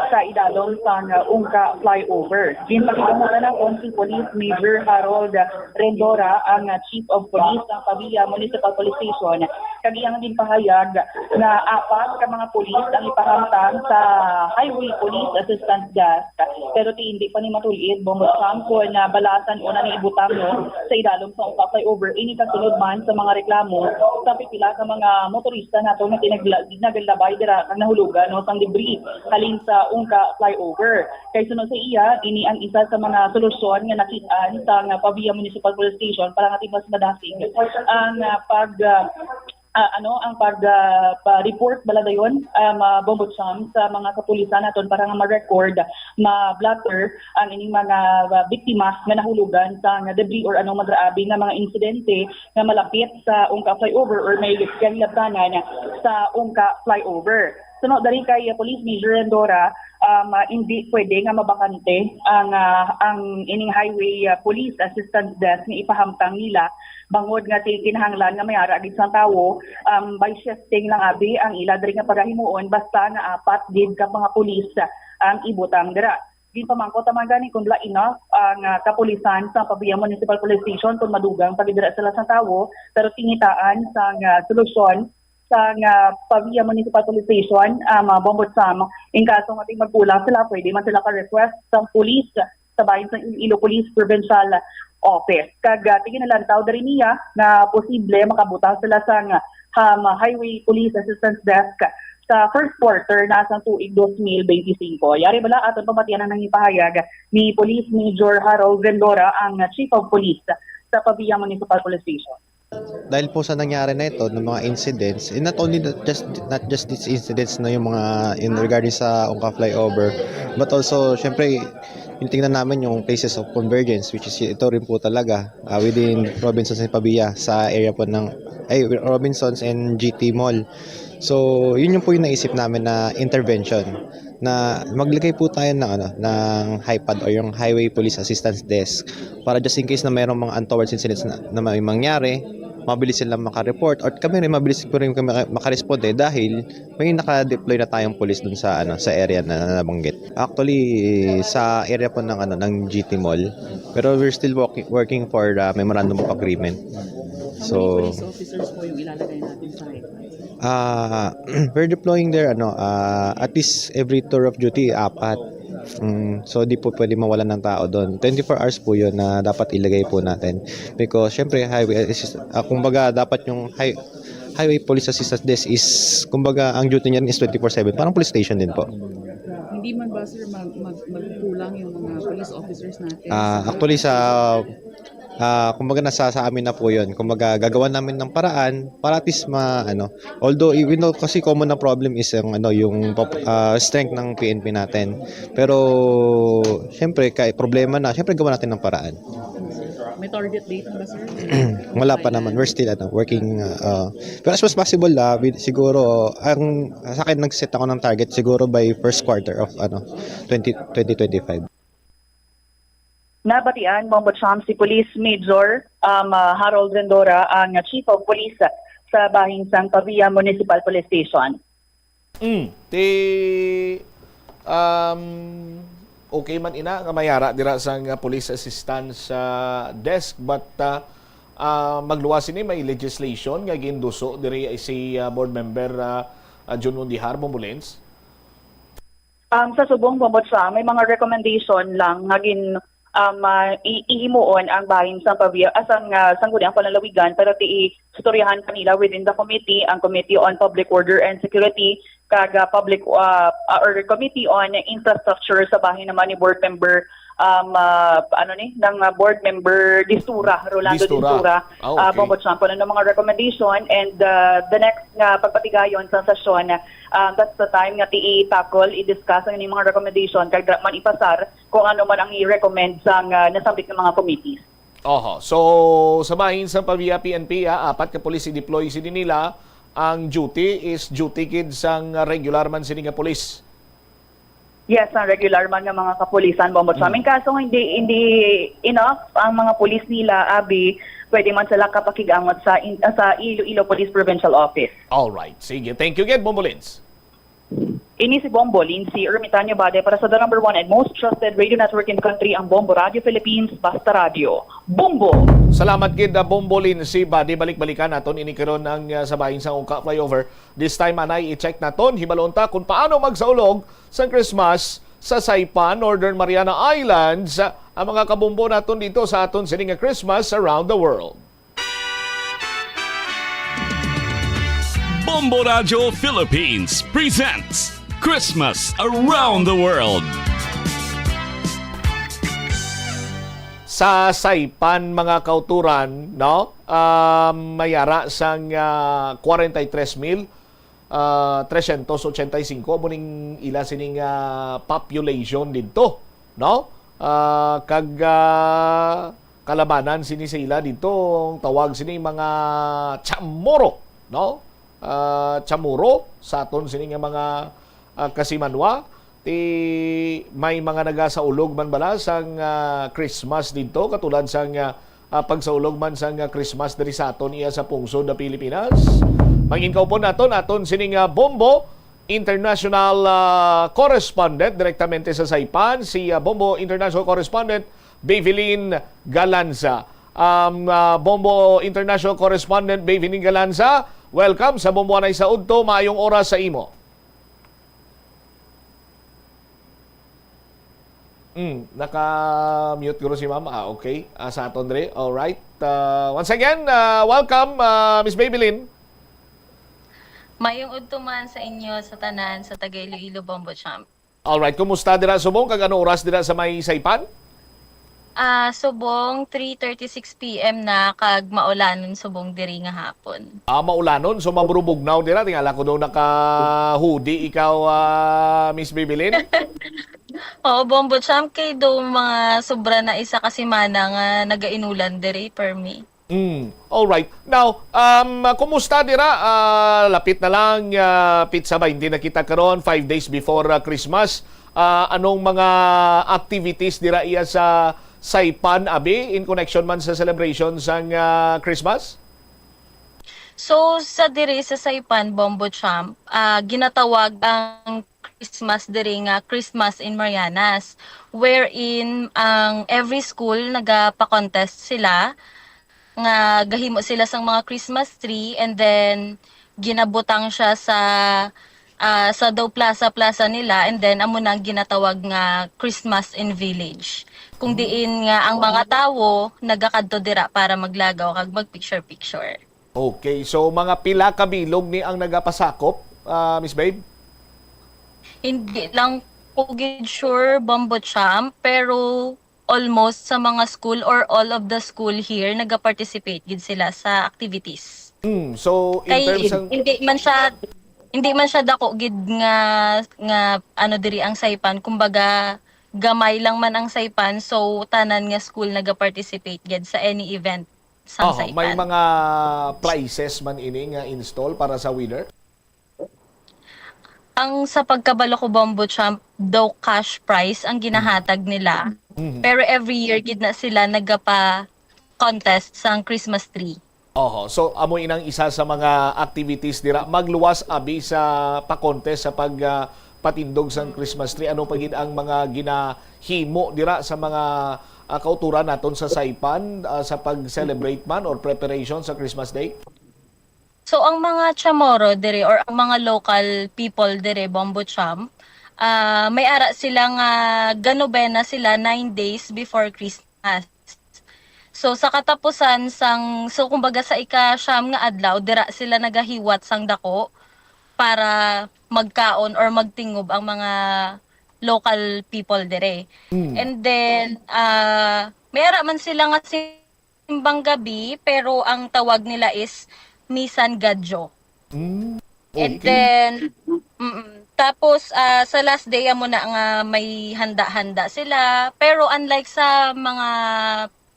sa idalom sang, ah, Ungka Flyover. Ginpakidamutan naton si Police Major Harold Rendora, ang, ah, Chief of Police sang Pavia Municipal Police Station, kag iyang ginpahayag nga apat ka mga pulis ang ipahamtang sa Highway Police Assistance Desk. Pero ti hindi pa ni matul-id, Bombo Sam, kon, ah, balasan o na ni ibutang, no, sa idalom sa Ungka Flyover ini kasunod man sa mga reklamo sa pipila ka mga motorista nato nga tinagla-, nagalabay dira kag nahulugan, no, sang debris halin sa Ungka Flyover. Kay suno sa iya, ini ang isa sa mga solusyon nga nakit-an sang Pavia Municipal Police Station para nga ti mas madasig ang, ah, pag, ah, ah, ano, ang pag, ah, pa-report bala dayon, ah, ma-, Bombo Cham, sa mga kapulisan naton para nga ma-record, ma-blotter ang ining mga, ah, biktima nga nahulugan sang debris or anong magraabi nga mga insidente nga malapit sa Ungka Flyover or may kahilabtanan sa Ungka Flyover. Suno dari kay Police Major Rendora, um, ah, hindi pwede nga mabakante ang, ah, ang ining Highway, ah, Police Assistance Desk nga ipahamtang nila bangod nga ti kinahanglan nga may ara gid sang tawo, um, by shifting lang abi ang ila diri nga pagahimuon basta nga apat gid ka mga pulis ang ibutang dira. Ginpamangkot naman gani kung wala enough ang, ah, kapulisan sa Pavia Municipal Police Station kung madugang pa gid dira sila sa tawo, pero tingitaan sang, ah, solusyon sang, ah, Pavia Municipal Police Station, ah, mga Bombo Cham. In kaso nga ti magkulang sila, pwede man sila ka-request sa police sa bahin sa Iloilo Police Provincial Office. Kag, ah, tingin nalantaw diri niya nga posible makabutang sila sang, um, Highway Police Assistance Desk sa first quarter na sang tuig dos mil benti singko. Yari bala aton pamatian ang nangipahayag ni Police Major Harold Vendora, ang Chief of Police sa Pavia Municipal Police Station. Dahil po sa nangyari na ito, ng mga incidents, and not only that, just not just these incidents na yung mga in regarding sa Ungka Flyover, but also syempre yung tingnan namin yung places of convergence, which is ito rin po talaga, ah, within Robinsons and Pavia sa area po ng ay Robinsons and G T Mall. So, yun yung po yung naisip namin na intervention, na maglagay po tayo ng ano, ng HIPAD o yung Highway Police Assistance Desk para just in case na mayroong mga untoward incidents na, na may mangyari, mabilis silang maka-report or kami rin mabilis po rin kami maka-, makaresponde dahil may naka-deploy na tayong pulis dun sa ano, sa area na nabanggit. Actually, sa area po ng ano, ng G T Mall, pero we're still working, working for the memorandum of agreement. So, police officers po yung ilalagay natin sa HIPAD? Ah, we're deploying there ano, ah, at least every tour of duty apat. Mm, so di po pwede mawalan ng tao doon. Twenty-four hours po 'yun na dapat ilagay po natin. Because syempre highway assist, ah, kumbaga dapat yung high, highway police assistance desk is kumbaga ang duty niya is twenty-four seven. Parang police station din po. Hindi man ba, sir, mag, mag, magkulang yung mga police officers natin? Ah, actually sa ah, kumbaga nasa sa amin na po 'yun. Kumbaga gagawa namin ng paraan para at least ma ano. Although even though kasi common na problem is yung ano yung pop- ah, strength ng P N P natin. Pero syempre kay problema na, syempre gawa natin ng paraan. May target date na ba, sir? Wala pa naman. We're still ano, working uh, uh, pero as much as possible ah, with- siguro ang sa akin nag-set ako ng target siguro by first quarter of ano twenty twenty twenty-five. Nabatian, Bombo Cham, si Police Major, um, ah, Harold Rendora, ang Chief of Police sa bahin sang Pavia Municipal Police Station. Mm. Ti um, okay man ina nga mayara dira sang, ah, police assistance, ah, desk, but, ah, ah, magluwas ini may legislation nga ginduso diri si, ah, board member, ah, ah, Jun Mundihar, Bombo Lens. Um, sa subong, Bombo Cham, may mga recommendation lang nga gin um, ah, i- ihimuon ang bahin sang Pavia, ah, sang, ah, Sangguniang Panlalawigan, pero ti istoryahan pa nila within the committee, ang Committee on Public Order and Security, kag, ah, public, ah, ah, or Committee on Infrastructure sa bahin naman ni Board Member, um, ah, ano ni, ng, ah, board member Distura, Rolando Distura. Distura, Ah, okay. Bombo Champ, ano mga recommendation, and, ah, the next nga pagpatigayon sa sesyon, ah, that's the time nga ti i-tackle, i-discuss ang ining mga recommendation, kag dira man ipasar kung ano man ang i-recommend sang, ah, nasambit nga mga committees. Oho. So, sa bahin sang PAVIA P N P, ah, apat ka pulis i-deploy sini nila. Ang duty is duty gid sang regular man sini nga pulis. Yes, ang regular man nga mga kapulisan, Bombo Cham. Mm. In kaso hindi, hindi enough ang mga pulis nila, abi, pwede man sila kapakig-angot sa in-, sa Iloilo Police Provincial Office. All right. Sige. Thank you gid, Bombo Lins. Ini si Bombo Lindsay Ermitanio Bade para sa the number one and most trusted radio network in the country, ang Bombo Radio Philippines, Basta Radio. Bombo! Salamat gid, ah, Bombo Lindsay Bade. Balik-balikan naton ini karon ang, ah, sa bahin sang Ungka Flyover. This time, anay i-check naton, hibalon ta kung paano magsaulog sang Christmas sa Saipan, Northern Mariana Islands, ang mga kabombo naton dito sa aton sini nga Christmas Around the World. Bombo Radyo Philippines presents Christmas Around the World. Sa Saipan, mga kauturan, no? Ah, may ara sang, ah, kwarenta y tres mil, ah, tresyentos ochenta y singko mo ning ila sining, ah, population didto, no? Ah, kag, ah, kalabanan sini sa ila didto, ang tawag sini mga Chamorro, no? Ah, Chamorro sa aton sini nga mga, ah, kasimanwa. Ti may mga nagasaulog man bala sang, ah, Christmas didto, katulad sang, ah, ah, pagsaulog man sang, ah, Christmas diri sa aton iya sa pungsod na Pilipinas. Mangin kaupon naton, aton sining, ah, Bombo International, ah, correspondent direktamente sa Saipan, si, ah, Bombo International Correspondent Bevelin Galanza. Um, ah, Bombo International Correspondent Bevelin Galanza, welcome sa Bombo Anay sa Udto. Maayong oras sa imo. Mm, naka-mute guro si ma'am. Ah, okay. Ah, sa aton diri. All right. Ah, once again, ah, welcome, ah, Miss Babylin. Mayong udto man sa inyo, sa tanan, sa taga Iloilo, Bombo Champ. All right. Kumusta dira subong? Kag ano oras dira sa may Saipan? Ah, subong three thirty-six P M na, kag maulanon subong diri nga hapon. Ah, maulanon? So, maburubugnaw dira. Tingala ko daw naka-hoodie ikaw, ah, Miss Bibilin? Oo, Bombo Champ, kay daw mga sobra na isa ka semana nga nagainulan diri, permi. Mm, all right. Now, um, kumusta dira? Ah, lapit na lang, ah, pitsa baynte na kita karon, five days before, ah, Christmas. Ah, anong mga activities dira iya sa Saipan, abi, in connection man sa celebration sang, ah, Christmas? So, sa diri sa Saipan, Bombo Champ, ah, ginatawag ang Christmas diri nga Christmas in Marianas, wherein ang every school nagapa-contest sila, nga gahimo sila sang mga Christmas tree, and then ginabutang siya sa, ah, sa daw plaza-plaza nila, and then amo na ang ginatawag nga Christmas in Village, kung Hmm. diin nga ang mga tawo nagakadto dira para maglagaw kag mag-picture-picture. Okay, so mga pila ka bilog ni ang nagapasakop, ah, Miss Babe? Hindi lang ko gid sure, Bombo Champ, pero almost sa mga school or all of the school here, nagaparticipate gid sila sa activities. Mm, so, in Kay terms ng hindi man siya, hindi man siya dako gid nga, nga ano diri ang Saipan. Kumbaga, gamay lang man ang Saipan, so tanan nga school nagaparticipate gid sa any event sang Aha, may Saipan. Mga prizes man ini nga install para sa winner? Ang sa pagkabalo ko, Bombo Champ, daw cash prize ang ginahatag nila. Mhm. Pero every year gid na sila nagapa-contest sang Christmas tree. Oho. So, amo inang isa sa mga activities dira. Magluwas abi sa pa-contest sa pag, ah, patindog sang Christmas tree. Ano pa gid ang mga ginahimo dira sa mga, ah, kauturan naton sa Saipan, ah, sa pag-celebrate man or preparation sa Christmas Day? So, ang mga Chamorro diri or ang mga local people diri, Bombo Champ, ah, may ara sila nga ganobena sila nine days before Christmas. So, sa katapusan sang, so, kumbaga, sa ika-siyam nga adlaw, dira sila nagahiwat sang dako para magkaon or magtingob ang mga local people dire. Mm. And then, ah, may ara man sila nga simbang gabi, pero ang tawag nila is Nisan Gadyo. Mm. And Okay. then, mm, tapos, ah, sa last day, amo na nga may handa-handa sila. Pero unlike sa mga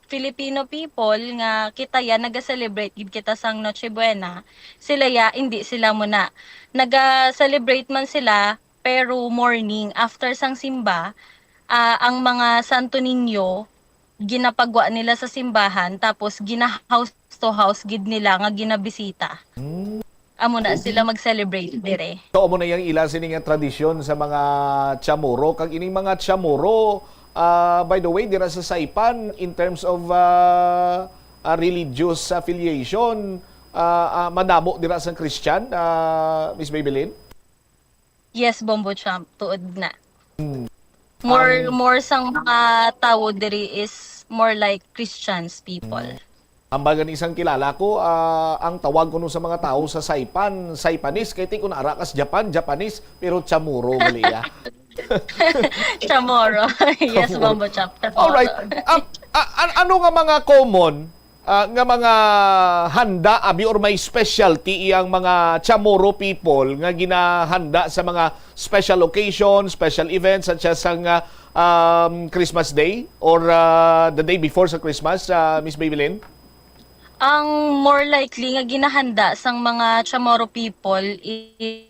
Filipino people nga kita ya naga-celebrate gid kita sang Noche Buena, sila ya, hindi sila muna. Naga-celebrate man sila, pero morning, after sang simba, ah, ang mga Santo Niño, ginapagwa nila sa simbahan, tapos gina-house to house gid nila nga ginabisita. Hmm. Amo na sila mag-celebrate dire. So, amo na yang ila sini nga tradisyon sa mga Chamorro. Kag ining mga Chamorro, ah, by the way, dira sa Saipan, in terms of, ah, ah, religious affiliation, ah, ah, madamo dira sa Christian, ah, Miss Babylin? Yes, Bombo Champ, tuod na. Hmm. More, Ang more sang mga tawo diri is more like Christians people. Hmm. Hambal gani sang kilala ko, ah, ang tawag kuno sa mga tawo sa Saipan, Saipanese. Kay ti kun ara ka sa Japan, Japanese, pero Chamorro gali ya. Chamorro. Yes, Chamorro. Bombo Champ. Chamorro. Alright. Ah, ah, an-, ano nga mga common, ah, nga mga handa, abi, or may specialty iyang mga Chamorro people nga ginahanda sa mga special occasion, special events, such as ang, ah, um, Christmas Day or, ah, the day before sa Christmas, ah, Miss Babylin? Ang more likely nga ginahanda sang mga Chamorro people is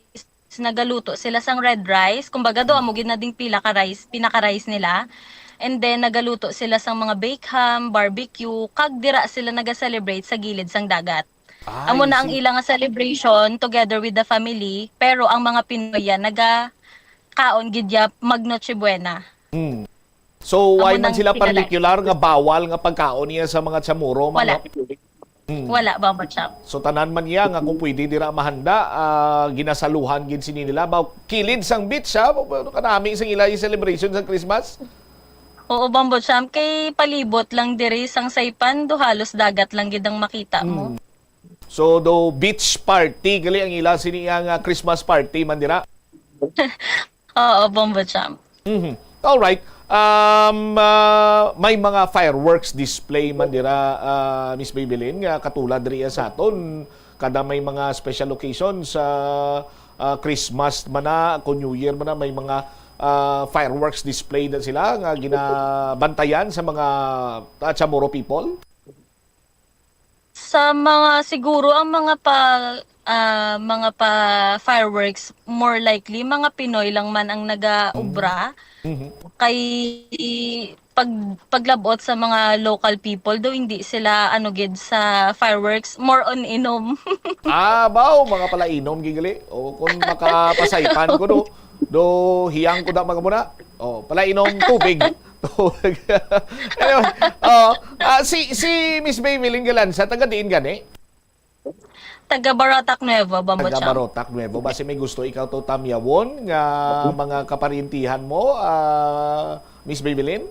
nagaluto sila sang red rice. Kumbaga, do amo gid na ding pila ka rice, pinaka-rice nila. And then, nagaluto sila sang mga bake ham, barbecue, kag dira sila naga-celebrate sa gilid sang dagat. Ah, Amo I na ang see. ila nga celebration together with the family, pero ang mga Pinoy yan, nagakaon gid ya mag Noche Buena. Hmm. So, Amo why man nang sila kilala. particular nga bawal nga pagkaon niya sa mga Chamorro, ma'am, Wala. no? Hmm. Wala, Bombo Champ. So, tanan man niya nga kung pwede dira mahanda, ah, ginasaluhan gid sini nila. Ba, kilid sang beach, ha? Kanami sang ila yung celebration sa Christmas? Oo, Bombo Champ. Kay palibot lang diri sang Saipan, do halos dagat lang gid ang makita mo. Hmm. So, do beach party, gali ang ila sini ang, ah, Christmas party man dira? Oo, Bombo Champ. Mhm. Alright. Um, ah, may mga fireworks display man dira, ah, Miss Babylin, nga katulad diri sa aton. Kada may mga special occasion sa, ah, Christmas man na, kung New Year man na, may mga, ah, fireworks display na sila nga ginabantayan sa mga, ah, Chamorro people. Sa mga, siguro ang mga pa, ah, mga pa fireworks, more likely, mga Pinoy lang man ang nagaobra. Mm. Mhm. Kay pag, paglabot sa mga local people, do hindi sila, ano, gid sa fireworks, more on inom. Ah, baw, mga palainom, gigali. O, kung makapasaypan ko, do, do hiyang ko da mga muna. O, palainom, tubig. Anyway, oh, ah, si, si Miss Babylin Galanza, taga diin gani? Taga Barotac Nuevo, Bombo Taga Champ. Barotac Nuevo. Basi may gusto ikaw to tamyawon nga mga kaparintihan mo, ah, Miss Babylin?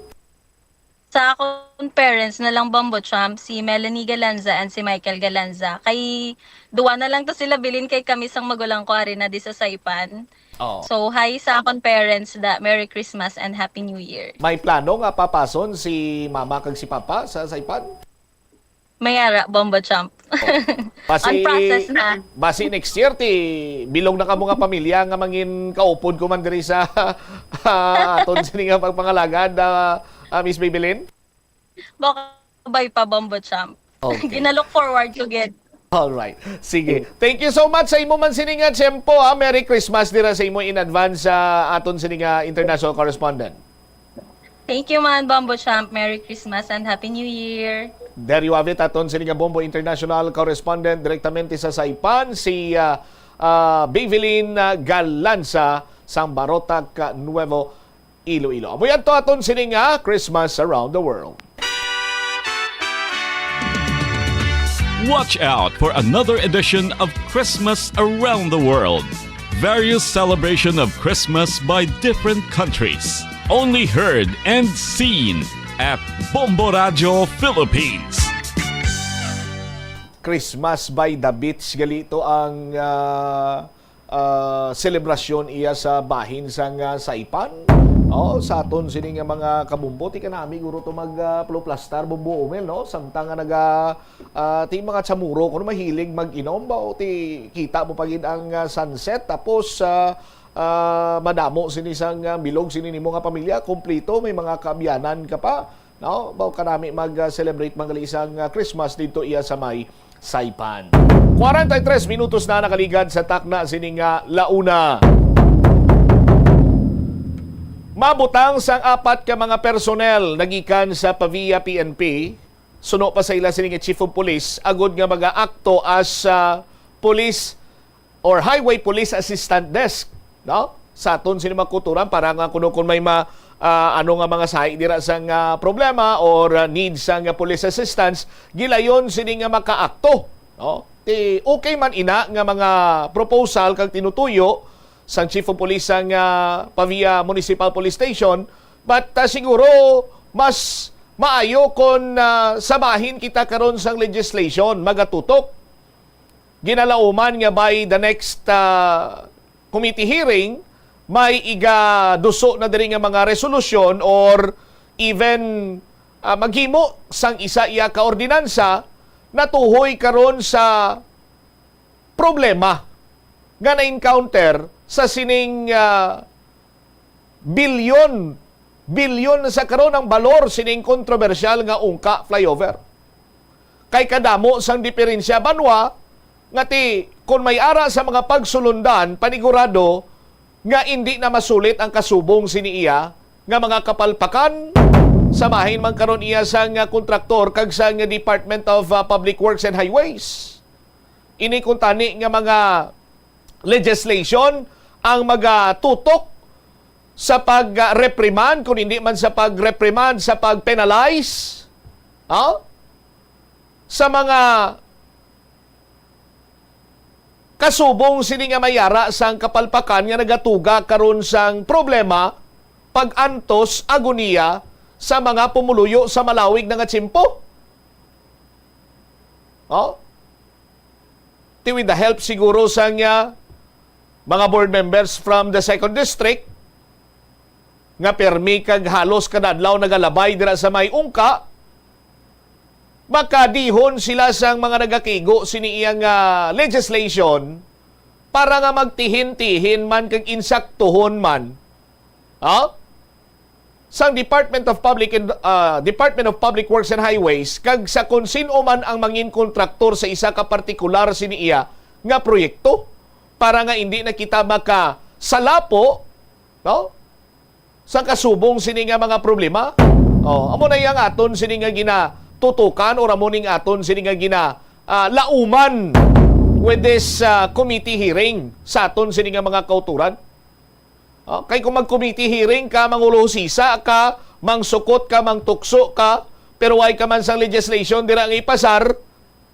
Sa akon parents na lang, Bombo Champ, si Melanie Galanza and si Michael Galanza. Kay duwa na lang to sila bilin kay kami sang magulang ko ari na di sa Saipan. Oh. So, hi sa akon parents da. Merry Christmas and Happy New Year. May plano nga papason si mama kag si papa sa Saipan? May ara, Bombo Champ. Oh. Basi, On process na. Basi next year, ti, bilog na kamo nga pamilya nga mangin kaupod ko man diri sa, ah, aton sini nga pagpangalagad, ah, ah, Miss Babylin? Baka bay pa, Bombo Champ. Okay. Gina-look forward ko gid. All right. Sige. Thank you so much sa imo man sini nga tiyempo, ha. Merry Christmas dira sa imo in advance sa aton sini nga international correspondent. Thank you man, Bombo Champ. Merry Christmas and Happy New Year. There you have it, aton sini nga Bombo International Correspondent direktamente sa Saipan, si, ah, ah, Bevelyn, ah, Galanza sang Barotac, ah, Nuevo, Iloilo. Amo yan to aton sini nga Christmas Around the World. Watch out for another edition of Christmas Around the World. Various celebration of Christmas by different countries. Only heard and seen at Bombo Radyo Philippines. Christmas by the Beach, gali to ang, ah, ah, selebrasyon iya sa bahin sang, ah, Saipan. Oh, sa aton sini nga mga kabumbo, ti kanami guro to mag ah, plastar, bumbo umel, no? Samtang nga naga ah, ti mga chamuro kuno mahilig mag-inom ba o ti kita mo pa gid ang ah, sunset, tapos ah, ah, madamo sini sang ah, bilog sini nimo nga pamilya, kompleto, may mga kaabyanan ka pa, no? Ba kanami mag ah, celebrate mga isang ah, Christmas dito iya sa may Saipan. Kwarenta y tres minutos na nakaligad sa takna sini nga launa. Mabutang sang apat ka mga personnel nagikan sa Pavia P N P, suno pa sa ila sini nga Chief of Police, agud nga mag-aakto as ah, police or Highway Police Assistant Desk, no? Sa aton sini mga kulturan, para nga kuno kun may ma, ah, ano nga mga sahi dira sang ah, problema or ah, need sang ah, police assistance, gilayon sini nga makaakto, no? Ti okay man ina nga mga proposal kag tinutuyo sang Chief of Police sang ah, Pavia Municipal Police Station, but ah, siguro mas maayo kon ah, sa bahin kita karon sang legislation magatutok. Ginalauman nga by the next ah, committee hearing, may igaduso na diri nga mga resolusyon or even ah, maghimo sang isa iya ka ordinansa natuhoy karon sa problema nga na-encounter sa sining ah, bilyon, bilyon na sa karon ang balor sining kontrobersyal nga Ungka flyover. Kay kadamo sang diferensya banwa nga ti kon may ara sa mga pagsulundan, panigurado nga indi na masulit ang kasubong sini iya nga mga kapalpakan sa bahin man karon iya sang kontraktor kag sang Department of ah, Public Works and Highways. Ini kuntani nga mga legislation ang magatutok sa pag-reprimand, kung hindi man sa pag-reprimand, sa pag-penalize, ha? Sa mga kasubong sini nga may ara sang kapalpakan nga nagatuga karon sang problema, pag-antos, agoniya sa mga pumuluyo sa malawig na nga tiyempo. Oh? Ti with the help siguro sang ah, mga board members from the second district, nga permi kag halos kada adlaw nagalabay dira sa may Ungka, makadihon sila sang mga nagakigo sini iyang ah, legislation para nga magtihin-tihin man kag insaktuhon man, ha? Sang Department of Public and, ah, Department of Public Works and Highways kag sa kon sin-o man ang mangin kontraktor sa isa ka partikular sini iya nga proyekto, para nga indi na kita makasalapo, no, sa kasubong sini nga mga problema. Oh, amo na yang aton sini nga ginatutukan, or amo ning aton sini nga gina ah, lauman with this ah, committee hearing sa aton sini nga mga kauturan. Oh, kay kung mag-committee hearing ka, manguluhusisa ka, mangsukot ka, mangtukso ka, pero way ka man sang legislation dira nga ipasar,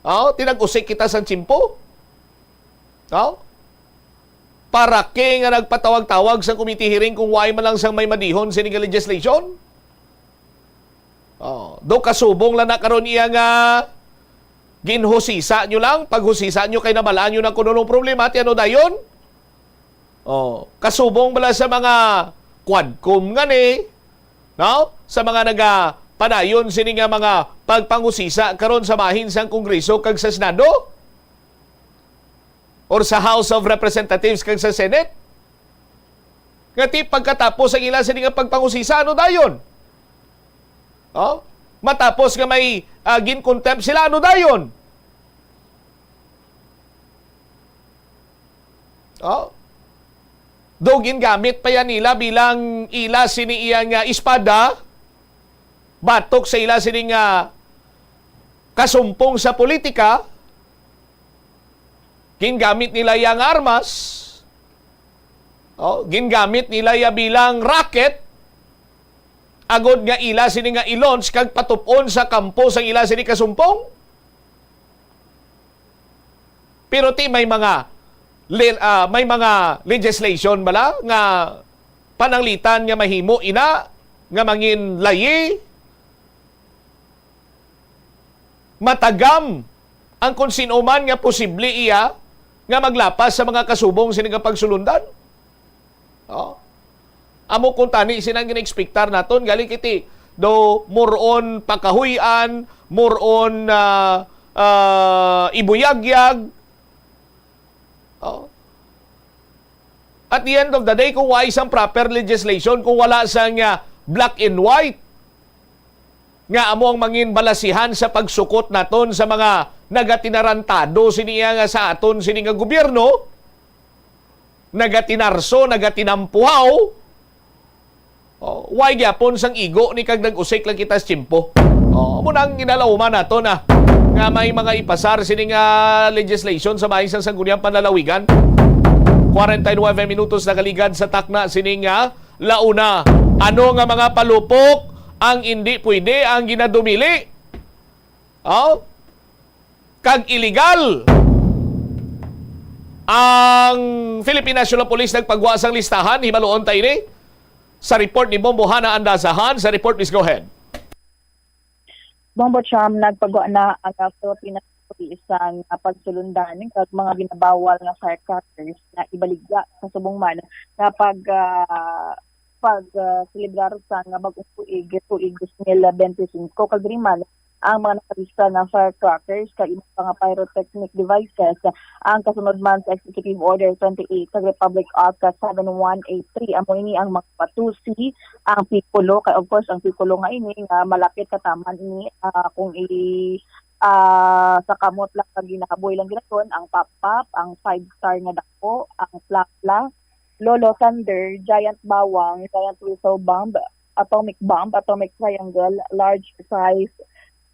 oh, tinag-usik kita sang tiyempo. Oh? Para kay nga nagpatawag-tawag sang committee hearing kung way man lang sang may madihon sini nga legislation? Oh, do kasubong lang na karon iya nga ginhusisa nyo lang, paghusisa nyo kay nabalaan nyo na kung anong problema, ti ano dayon? Oh, kasubong bala sa mga quadcom nga ni, no? Sa mga nagapadayon sini nga mga pagpanghusisa karon sa bahin sang Kongreso kag sa Senado? Or sa House of Representatives kag sa Senate? Nga ti pagkatapos ang ila sini nga pagpanghusisa, ano dayon? Oh? Matapos nga may ah, gin-contempt sila, ano dayon? Oh? Do gingamit pa yan nila bilang ila sini iya nga espada batok sa ila sini nga kasumpong sa politika. Gingamit nila iya nga armas. Oh, gingamit nila iya bilang rocket agod nga ila sini nga i-launch kag patup-on sa kampo sang ila sini kasumpong. Pero ti may mga le- ah, may mga legislation bala nga pananglitan nga mahimo ina nga mangin layi, matagam ang kung sino man nga posible iya nga maglapas sa mga kasubong sini nga pagsulundan. Oh. Amo kung tani sina ang gina-expectar naton, gali kiti do more on pakahuy-an, more on, ah, ah, ibuyagyag. Oh. At the end of the day, kung wala sang proper legislation, kung wala sang, ah, black and white, nga amo ang mangin balasihan sa pagsukot naton sa mga nagatinarantado sini nga sa aton sini nga gobyerno, nagatinarso, nagatinampuhaw, oh, why gyapon sang igo ni kag nag-usik lang kita sa tiyempo? Oh, amo nang ginalauman nato na nga may mga ipasar sini nga legislation sa bahin sang Sangguniang Panlalawigan. Kwarenta y nuebe minutos nakaligad sa takna sini nga launa. Ano nga mga palupok ang indi pwede, ang ginadumili? Oh? Kag illegal. Ang Philippine National Police nagpagwa sang listahan, hibaluon ta ini sa report ni Bombo Hana Andazahan. Sa report, please go ahead. Bombo Cham, nagpagwa na ang, ah, Philippine Police sang, ah, pagsulundan kag mga ginabawal nga firecrackers nga ibaligya sa subong man nga pag, ah, pag, ah, selebrar sang, ah, bag-ong tuig, tuig dos mil bente singko. Kag diri man ang mga nakalista nga firecrackers kag iban pa nga pyrotechnic devices ang kasunod man sa Executive Order twenty-eight kag Republic Act seven one eight three. Amo ini ang mga patusi, ang pikulo, kay of course ang pikulo nga ini nga malapit kataman ini, ah, kung i ah, sa kamot lang nga ginahaboy lang ginaton ang pap-pap, ang five star nga dako, ang plapla, Lolo Thunder, Giant Bawang, Giant Whistle Bomb, Atomic Bomb, Atomic Triangle, Large Size,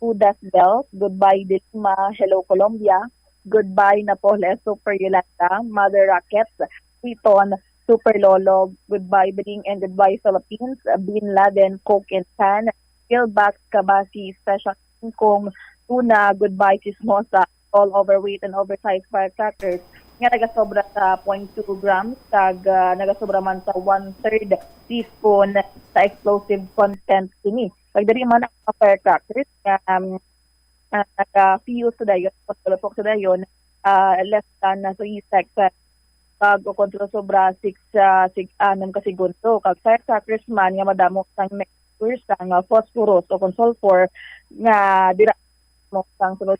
Judas Belt, Goodbye Dilima, Hello Colombia, Goodbye Napole, Super Yolanda, Mother Rockets, Triton, Super Lolo, Goodbye Bling and Goodbye Philippines, Bin Laden, Coke and Pan, Pillbox, Kabasi, Special Kong, Tuna, Goodbye Chismosa, all overweight and oversized firecrackers nga nagasobra sa zero point two grams kag, ah, nagasobra man sa one-third teaspoon sa explosive content kini. Kag diri man ang mga firecrackers nga, um, ah, naga-fuse sa dayon, pagpalupok sa dayon, ah, less than, ah, three seconds kag o kontrol sobra six, ah, sig-, anom ka segundo. Kag firecrackers man nga madamo sang mixture sang, ah, phosphorus o kon sulfur nga dira mo sang sunod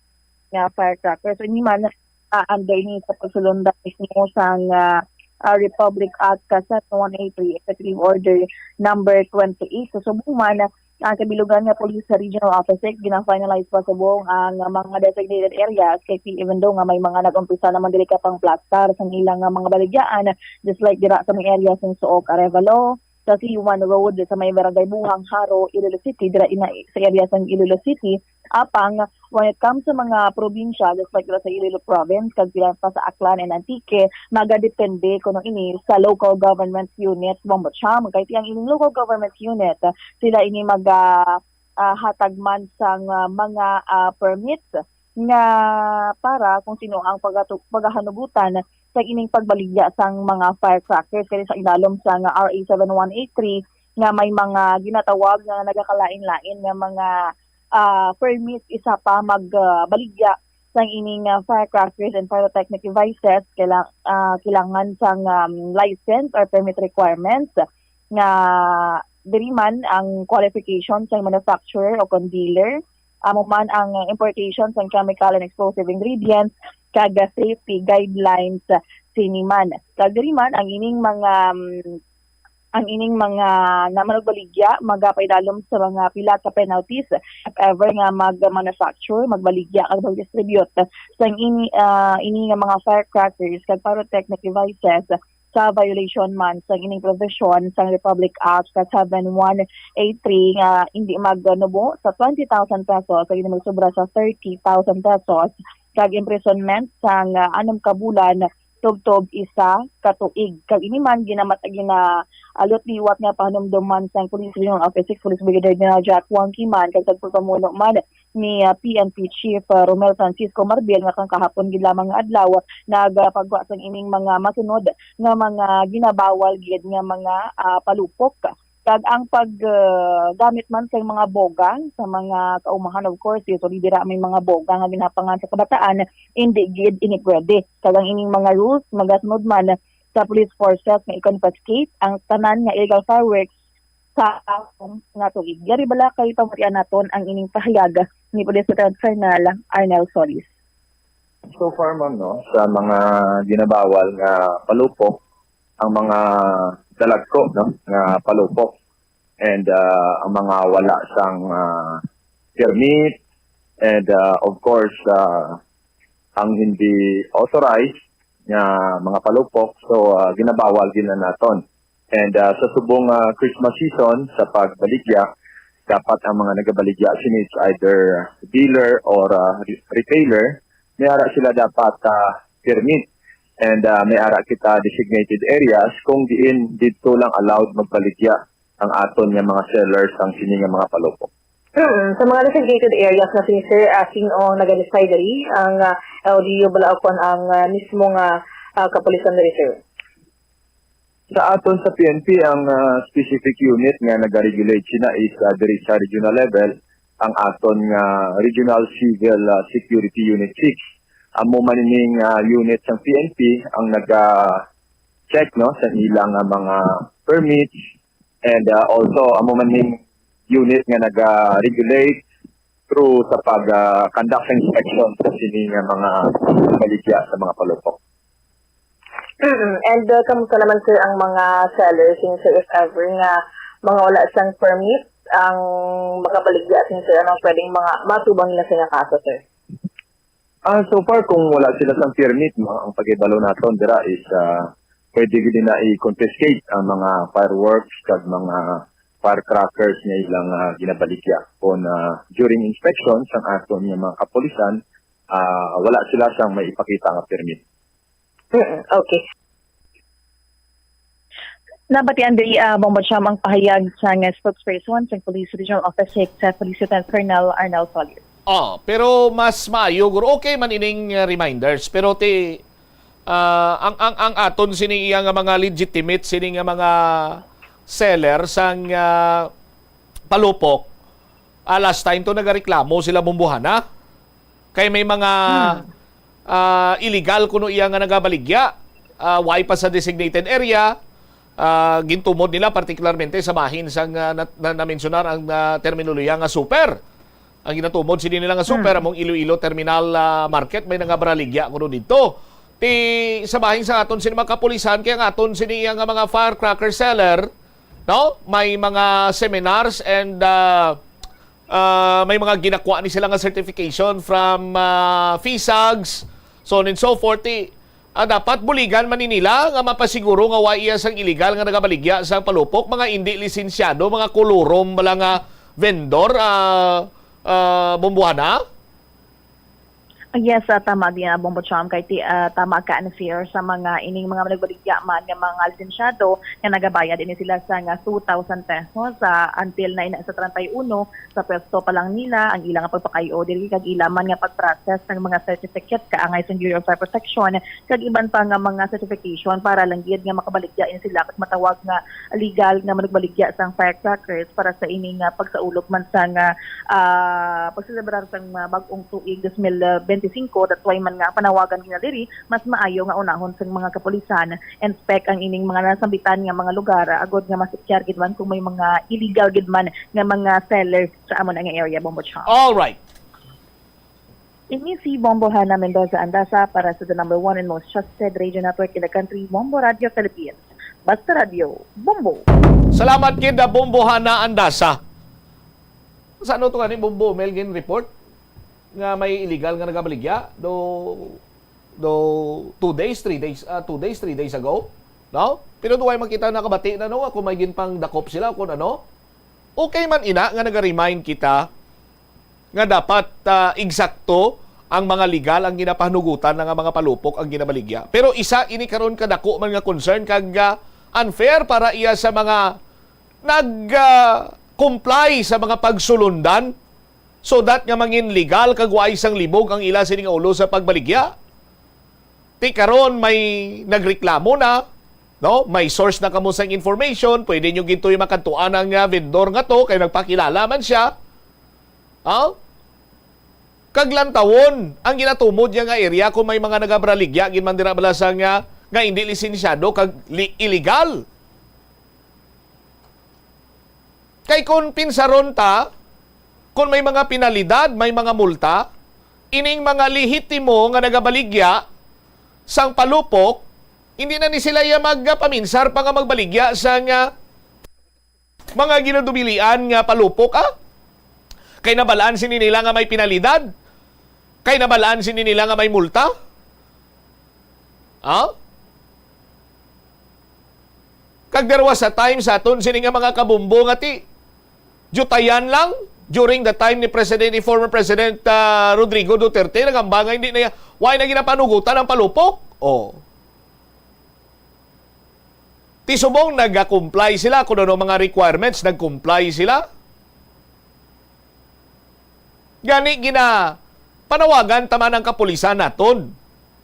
nga firecracker. So, ini man, ah, under ni sa pagsulundan mismo sang, ah, ah, Republic Act ka sa one eighty-three, Executive Order number twenty-eight. So, subong man, ang kabilugan nga Police Regional Office six, gina-finalize pa subong ang mga designated areas kay even though nga may mga nag-umpisa naman diri ka pang plastar sang ilang nga mga baligyaan, just like dira sa may area sang Suok, Arevalo, sa C one Road, sa may Barangay Buhang, Jaro, Iloilo City, dira ina sa area sang Iloilo City. Apang when it comes sa mga probinsya, just like dira sa Iloilo Province, kag pila pa sa Aklan and Antique, magadepende kuno ini sa local government unit, Bombo Cham. Kay ti ang ining local government unit, sila ini maga, ah, hatag man sang, ah, mga, ah, permits nga para kung sino ang pagatu-, pagahanugutan sa ining pagbaligya sang mga firecrackers kani sa ilalom sang R A seven one eight three nga may mga ginatawag nga nagakalain-lain nga mga, ah, permits, isa pa mag, ah, baligya sang ining, ah, firecrackers and pyrotechnic devices. Kailang-, ah, kailangan sang, um, license or permit requirements nga diri man ang qualification sang manufacturer o kon dealer, amo man ang importation sang chemical and explosive ingredients, kag safety guidelines sini man. Kag diri man ang ining mga, um, ang ining mga nga manugbaligya magapaidalom sa mga pila ka penalties if ever nga mag-manufacture, magbaligya, kag mag-distribute sang ini, ah, ini nga mga firecrackers kag pyrotechnic devices sa violation man sang ining provision sang Republic Act seven one eight three nga hindi magnubo sa twenty thousand pesos kag hindi magsobra sa thirty thousand pesos kag imprisonment sang, ah, anom ka bulan tubtob isa ka tuig. Kag ini man ginamat-, gina-, ah, liwat-liwat nga pahanumdom man sang Police Regional Office six Police Brigadier General Jack Wangki man kag sa pagpamuno man ni, ah, P N P Chief, ah, Romel Francisco Marbil nga kang kahapon gid lamang nga adlaw nagapagwa sang ining mga masunod nga mga ginabawal gid nga mga, ah, palupok. Kag ang pag, ah, gamit man sa mga boga sa mga kaumahan, of course, usually dira may mga boga nga ginapangan sa kabataan, hindi gid ini pwede. Kag ang ining mga rules magasunod man sa police forces nga i-confiscate ang tanan nga illegal fireworks sa nga tuig. Yari bala kay pamatian naton ang ining pahayag ni Police Lieutenant Colonel Arnel Solis. So far, ma'am, no, sa mga ginabawal nga palupok, ang mga dalagko, no, nga palupok, and ah, ang mga wala sang ah, permit, and ah, of course, ah, ang hindi authorized nga mga palupok. So ah, ginabawal gid na naton. And ah, sa subong ah, Christmas season, sa pagbaligya, dapat ang mga nagabaligya sini is either dealer or ah, re- retailer, may ara sila dapat ah, permit. And ah, may ara kita designated areas kung diin didto lang allowed magbaligya ang aton nga mga sellers ang sini nga mga palupok. Hmm, sa mga designated areas na sini, sir, ah, sino ang nag-decide diri? Ang ah, L G U bala o kon ang ah, mismo nga ah, kapulisan diri, sir? Sa aton sa P N P, ang ah, specific unit nga nag-regulate sina is ah, diri sa regional level, ang aton nga Regional Civil ah, Security Unit six. Amo man ning ah, unit sang P N P ang naga-check, no, sa ilang ah, mga permits, and ah, also amo man ning unit nga naga-regulate through sa pag ah, conduct sa inspection sa sini nga mga baligya sa mga palupok. Mm-mm. And uh, kamusta naman, sir, ang mga sellers, sir, if ever nga mga wala siyang permit, ang makabaligya, sir, anong pwedeng mga matubang nila sa inyong kaso, sir? Ah, so far, kung wala sila sang permit, no, ang pagibalo naton dira is ah, pwede gid na i-confiscate ang mga fireworks kag mga firecrackers nga ilang ah, ginabaligya. Kung ah, during inspection sang aton nga mga kapulisan, ah, wala sila sang may ipakita nga permit. Mm, okay. Nabatian diri, ah, Bombo Cham, ang pahayag sang spokesperson sang Police Regional Office Six, ah, Police Lieutenant Colonel Arnel Solis. Ah, pero mas maayo guro. Okay man ining uh, reminders, pero ti ah, ang ang ang aton sini iya nga mga legitimate sini nga mga seller sang ah, palupok. Ah, last time to nagareklamo sila, Bombohana, kay may mga Hmm. ah, illegal kuno iya nga nagabaligya. Ah, way pa sa designated area, ah, gintumod nila, partikularmente sa bahin sang ah, na, na, na-mensionar ang ah, terminolohiya nga super. Ang ginatumod sini nila nga super, Hmm. among Iloilo Terminal ah, Market, may nangabraligya kuno didto. Ti sa bahin sa aton sini mga kapulisan, kay ang aton sini iya nga mga firecracker seller, no? May mga seminars and ah, ah, may mga ginakuha ni sila nga certification from ah, fisags, so on and so forth. Ti, ah, dapat buligan man ni nila nga mapasiguro nga wa iya sang illegal nga nagabaligya sang palupok, mga indi lisensyado, mga kulurom bala nga vendor, ah, ah, Bombohana? Yes, ah, tama din, ah, Bombo Cham, kay ti, ah, tama ka, unfair sa mga ining mga nagbaligya man nga mga lisensyado nga nagabayad ini sila sa nga two thousand pesos, ah, until na ina sa treinta y uno sa pwesto pa lang nila ang ilang pagpakayo diri kag ila man nga pag-process sang mga certificate kaangay sa Bureau of Fire Protection kag iban pa nga mga certification para lang gid nga makabaligya ini sila kag matawag nga legal nga manugbaligya sang firecrackers para sa ini nga pagsaulog man sa nga ah, pagselebrar sang ah, bag-ong tuig dos mil benti singko. That's why man nga panawagan gina diri, mas maayo nga unahon sang mga kapulisan inspect ang ining mga nasambitan nga mga lugar, ah, agod nga masikyar gid man kung may mga illegal gid man nga mga seller sa amo na nga area, Bombo Cham. All right. Ini si Bombo Hana Mendoza Andasa para sa the number one and most trusted radio network in the country, Bombo Radio Philippines. Basta Radio, Bombo. Salamat gid, ah, Bombo Hana Andasa. Sa ano to gani, Bombo, Melgin report nga may illegal nga nagabaligya do do two days, three days, ah, two days, three days ago, no? Pero duway man kita nakabati na, no, kung may ginpangdakop sila kung ano. Okay man ina nga naga-remind kita nga dapat ah, eksakto ang mga legal ang ginapahanugutan na nga mga palupok ang ginabaligya. Pero isa ini karon ka dako man nga concern kag ah, unfair para iya sa mga nag ah, comply sa mga pagsulundan, so that nga mangin legal kag way sang libog ang ila sini nga ulo sa pagbaligya. Ti karon may nagreklamo na, no? May source na kamo sang information, pwede nyo gintoy makadtuan ang ah, vendor nga to kay nagpakilala man siya. Ha? Kag lantawon ang ginatumod niya nga area kung may mga nagabraligya gid man dira bala sa nga nga hindi lisensyado kag li-, illegal. Kay kung pinsaron ta, kung may mga penalidad, may mga multa, ining mga lehitimo nga nagabaligya sang palupok, hindi na ni sila iya magpaminsar pa nga magbaligya sang, ah, mga ginadumilian nga palupok, ah? Kay nabalaan sini nila nga may penalidad? Kay nabalaan sini nila nga may multa? Ah? Kag there was a time sa aton sini nga mga kabumbo nga ti, diyutayan lang during the time ni President, ni former President, ah, Rodrigo Duterte, nagamba nga hindi na, why na ginapanugutan ang palupok? Oh. Ti subong nagakomply sila kung ano mga requirements, nagkomply sila. Gani gina panawagan ta man ang kapulisan naton.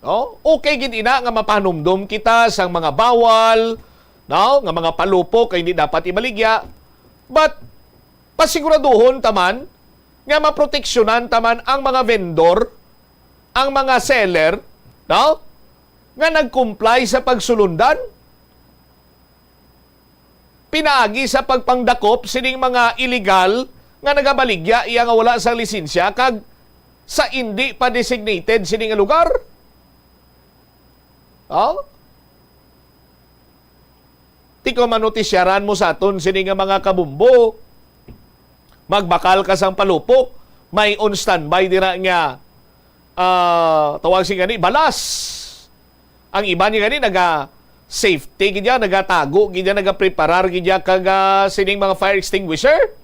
No? Okay gid ina nga mapanumdom kita sang mga bawal, no? Nga mga palupok kay hindi dapat ibaligya. But pasiguraduhon ta man nga maproteksyonan ta man ang mga vendor, ang mga seller, no? Nga nag-comply sa pagsulundan pinaagi sa pagpangdakop sining mga illegal nga nagabaligya iya nga wala sang lisensya kag sa indi pa designated sini nga lugar. Oh? Ti kung manutisyaran mo sa aton sini nga mga kabumbo, magbakal ka sang palupok, may on standby dira nga, ah, tawag sini gani, balas. Ang iban niya gani naga safety gid ya, nagatago gid ya, nagapreparar gid ya kag, ah, sining mga fire extinguisher.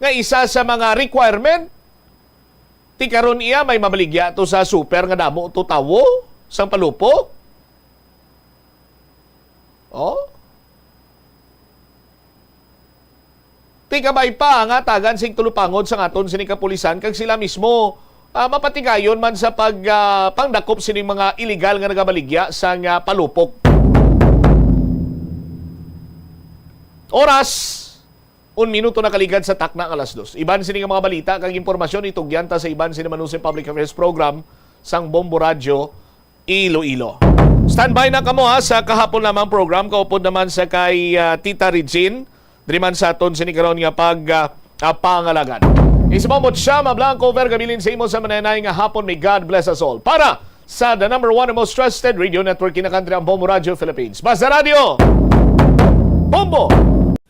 Nga isa sa mga requirement, ti karon iya may mabaligya to sa super nga damo to tawo sang palupok. Oh? Ti kabay pa nga tagan sing tulupangod sang aton sini kapulisan kag sila mismo, ah, mapatigayon man sa pag, ah, pangdakop sining mga illegal nga nagabaligya sang, ah, palupok. Oras, un minuto na kaligad sa takna nga alas dos. Iban sini nga mga balita kag impormasyon itugyan ta sa iban sini Manusay Public Affairs Program sang Bombo Radyo Iloilo. Standby na kamo, ha, sa kahapon lamang program, kaupod naman sa kay, ah, Tita Regine, diri man sa aton sini karon nga pag, ah, ah, pangalagad. Isa mo mo siya, mablang cover, gabilin sa imo sa mananay nga hapon. May God bless us all. Para sa the number one and most trusted radio network in the country, ang Bombo Radio Philippines. Basta Radio Bombo!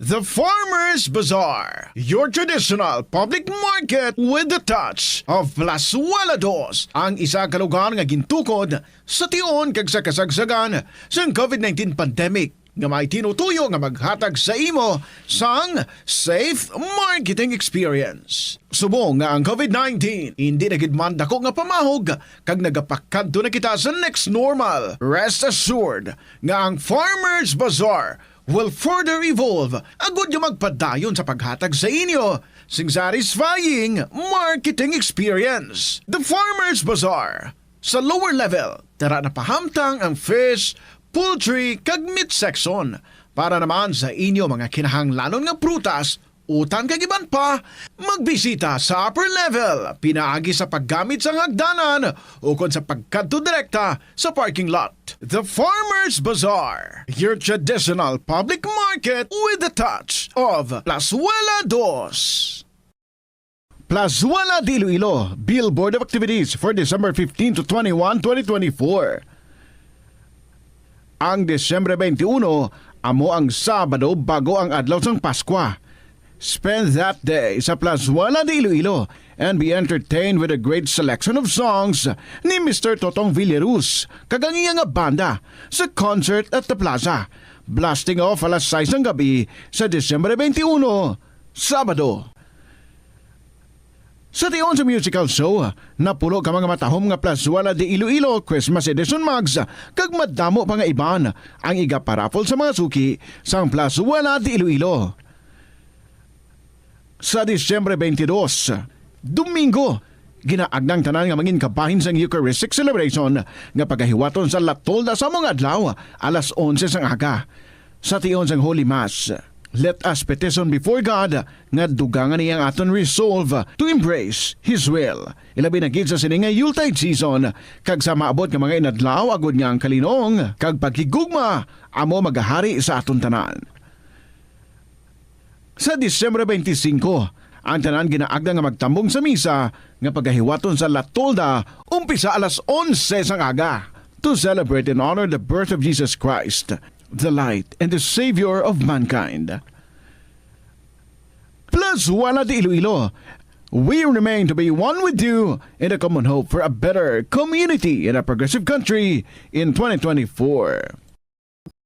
The Farmers Bazaar, your traditional public market with the touch of Plazuela Dos, ang isa ka lugar nga gintukod sa tion kag sa kasagsagan sang covid nineteen pandemic, nga may tinutuyo nga maghatag sa imo sang safe marketing experience. Subong nga ang covid nineteen hindi na gid man dako nga pamahog kag nagapakadto na kita sa next normal, rest assured nga ang Farmers Bazaar will further evolve agud nga magpadayon sa paghatag sa inyo sing satisfying marketing experience. The Farmers Bazaar, sa lower level, tara na pahamtang ang fish, poultry, kag meat section. Para naman sa inyo mga kinahanglanon nga prutas, utan kag iban pa, magbisita sa upper level pinaagi sa paggamit sang hagdanan ukon sa pagkadto direkta sa parking lot. The Farmers Bazaar, your traditional public market with the touch of Plazuela Dos. Plazuela de Iloilo, billboard of activities for December fifteen to twenty-one, twenty twenty-four. Ang Disyembre twenty-one amo ang Sabado bago ang adlaw sang Paskwa. Spend that day sa Plazuela de Iloilo and be entertained with a great selection of songs ni Mister Totong Villaruz kag ang iya nga banda sa Concert at the Plaza. Blasting off alas sais sang gabi sa Disyembre twenty-one, Sabado. Sa tion sa musical show, napulo ka mga matahom nga Plazuela de Iloilo Christmas Edition mugs kag madamo pa nga iban ang igaparaffle sa mga suki sang Plazuela de Iloilo. Sa Disyembre twenty-two, Domingo, ginaagna ang tanan nga mangin kabahin sang Eucharistic celebration nga pagahiwaton sa alas dos sang adlaw, alas onse sang aga, sa tion sang Holy Mass. Let us petition before God nga dugangan niya ang aton resolve to embrace His will. Ilabi na gid sa sini nga Yuletide season, kag sa maabot nga mga inadlaw, agud nga ang kalinong kag paghigugma amo magahari sa aton tanan. Sa Disyembre twenty-five, ang tanan ginaagda nga magtambong sa misa nga pagahiwaton sa La Tolda, umpisa alas onse sang aga, to celebrate and honor the birth of Jesus Christ, the light and the Savior of mankind. Plus, Wala de Iloilo, we remain to be one with you in a common hope for a better community and a progressive country in twenty twenty-four.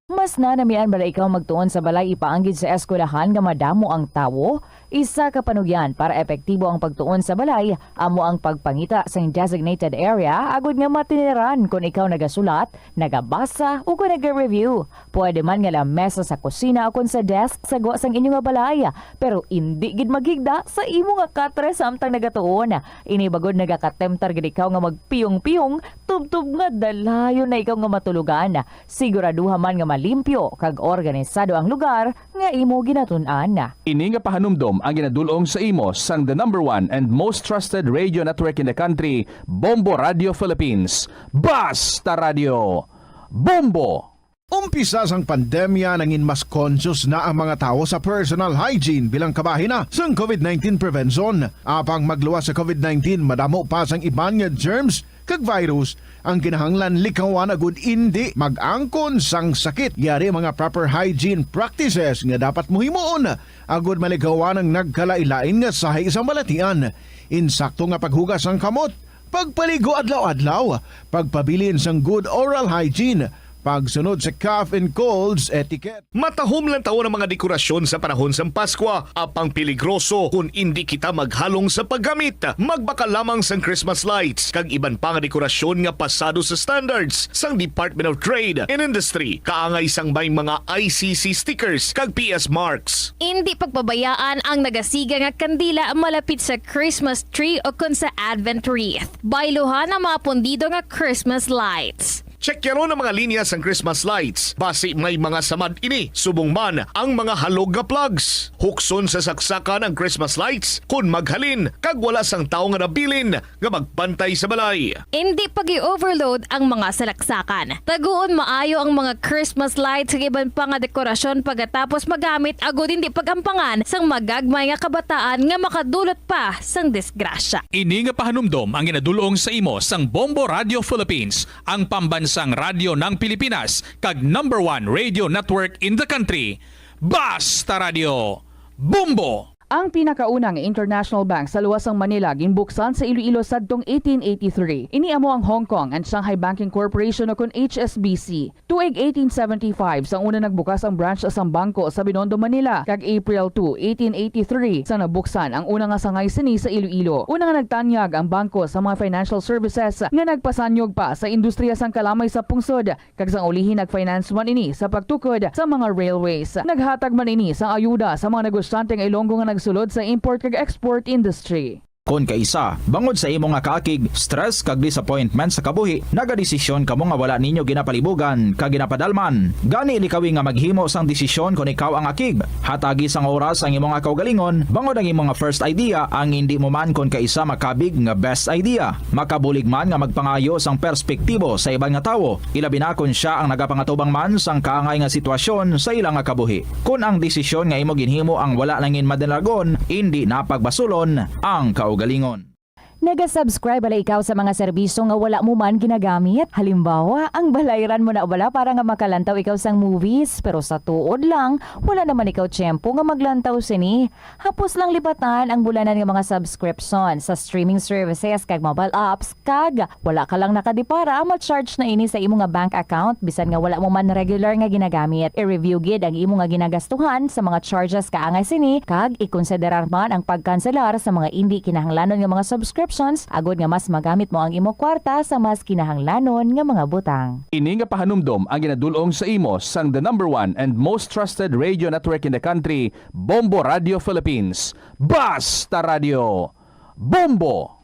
Mas nanamian bala ikaw magtuon sa balay ipaanggid sa eskwelahan nga madamo ang tawo? Isa ka panugyan para epektibo ang pagtuon sa balay amo ang pagpangita sang designated area agud nga matiniran kon ikaw nagasulat, nagabasa, o kon naga-review. Pwede man nga lamesa sa kusina o kon sa desk sa gwa sang inyo nga balay, pero indi gid maghigda sa imo nga katre samtang nagatuon. Ini bagod nagakatemptar gid ikaw nga magpiyong-piyong tubtob nga dalayon na ikaw nga matulogan. Siguraduha man nga malimpyo kag organisado ang lugar nga imo ginatun-an. Ini nga pahanumdom ang ginadul-ong sa imo sang the number one and most trusted radio network in the country, Bombo Radio Philippines. Basta Radio! Bombo! Umpisa sang pandemya, nangin mas conscious na ang mga tawo sa personal hygiene bilang kabahin na sang COVID nineteen prevention. Apang magluwas sa COVID nineteen, madamo pa sang iban nga germs kag virus ang kinahanglan likawan agud indi mag-angkon sang sakit. Yari mga proper hygiene practices nga dapat mo himuon agud maligawan ang nagkalain-lain nga sahi sang balatian. Insakto nga paghugas sang kamot, pagpaligo adlaw-adlaw, pagpabilin sang good oral hygiene, pagsunod sa cough and colds etiquette. Matahom lang tawon ang mga dekorasyon sa panahon sang Paskwa, apang peligroso kon indi kita maghalong sa paggamit. Magbakal lamang sang Christmas lights kag iban pa nga dekorasyon nga pasado sa standards sang Department of Trade and Industry, kaangay sang may mga I C C stickers kag P S marks. Indi pagpabayaan ang nagasiga nga kandila malapit sa Christmas tree o kon sa Advent wreath. Bayluhan ang mga pundido nga Christmas lights. Tsekyaron ang mga linya sang Christmas lights, basi may mga samad ini. Subong man ang mga halog nga plugs. Hukson sa saksakan ang Christmas lights kon maghalin kag wala sang tawo nga nabilin nga magbantay sa balay. Indi pag-i-overload ang mga salaksakan. Taguon maayo ang mga Christmas lights kag iban pa nga dekorasyon pagkatapos magamit agud indi pag-ampangan sang magagmay nga kabataan nga makadulot pa sang disgrasya. Ini nga pahanumdom ang ginadul-ong sa imo sang Bombo Radio Philippines, ang pambansang radyo ng Pilipinas, kag number one radio network in the country. Basta Radio! Bombo! Ang pinakauna nga international bank sa luwas sang Manila ginbuksan sa Iloilo sadtong eighteen eighty-three. Ini amo ang Hong Kong and Shanghai Banking Corporation o kon H S B C. Tuig eighteen seventy-five sang una nagbukas ang branch sang bangko sa Binondo, Manila, kag April two, eighteen eighty-three sang nabuksan ang una nga sangay sini sa Iloilo. Una nga nagtanyag ang bangko sa mga financial services nga nagpasanyog pa sa industriya sang kalamay sa pungsod, kag sang ulihi nag-finance man ini sa pagtukod sa mga railways. Naghatag man ini sang ayuda sa mga negosyante nga Ilonggo nga nagsulod sa import kag export industry. Kon kaisa, bangod sa imo nga kaakig, stress kag disappointment sa kabuhi, nagadesisyon kamo nga wala ninyo ginapalibugan kag ginapadalman. Gani, likawi nga maghimo sang desisyon kon ikaw ang akig. Hatagi sang oras ang imo nga kaugalingon, bangod ang imo nga first idea ang indi mo man kon kaisa makabig nga best idea. Makabulig man nga magpangayo sang perspektibo sa iban nga tawo, ilabi na kon sia ang nagapangatubang man sang kaangay nga sitwasyon sa ila nga kabuhi. Kon ang desisyon nga imo ginhimo ang wala nangin madalagon, indi na pagbasulon ang kaugalingon. Naga-subscribe bala ikaw sa mga serbisyo nga wala mo man ginagamit? Halimbawa, ang balayran mo na bala para nga makalantaw ikaw sang movies, pero sa tuod lang, wala naman ikaw tiyempo nga maglantaw sini. Hapos lang lipatan ang bulanan nga mga subscription sa streaming services kag mobile apps, kag wala ka lang nakadipara, ma-charge na ini sa imo nga bank account bisan nga wala mo man regular nga ginagamit. I-review gid ang imo nga ginagastuhan sa mga charges kaangay sini, kag ikonsiderar man ang pagkanselar sa mga indi kinahanglanon nga mga subscriptions agod nga mas magamit mo ang imo kwarta sa mas kinahanglanon nga mga butang. Ini nga pahanumdom ang ginadul-ong sa imo sang the number one and most trusted radio network in the country, Bombo Radio Philippines. Basta Radio! Bombo!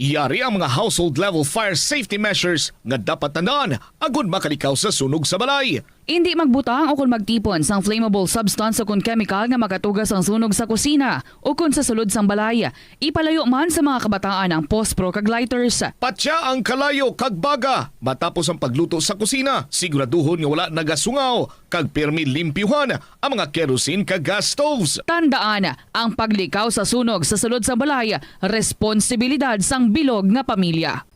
Yari ang mga household level fire safety measures nga dapat tandaan agud makalikaw sa sunog sa balay. Indi magbutang o kon magtipon sang flammable substance o kon chemical nga makatuga sang sunog sa kusina o kon sa sulod sang balay. Ipalayo man sa mga kabataan ang pospro kag lighters. Patya ang kalayo kag baga matapos ang pagluto sa kusina. Siguraduhon nga wala nagasungaw kag pirmi limpyuhan ang mga kerosene kag gas stoves. Tandaan, ang paglikaw sa sunog sa sulod sang balay, responsibilidad sang bilog nga pamilya.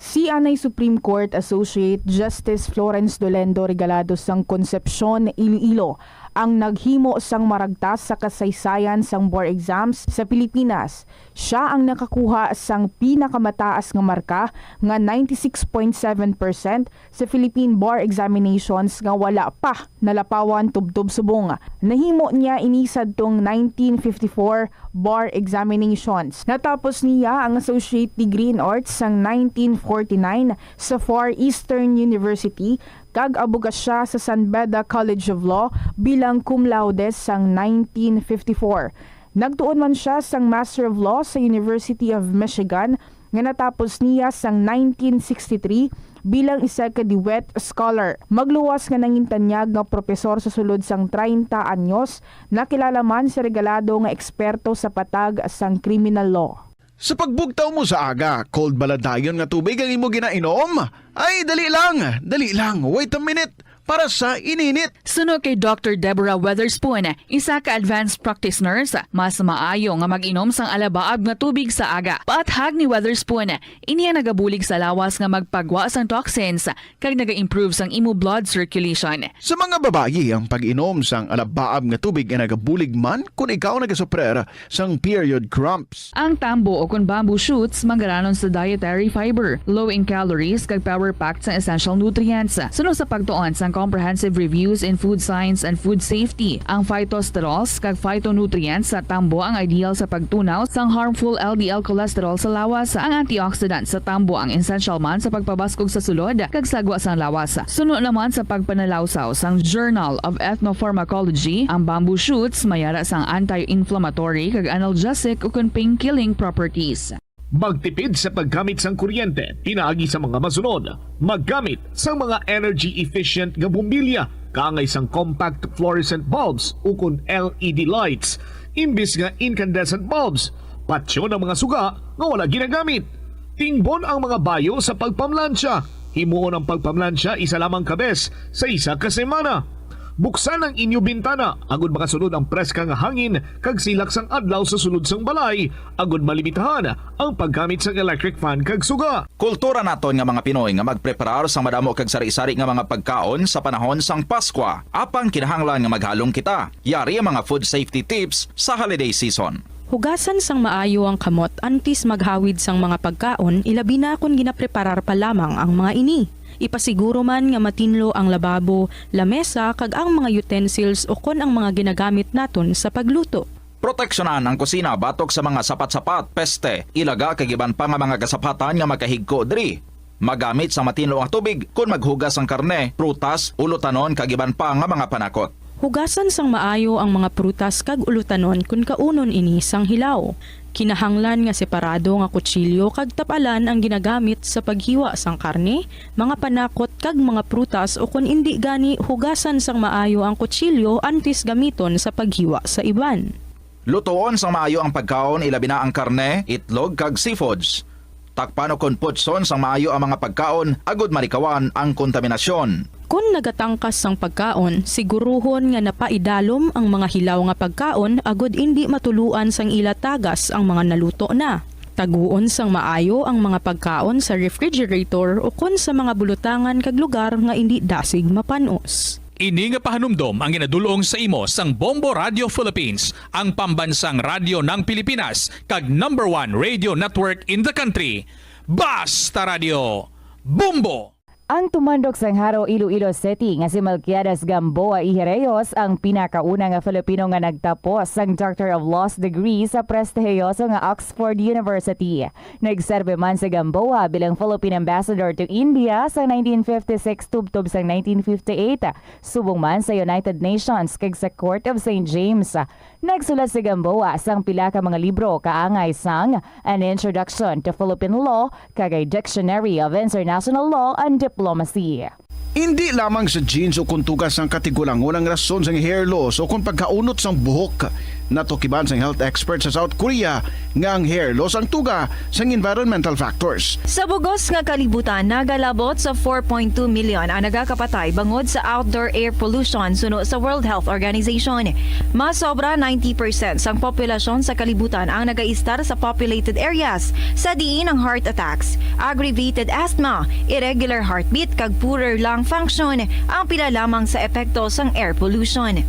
Si anay Supreme Court Associate Justice Florence Dolendo Regalado sang Concepcion, Iloilo, ang naghimo sang maragtas sa kasaysayan sang bar exams sa Pilipinas. Siya ang nakakuha sang pinakamataas nga marka nga ninety-six point seven percent sa Philippine Bar Examinations nga wala pa nalapawan tubtob subong. Nahimo niya ini sadtong nineteen fifty-four Bar Examinations. Natapos niya ang Associate Degree in Arts sang nineteen forty-nine sa Far Eastern University kag abogasya sa San Beda College of Law bilang cum laude sang nineteen fifty-four. Nagtuon man siya sang Master of Law sa University of Michigan nga natapos niya sang nineteen sixty-three bilang isa ka Dewitt Scholar. Magluwas nga nangintanyag nga propesor sa sulod sang treinta anyos, nakilala man si Regalado nga eksperto sa patag sang criminal law. Sa pagbugtaw mo sa aga, cold bala dayon nga tubig ang imo ginainom? Ay, dali lang, dali lang, wait a minute, para sa ininit. Suno kay Doctor Deborah Weatherspoon, isa ka advanced practice nurse, mas maayo nga mag-inom sang alabaab nga tubig sa aga. Paathag ni Weatherspoon, ini ang nagabulig sa lawas nga magpagwa sang toxins kag naga-improve sang imo blood circulation. Sa mga babayi, ang pag-inom sang alabaab nga tubig ay nagabulig man kon ikaw nagasuprer sang period cramps. Ang tambo o kon bamboo shoots manggaranon sa dietary fiber, low in calories, kag power-packed sang essential nutrients. Suno sa pagtuon sang Comprehensive Reviews in Food Science and Food Safety, ang phytosterols kag phytonutrients sa tambo ang ideal sa pagtunaw sang harmful L D L cholesterol sa lawas. Ang antioxidant sa tambo ang essential man sa pagpabaskog sa sulod kag sagwa sang lawas. Suno naman sa pagpanalawsaw sang Journal of Ethnopharmacology, ang bamboo shoots mayara sang anti-inflammatory kag analgesic ukon pain-killing properties. Magtipid sa paggamit sang kuryente pinaagi sa mga masunod. Maggamit sang mga energy-efficient nga bombilya, kaangay sang compact fluorescent bulbs ukon L E D lights, imbis nga incandescent bulbs. Patyon ang mga suga nga wala ginagamit. Tingbon ang mga bayo sa pagpamlansya. Himuon ang pagpamlansya isa lamang ka bes sa isa ka semana. Buksan ang inyo bintana agud makasulod ang preska nga hangin kag silak sang adlaw sa sulod sang balay, agud malimitahan ang paggamit sang electric fan kag suga. Kultura naton nga mga Pinoy nga magpreparar sang madamo kag sari-sari nga mga pagkaon sa panahon sang Paskwa. Apang kinahanglan nga maghalong kita. Yari ang mga food safety tips sa holiday season. Hugasan sang maayo ang kamot antes maghawid sang mga pagkaon, ilabi na kon ginapreparar pa lamang ang mga ini. Ipasiguro man nga matinlo ang lababo, lamesa, kag ang mga utensils ukon ang mga ginagamit naton sa pagluto. Proteksyonan ang kusina batok sa mga sapat-sapat, peste, ilaga, kag iban pa nga mga kasapatan nga makahigko diri. Magamit sang matinlo nga tubig kon maghugas sang karne, prutas, ulutanon, kag iban pa nga mga panakot. Hugasan sang maayo ang mga prutas kag ulutanon kon kaunon ini sang hilaw. Kinahanglan nga separado nga kutsilyo kag tap-alan ang ginagamit sa paghiwa sang karne, mga panakot, kag mga prutas, ukon indi gani, hugasan sang maayo ang kutsilyo antes gamiton sa paghiwa sa iban. Lutoon sang maayo ang pagkaon, ilabi na ang karne, itlog, kag seafoods. Takpan ukon putson sang maayo ang mga pagkaon agud malikawan ang kontaminasyon. Kon nagatangkas sang pagkaon, siguruhon nga napaidalom ang mga hilaw nga pagkaon agud indi matuluan sang ila tagas ang mga naluto na. Taguon sang maayo ang mga pagkaon sa refrigerator ukon sa mga bulutangan kag lugar nga indi dasig mapan-os. Ini nga pahanumdom ang ginadul-ong sa imo sang Bombo Radio Philippines, ang pambansang radyo ng Pilipinas, kag number one radio network in the country. Basta Radio, Bombo! Ang tumandok sang Jaro, Iloilo City nga si Melquiades Gamboa Ijereyos ang pinakauna nga Filipino nga nagtapos sang Doctor of Laws degree sa prestihiyoso nga Oxford University. Nagserbi man si Gamboa bilang Philippine Ambassador to India sa nineteen fifty-six tubtob sa nineteen fifty-eight, subong man sa United Nations kag sa Court of Saint James. Nagsulat si Gamboa sang pila ka mga libro kaangay sang An Introduction to Philippine Law kag A Dictionary of International Law and Diplomacy. Indi lamang sa genes o kon tuga sang katigulangon ang rason sang hair loss o kon pagkaunot sang buhok. Natukiban sang health expert sa South Korea nga ang hair loss ang tuga sang environmental factors. Sa bugos nga kalibutan, nagalabot sa four point two million ang nagakapatay bangod sa outdoor air pollution suno sa World Health Organization. Mas sobra ninety percent sang populasyon sa kalibutan ang nagaistar sa populated areas, sa diin ang heart attacks, aggravated asthma, irregular heartbeat, kag poorer lung function ang pila lamang sa epekto sang air pollution.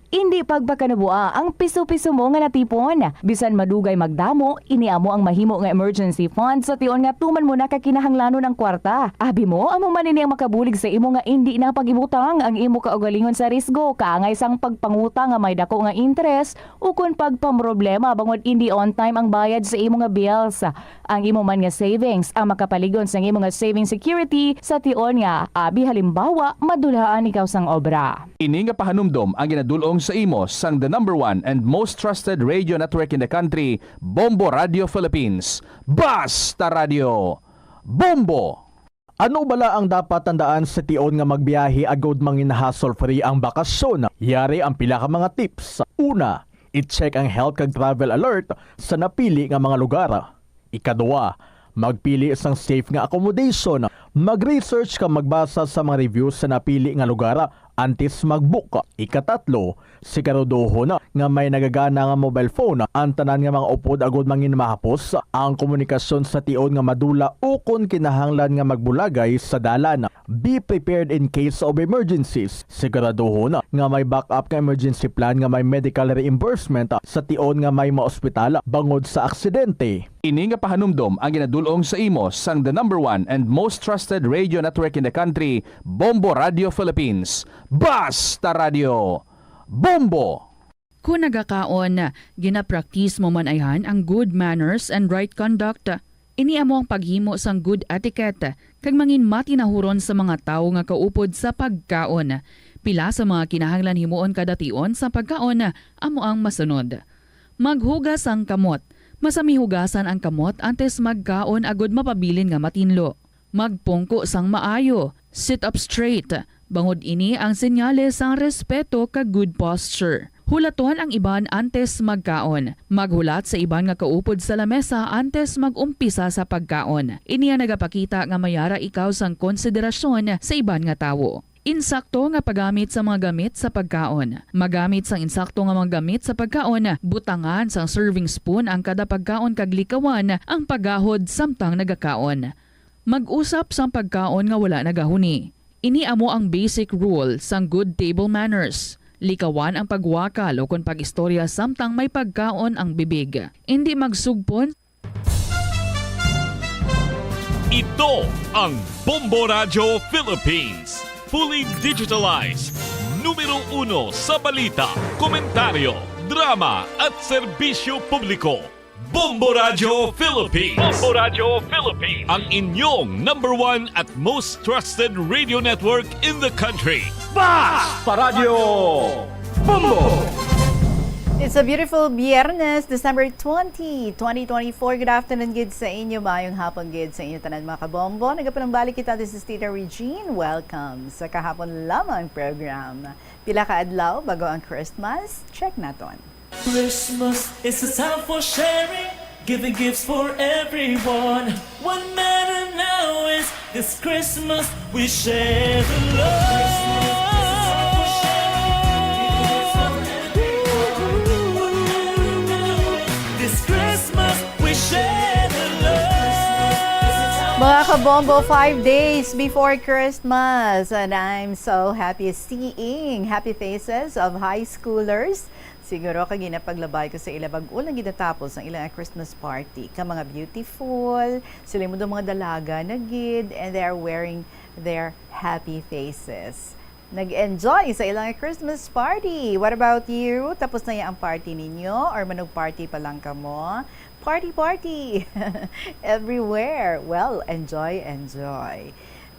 Indi pagpakanabua ang piso-piso mo nga natipon. Bisan madugay magdamo, ini amo ang mahimo nga emergency fund sa tion nga tuman mo na ka kinahanglanon ang kwarta. Abi mo, amo man ini ang makabulig sa imo nga indi na pag-ibutang ang imo kaugalingon sa risgo, kaangay sang pagpangutang nga may dako nga interes, ukon pagpamroblema bangod indi on time ang bayad sa imo nga bills. Ang imo man nga savings ang makapaligon sang imo nga saving security sa tion nga, abi halimbawa, madulhaan ikaw sang obra. Ini nga pahanumdom ang ginadul-ong sa imo sang the number one and most trusted radio network in the country, Bombo Radio Philippines. Basta Radio! Bombo! Ano bala ang dapat tandaan sa tion nga magbiyahe agod mangin hassle-free ang bakasyon? Yari ang pila ka mga tips. Una, i-check ang health kag travel alert sa napili nga mga lugar. Ikaduha, magpili sang safe nga accommodation. Mag-research kag magbasa sa mga reviews sa napili nga lugar antes mag-book. Ikatatlo, siguraduhon nga may nagagana nga mobile phone ang tanan nga mga upod agod mangin mahapos ang komunikasyon sa tion nga madula ukon kinahanglan nga magbulagay sa dalan. Be prepared in case of emergencies. Siguraduhon nga may backup nga emergency plan nga may medical reimbursement sa tion nga may maospital bangod sa aksidente. Ini nga pahanumdom ang ginadul-ong sa imo sang the number one and most trusted radio network in the country, Bombo Radio Philippines. Basta Radio! Bombo! Kon nagakaon, ginapraktis mo man ayhan ang good manners and right conduct. Ini amo ang paghimo sang good etiquette kag mangin matinahuron sa mga tawo nga kaupod sa pagkaon. Pila sa mga kinahanglan himuon kada tion sa pagkaon amo ang masunod. Maghugas sang kamot. Masami hugasan ang kamot antes magkaon agud mapabilin nga matinlo. Magpungko sang maayo. Sit up straight. Bangod ini ang senyales sang respeto kag good posture. Hulaton ang iban antes magkaon. Maghulat sa iban nga kaupod sa lamesa antes mag-umpisa sa pagkaon. Ini ang nagapakita nga may ara ikaw sang konsiderasyon sa iban nga tawo. Insakto nga paggamit sa mga gamit sa pagkaon. Magamit sang insakto nga mga gamit sa pagkaon, butangan sang serving spoon ang kada pagkaon kag likawan ang paggahod samtang nagakaon. Mag-usap sang pagkaon nga wala nagahuni. Ini amo ang basic rule sang good table manners. Likawan ang pagwakal ukon pag-istorya samtang may pagkaon ang bibig. Indi magsugpon. Ito ang Bombo Radyo Philippines. Fully digitalized. Numero uno sa balita, komentaryo, drama at serbisyo publiko. Bombo Radyo Philippines. Bombo Radyo Philippines. Ang inyong number one at most trusted radio network in the country. Basta Radyo Bombo! It's a beautiful Biyernes, December twenty, twenty twenty-four. Good afternoon gid sa inyo. Maayong hapon gid sa inyo tanan, mga kabombo. Nagapanumbalik kita. This is Tita Regine. Welcome sa kahapon lamang program. Pila ka adlaw bago ang Christmas? Check naton. Christmas is a time for sharing, giving gifts for everyone. What matter now is this Christmas we share the love. This Christmas we share the love. Mga kabombo, five days before Christmas, and I'm so happy seeing happy faces of high schoolers. Siguro kag ginapaglabay ko sa ila bag-o lang gid natapos ang ilang Christmas party. Ka mga beautiful, sila mo daw mga dalaga na gid, and they are wearing their happy faces. Nag-enjoy sa ilang Christmas party. What about you? Tapos na ya ang party ninyo or manug-party pa lang kamo? Party, party! Everywhere. Well, enjoy, enjoy.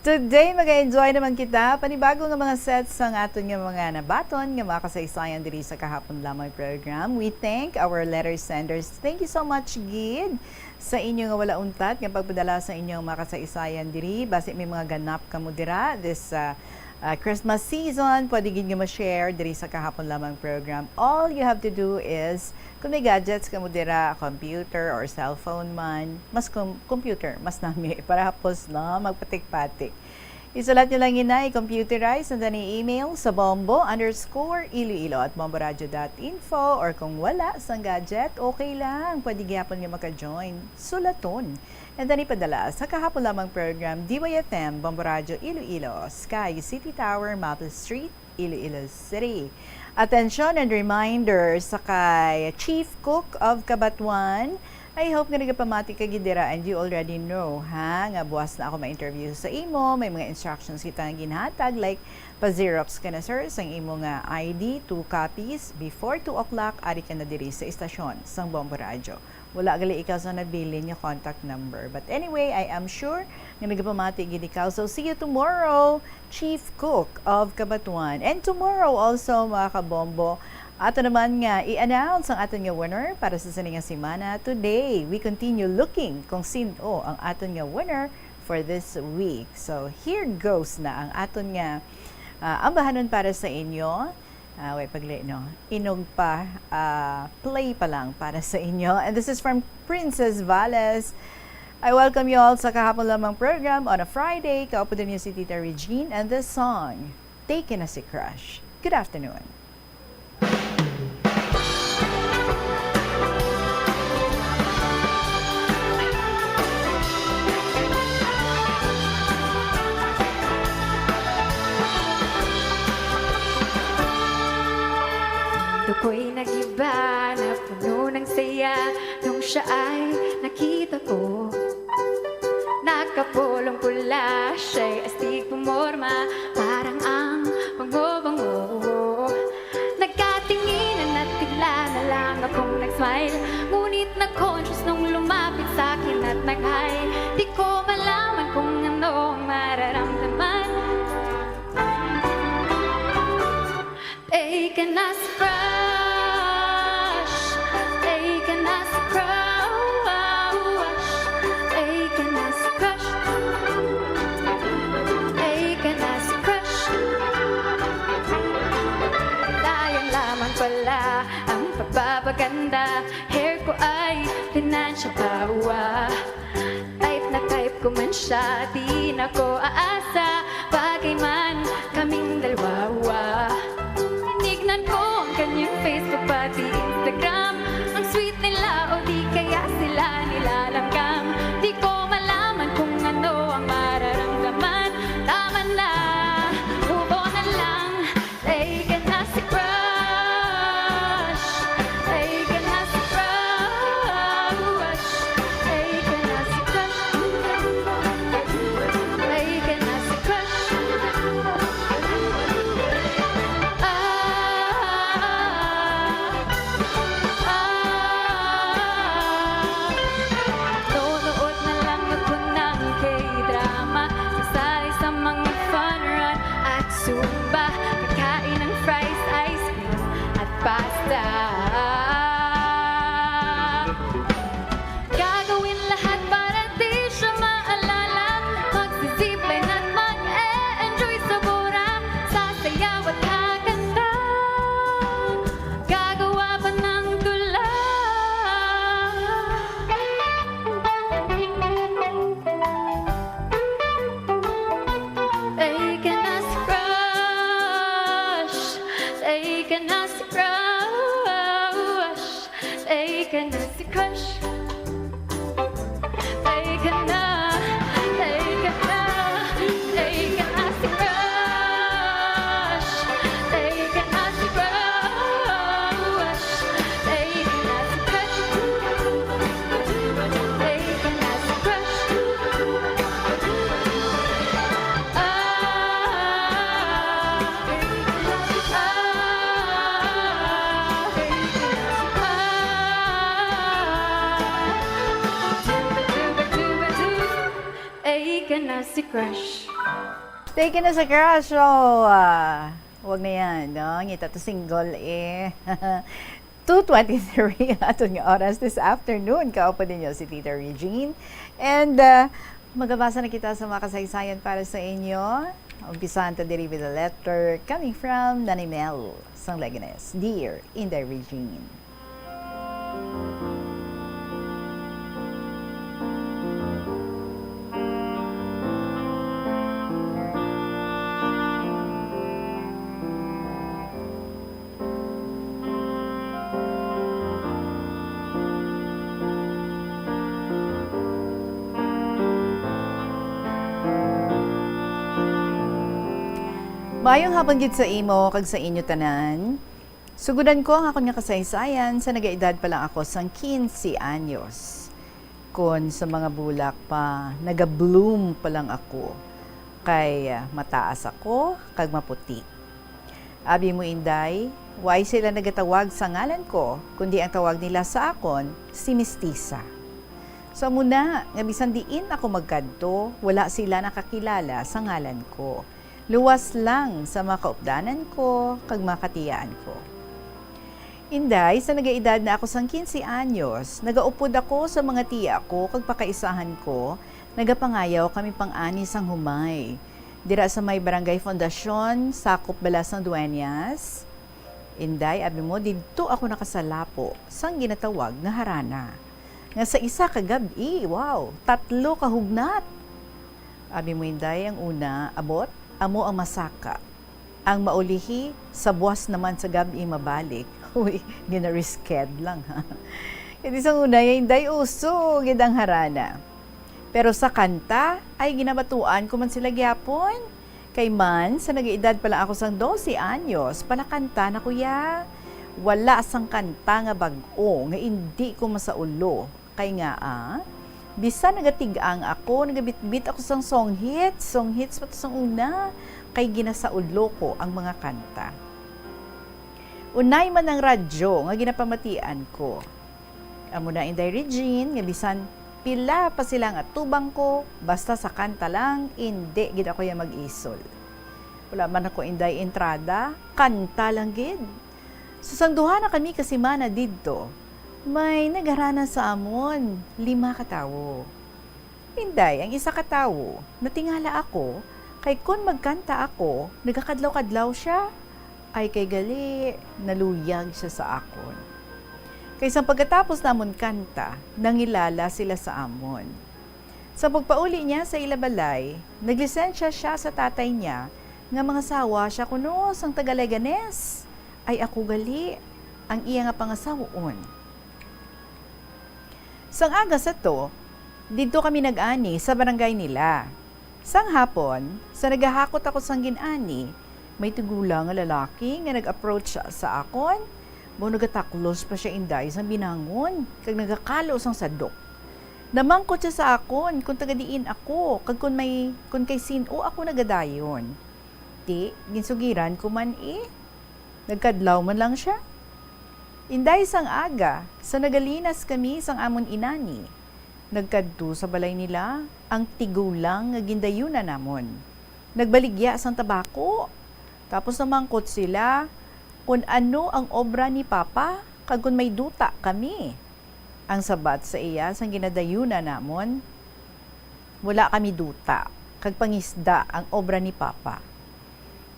Today, mag-enjoy naman kita panibago nga mga sets sang aton nga mga nabaton nga mga kasaysayan diri sa Kahapon Lamang program. We thank our letter senders. Thank you so much gid sa inyo nga wala untat nga pagpadala sa inyong mga kasaysayan diri. Basi may mga ganap kamo dira this, ah, ah, Christmas season, pwede gid nga ma-share diri sa Kahapon Lamang program. All you have to do is, kung may gadgets kamo dira, computer or cellphone man, mas com-, computer, mas nami, para hapos, no, magpatik-patik. Isulat nyo lang ina, i-computerize, and then i-email sa bombo underscore iloilo at bomboradio dot info, or kung wala sang gadget, okay lang, pwede gyapon nga maka-join. Sulaton. And then ipadala sa Kahapon Lamang program, D Y F M, Bombo Radio Iloilo, Sky City Tower, Maple Street, Iloilo City. Attention and reminder sa kay Chief Cook of Cabatuan. I hope nga nagapamati ka gid dira, and you already know, ha, nga buwas na ako ma-interview sa imo. May mga instructions kita nga ginhatag, like, pa-xerox ka na, sir, sang imo nga I D, two copies, before two o'clock, ari ka na diri sa istasyon sang Bombo Radio. Wala gali ikaw sa nabilin nga contact number. But anyway, I am sure nga nagapamati gid ikaw. So, see you tomorrow, Chief Cook of Cabatuan. And tomorrow also, mga kabombo, ato naman nga i-announce ang aton nga winner para sa sini nga semana. Today, we continue looking kung sin-o ang aton nga winner for this week. So, here goes na ang aton nga, ah, ambahanon para sa inyo. Ah, wait, pagli, no? Inog pa, ah, play pa lang para sa inyo. And this is from Princess Vales. I welcome you all sa Kahapon Lamang program on a Friday. Kaupo din niyo si Tita Regine and this song, Take Na Si Crush. Good afternoon. Ako'y nagiba na puno ng saya nung siya ay nakita ko. Nakapulong pula siya'y astig pumorma, parang ang bango-bango. Nagkatinginan at bigla na lang akong nag-smile. Ngunit na-conscious nung lumapit sa akin at nag-hi. Di ko malaman kung ano ang mararamdaman. Take na si crush. Take na si crush. Take na si crush. Take na si crush. Sayang lamang pala ang pagpapaganda. Hair ko ay pinansya pa, wa. Type na type ko man siya, di na ko aasa. Bagay man kaming dalawa, wa. Tinignan ko ang kanyang Facebook pati Instagram. Ang sweet nila o di kaya sila nilalanggam. Di ko malaman kung ano ang mararamdaman. Tama na, move on na lang. Take na si crush. Take na si crush. Take na si crush. Take na si crush. Ah, ah, ah. Nunood na lang ako ng K-drama. Sasali sa mga fun run at Zumba, kakain ng fries, ice cream, at pasta. Gagawin lahat para di siya maalala. Magsi-zipline at mag-e-enjoy sa Bora. Sasayaw at kakanta. Gagawa pa ng tula. Take na si crush. Take na si crush. Take na si crush. Take na, take na, take na si crush. Take na si crush. Take na si crush. Take na si crush. Ah, ah, ah. Crush. Take na sa crush, oh. Ah, wag na yan, no? Ngita to single, eh. Two twenty-three ang aton nga oras this afternoon. Kaupo ninyo si Tita Regine. And, ah, magabasa na kita sa mga kasaysayan para sa inyo. Umpisahan ta diri with a letter coming from Nanay Mel sang Leganes. Dear Inday Regine. Maayong hapon gid sa imo kag sa inyo tanan. Sugudan ko ang akon nga kasaysayan sa nagaedad pa lang ako sang quince anyos. Kon sa mga bulak pa, naga-bloom pa lang ako, kay, ah, mataas ako kag maputi. Abi mo, Inday, way sila nagatawag sa ngalan ko, kundi ang tawag nila sa akon si Mistisa. So, amo na nga bisan diin ako magkadto, wala sila nakakilala sa ngalan ko. Luwas lang sa mga kaupdanan ko kag mga katiyaan ko. Inday, sa nagaedad na ako sang quince anyos, nagaupod ako sa mga tiya ko kag pakaisahan ko, nagapangayaw kami pang-ani sang humay. Dira sa may Barangay Fundacion, sakop bala sang Dueñas. Inday, abi mo, didto ako nakasalapo sang ginatawag nga harana. Nga sa isa ka gab-i, wow, tatlo ka hugnat. Abi mo, Inday, ang una, abot, amo ang masaka. Ang maulihi, sa buwas naman sa gab-i mabalik. Uy, ginarisked lang, ha. Iti sang una, Inday, uso gid ang harana. Pero sa kanta, ay ginabatuan ko man sila gyapon. Kay man, sa nagaedad pa lang ako sang dose anyos, palakanta na ko ya. Wala sang kanta nga bag-o nga indi ko masaulo. Kay nga, ah, bisan nagatig-ang ako, nagabitbit ako sang song hits, song hits pa to sang una, kay ginasaulo ko ang mga kanta. Unay man ang radyo nga ginapamatian ko. Amo na, Inday Regine, nga bisan pila pa sila nga atubang ko, basta sa kanta lang, indi gid ako ya mag-isol. Wala man ako, Inday, entrada, kanta lang gid. So, sang duha na kami ka semana didto, may nagharana sa amon, lima ka tawo. Inday, ang isa ka tawo, natingala ako, kay kon magkanta ako, nagakadlaw-kadlaw sia. Ay kay gali, naluyag sia sa akon. Kay sang pagkatapos namon kanta, nangilala sila sa amon. Sa pagpauli niya sa ila balay, naglisensya sia sa tatay niya nga mangasawa sia kuno sang taga Leganes. Ay ako gali, ang iya nga pangasaw-on. Sang aga sa to, didto kami nag-ani sa barangay nila. Sang hapon, sa nagahakot ako sang gin-ani, may tigulang nga lalaki nga nag-approach sa akon. Mao nagataklos pa sia, Inday, sang binangon, kag nagakalo sang sadok. Namangkot sia sa akon kon taga diin ako, kag kon may, kon kay sin-o ako nagadayon. Ti, ginsugiran ko man, eh. Nagkadlaw man lang sia. Inday, sang aga, sa nagalinas kami sang amon inani, nagkadto sa balay nila ang tigulang nga gindayunan namon. Nagbaligya sang tabako. Tapos namangkot sila kon ano ang obra ni Papa kag kon may duta kami. Ang sabat sa iya sang ginadayunan namon, "Wala kami duta, kag pangisda ang obra ni Papa."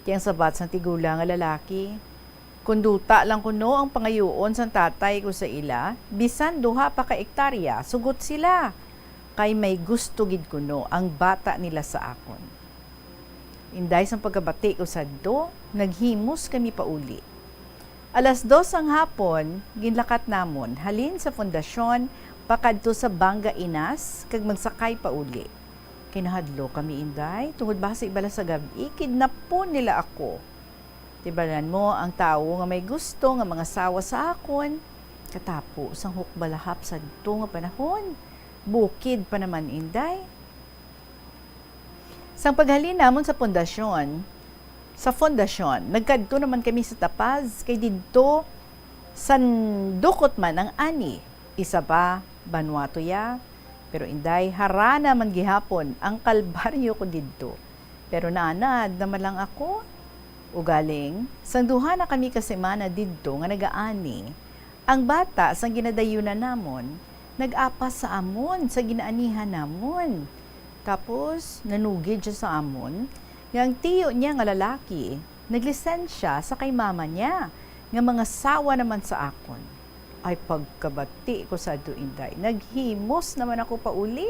Ti ang sabat sang tigulang nga lalaki, "Kon duta lang kuno ang pangayoon sang tatay ko sa ila, bisan duha pa ka ektarya, sugot sila, kay may gusto gid kuno ang bata nila sa akon." Inday, sang pagkabati ko sadto, naghimos kami pauli. Alas dos sang hapon, ginlakat namon halin sa Fundacion pakadto sa Banga Inas kag magsakay pauli. Kay nahadlok kami, Inday, tungod basi bala sa gab-i, kidnapon nila ako. Tibalan mo, ang tawo nga may gusto nga mangasawa sa akon, katapo sang hukbalahap sadto nga panahon, bukid pa naman, Inday. Sang paghalin namon sa pundasyon, sa fondasyon, nagkadto naman kami sa Tapaz, kay didto sandukot man ang ani. Isa pa, Vanuatu ya, Pero, Inday, harana man gihapon ang kalbaryo ko didto. Pero naanad naman lang ako. Ugaling, sang duha na kami ka semana didto nga nagaani, ang bata sang ginadayunan namon nag-apas sa amon sa ginaanihan namon. Tapos, nanugid siya sa amon nga ang tiyo niya nga lalaki naglisensya sa kay mama niya nga mangasawa naman sa akon. Ay, pagkabati ko sa adu, Inday, naghimos naman ako pauli.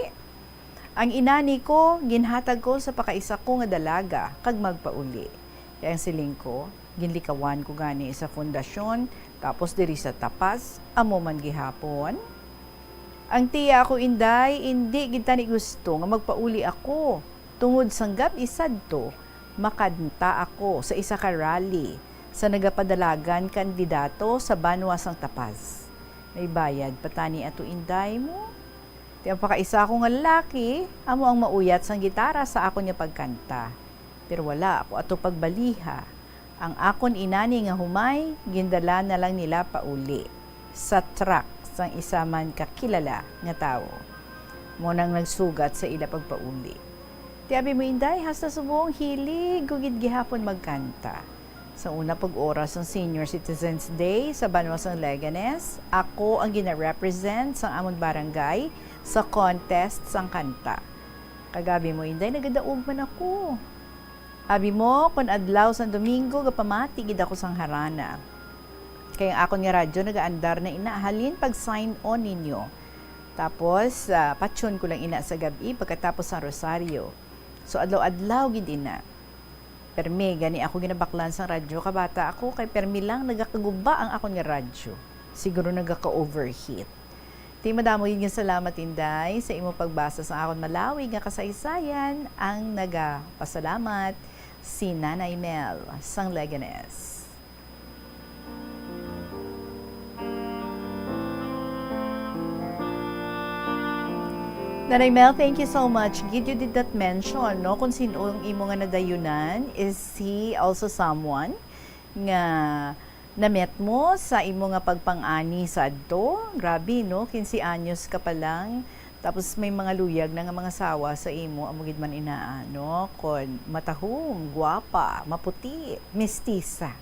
Ang inani ko, ginhatag ko sa pakaisa ko nga dalaga kag magpauli. Kay ang siling ko, ginlikawan ko gani sa fundasyon, tapos diri sa tapas, amo man gihapon. Ang tiya ko, Inday, indi gid tani gusto nga magpauli ako, tungod sang gab-i sadto, makanta ako sa isa ka rally sa nagapadalagan kandidato sa banwa sang Tapaz. May bayad pa tani ato, Inday, mo? Ti ang pakaisa ko nga lalaki, amo ang mauyat sang gitara sa akon nga pagkanta. Pero wala ako ato pagbaliha. Ang akon inani nga humay, gindala na lang nila pauli sa truck sang isa man ka kilala nga tawo. Mo nang nagsugat sa ila pagpauli. Ti abi mo, Inday, hasta subong hilig ko gid gihapon magkanta. Sa una pag oras sang Senior Citizens Day sa banwa sang Leganes, ako ang gina-represent sang amon barangay sa contest sang kanta. Kag abi mo, Inday, nagadaog man ako. Abi mo, kon adlaw sang Domingo, gapamati gid ako sang harana. Kay ang akon nga radyo nagaandar na ina halin pag sign on ninyo. Tapos, ah, patyon ko lang ina sa gab-i pagkatapos sang rosaryo. So, adlaw-adlaw gid ina. Permi gani ako ginabaklan sang radyo kabata ako, kay permi lang nagakaguba ang akon nga radyo. Siguro nagaka-overheat. Ti madamo gid nga salamat, Inday, sa imo pagbasa sa akon malawig nga kasaysayan. Ang nagapasalamat si Nanay Mel sang Leganes. Nanay Mel, thank you so much. Gid, you did not mention, no, kung sino ang imo nga nadayunan. Is he also someone nga na-met mo sa imo nga pagpang-ani sadto? Grabe, no? Quince anyos ka pa lang. Tapos may mga luyag na nga mga sawa sa imo, amo gid man inaa, no? Kon matahom, gwapa, maputi, mestisa.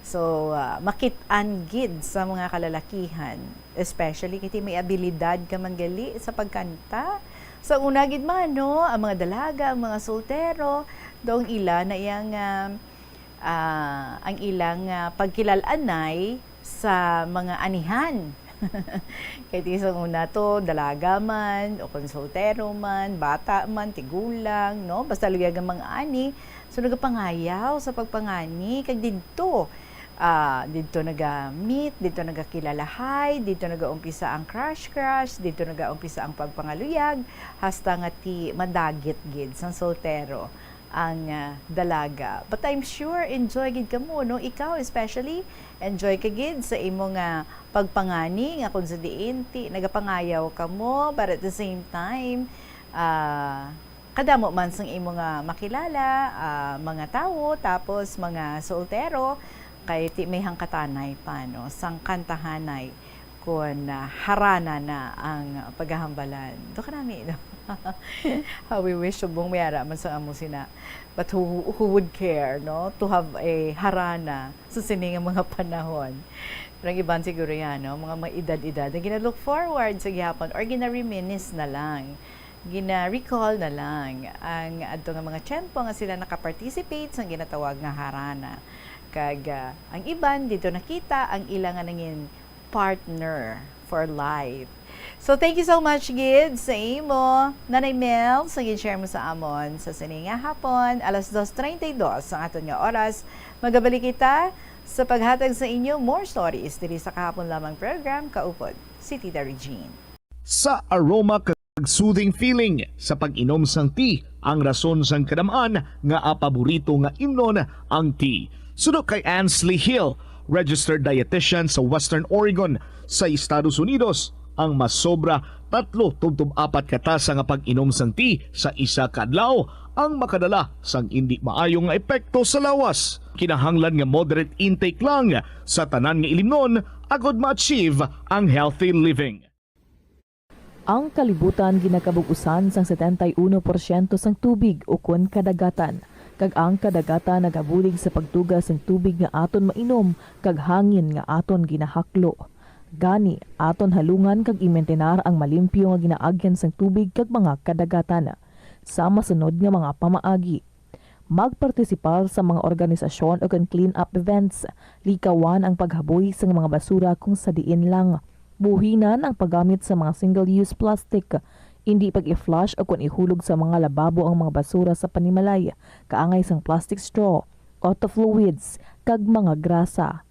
So, ah, makit-an gid sa mga kalalakihan, especially kay may abilidad ka man gali sa pagkanta. Sa una gid man, no, ang mga dalaga, ang mga soltero, daw ang ila na iyang, ah, ah, ang ilang, ah, pagkilal-anay sa mga anihan. Kay ti sa una to, dalaga man, o kon soltero man, bata man, tigulang, no? Basta luyag ang mga ani, so nagapangayaw sa pagpangani, kag didto, ah, didto naga-meet, didto nagakilalahay, didto nagaumpisa ang crush-crush, didto nagaumpisa ang pagpangaluyag, hasta nga ti madagit gid sang soltero ang, ah, dalaga. But I'm sure enjoy gid kamo, no? Ikaw especially, enjoy ka gid sa imo nga pagpangani nga kung sa diin ti nagapangayaw kamo, but at the same time, ah, kadamo man sang imo nga makilala, ah, mga tawo, tapos mga soltero, kay ti may hangkatanay pa, no, sang kantahanay kon, ah, harana na ang paghahambalan. Do kanami, no? How we wish subong may ara man sa amo sina. But who, who would care, no, to have a harana sa sini nga mga panahon? Pero ang iban siguro yan, no, mga may edad-edad na gina-look forward sa gihapon or gina-reminisce na lang, gina-recall na lang ang adto nga mga tiyempo nga sila nakaparticipate sa ginatawag nga harana. Kag, ah, ang iban dito nakita ang ila nga nangin partner for life. So, thank you so much gid sa imo, Nanay Mel, sa gin-share mo sa amon sa sini nga hapon, alas dos treinta y dos ang aton nga oras. Magabalik kita sa paghatag sa inyo more stories diri sa kahapon lamang program, kaupod si Tita Regine. Sa aroma kag soothing feeling sa pag-inom sang tea, ang rason sang kadam-an nga paborito nga imnon ang tea. Suno kay Ansley Hill, registered dietitian sa Western Oregon sa Estados Unidos, ang masobra tatlo tubtob apat ka tasa nga pag-inom sang tea sa isa ka adlaw ang makadala sang indi maayo nga epekto sa lawas. Kinahanglan nga moderate intake lang sa tanan nga ilimnon agod ma-achieve ang healthy living. Ang kalibutan ginakabug-usan sang setenta y uno porsyento sang tubig ukon kadagatan, kag ang kadagatan nagabulig sa pagtuga sang tubig nga aton mainom kag hangin nga aton ginahaklo. Gani, aton halungan kag imintinar ang malimpyo nga ginaagyan sang tubig kag mga kadagatan. Sa masunod nga mga pamaagi, magpartisipar sa mga organisasyon o kan clean-up events. Likawan ang paghaboy sa mga basura kung sa diin lang. Buhinan ang paggamit sa mga single-use plastic. Indi pag-i-flush o kon ihulog sa mga lababo ang mga basura sa panimalay, kaangay sang plastic straw, auto fluids, kag mga grasa.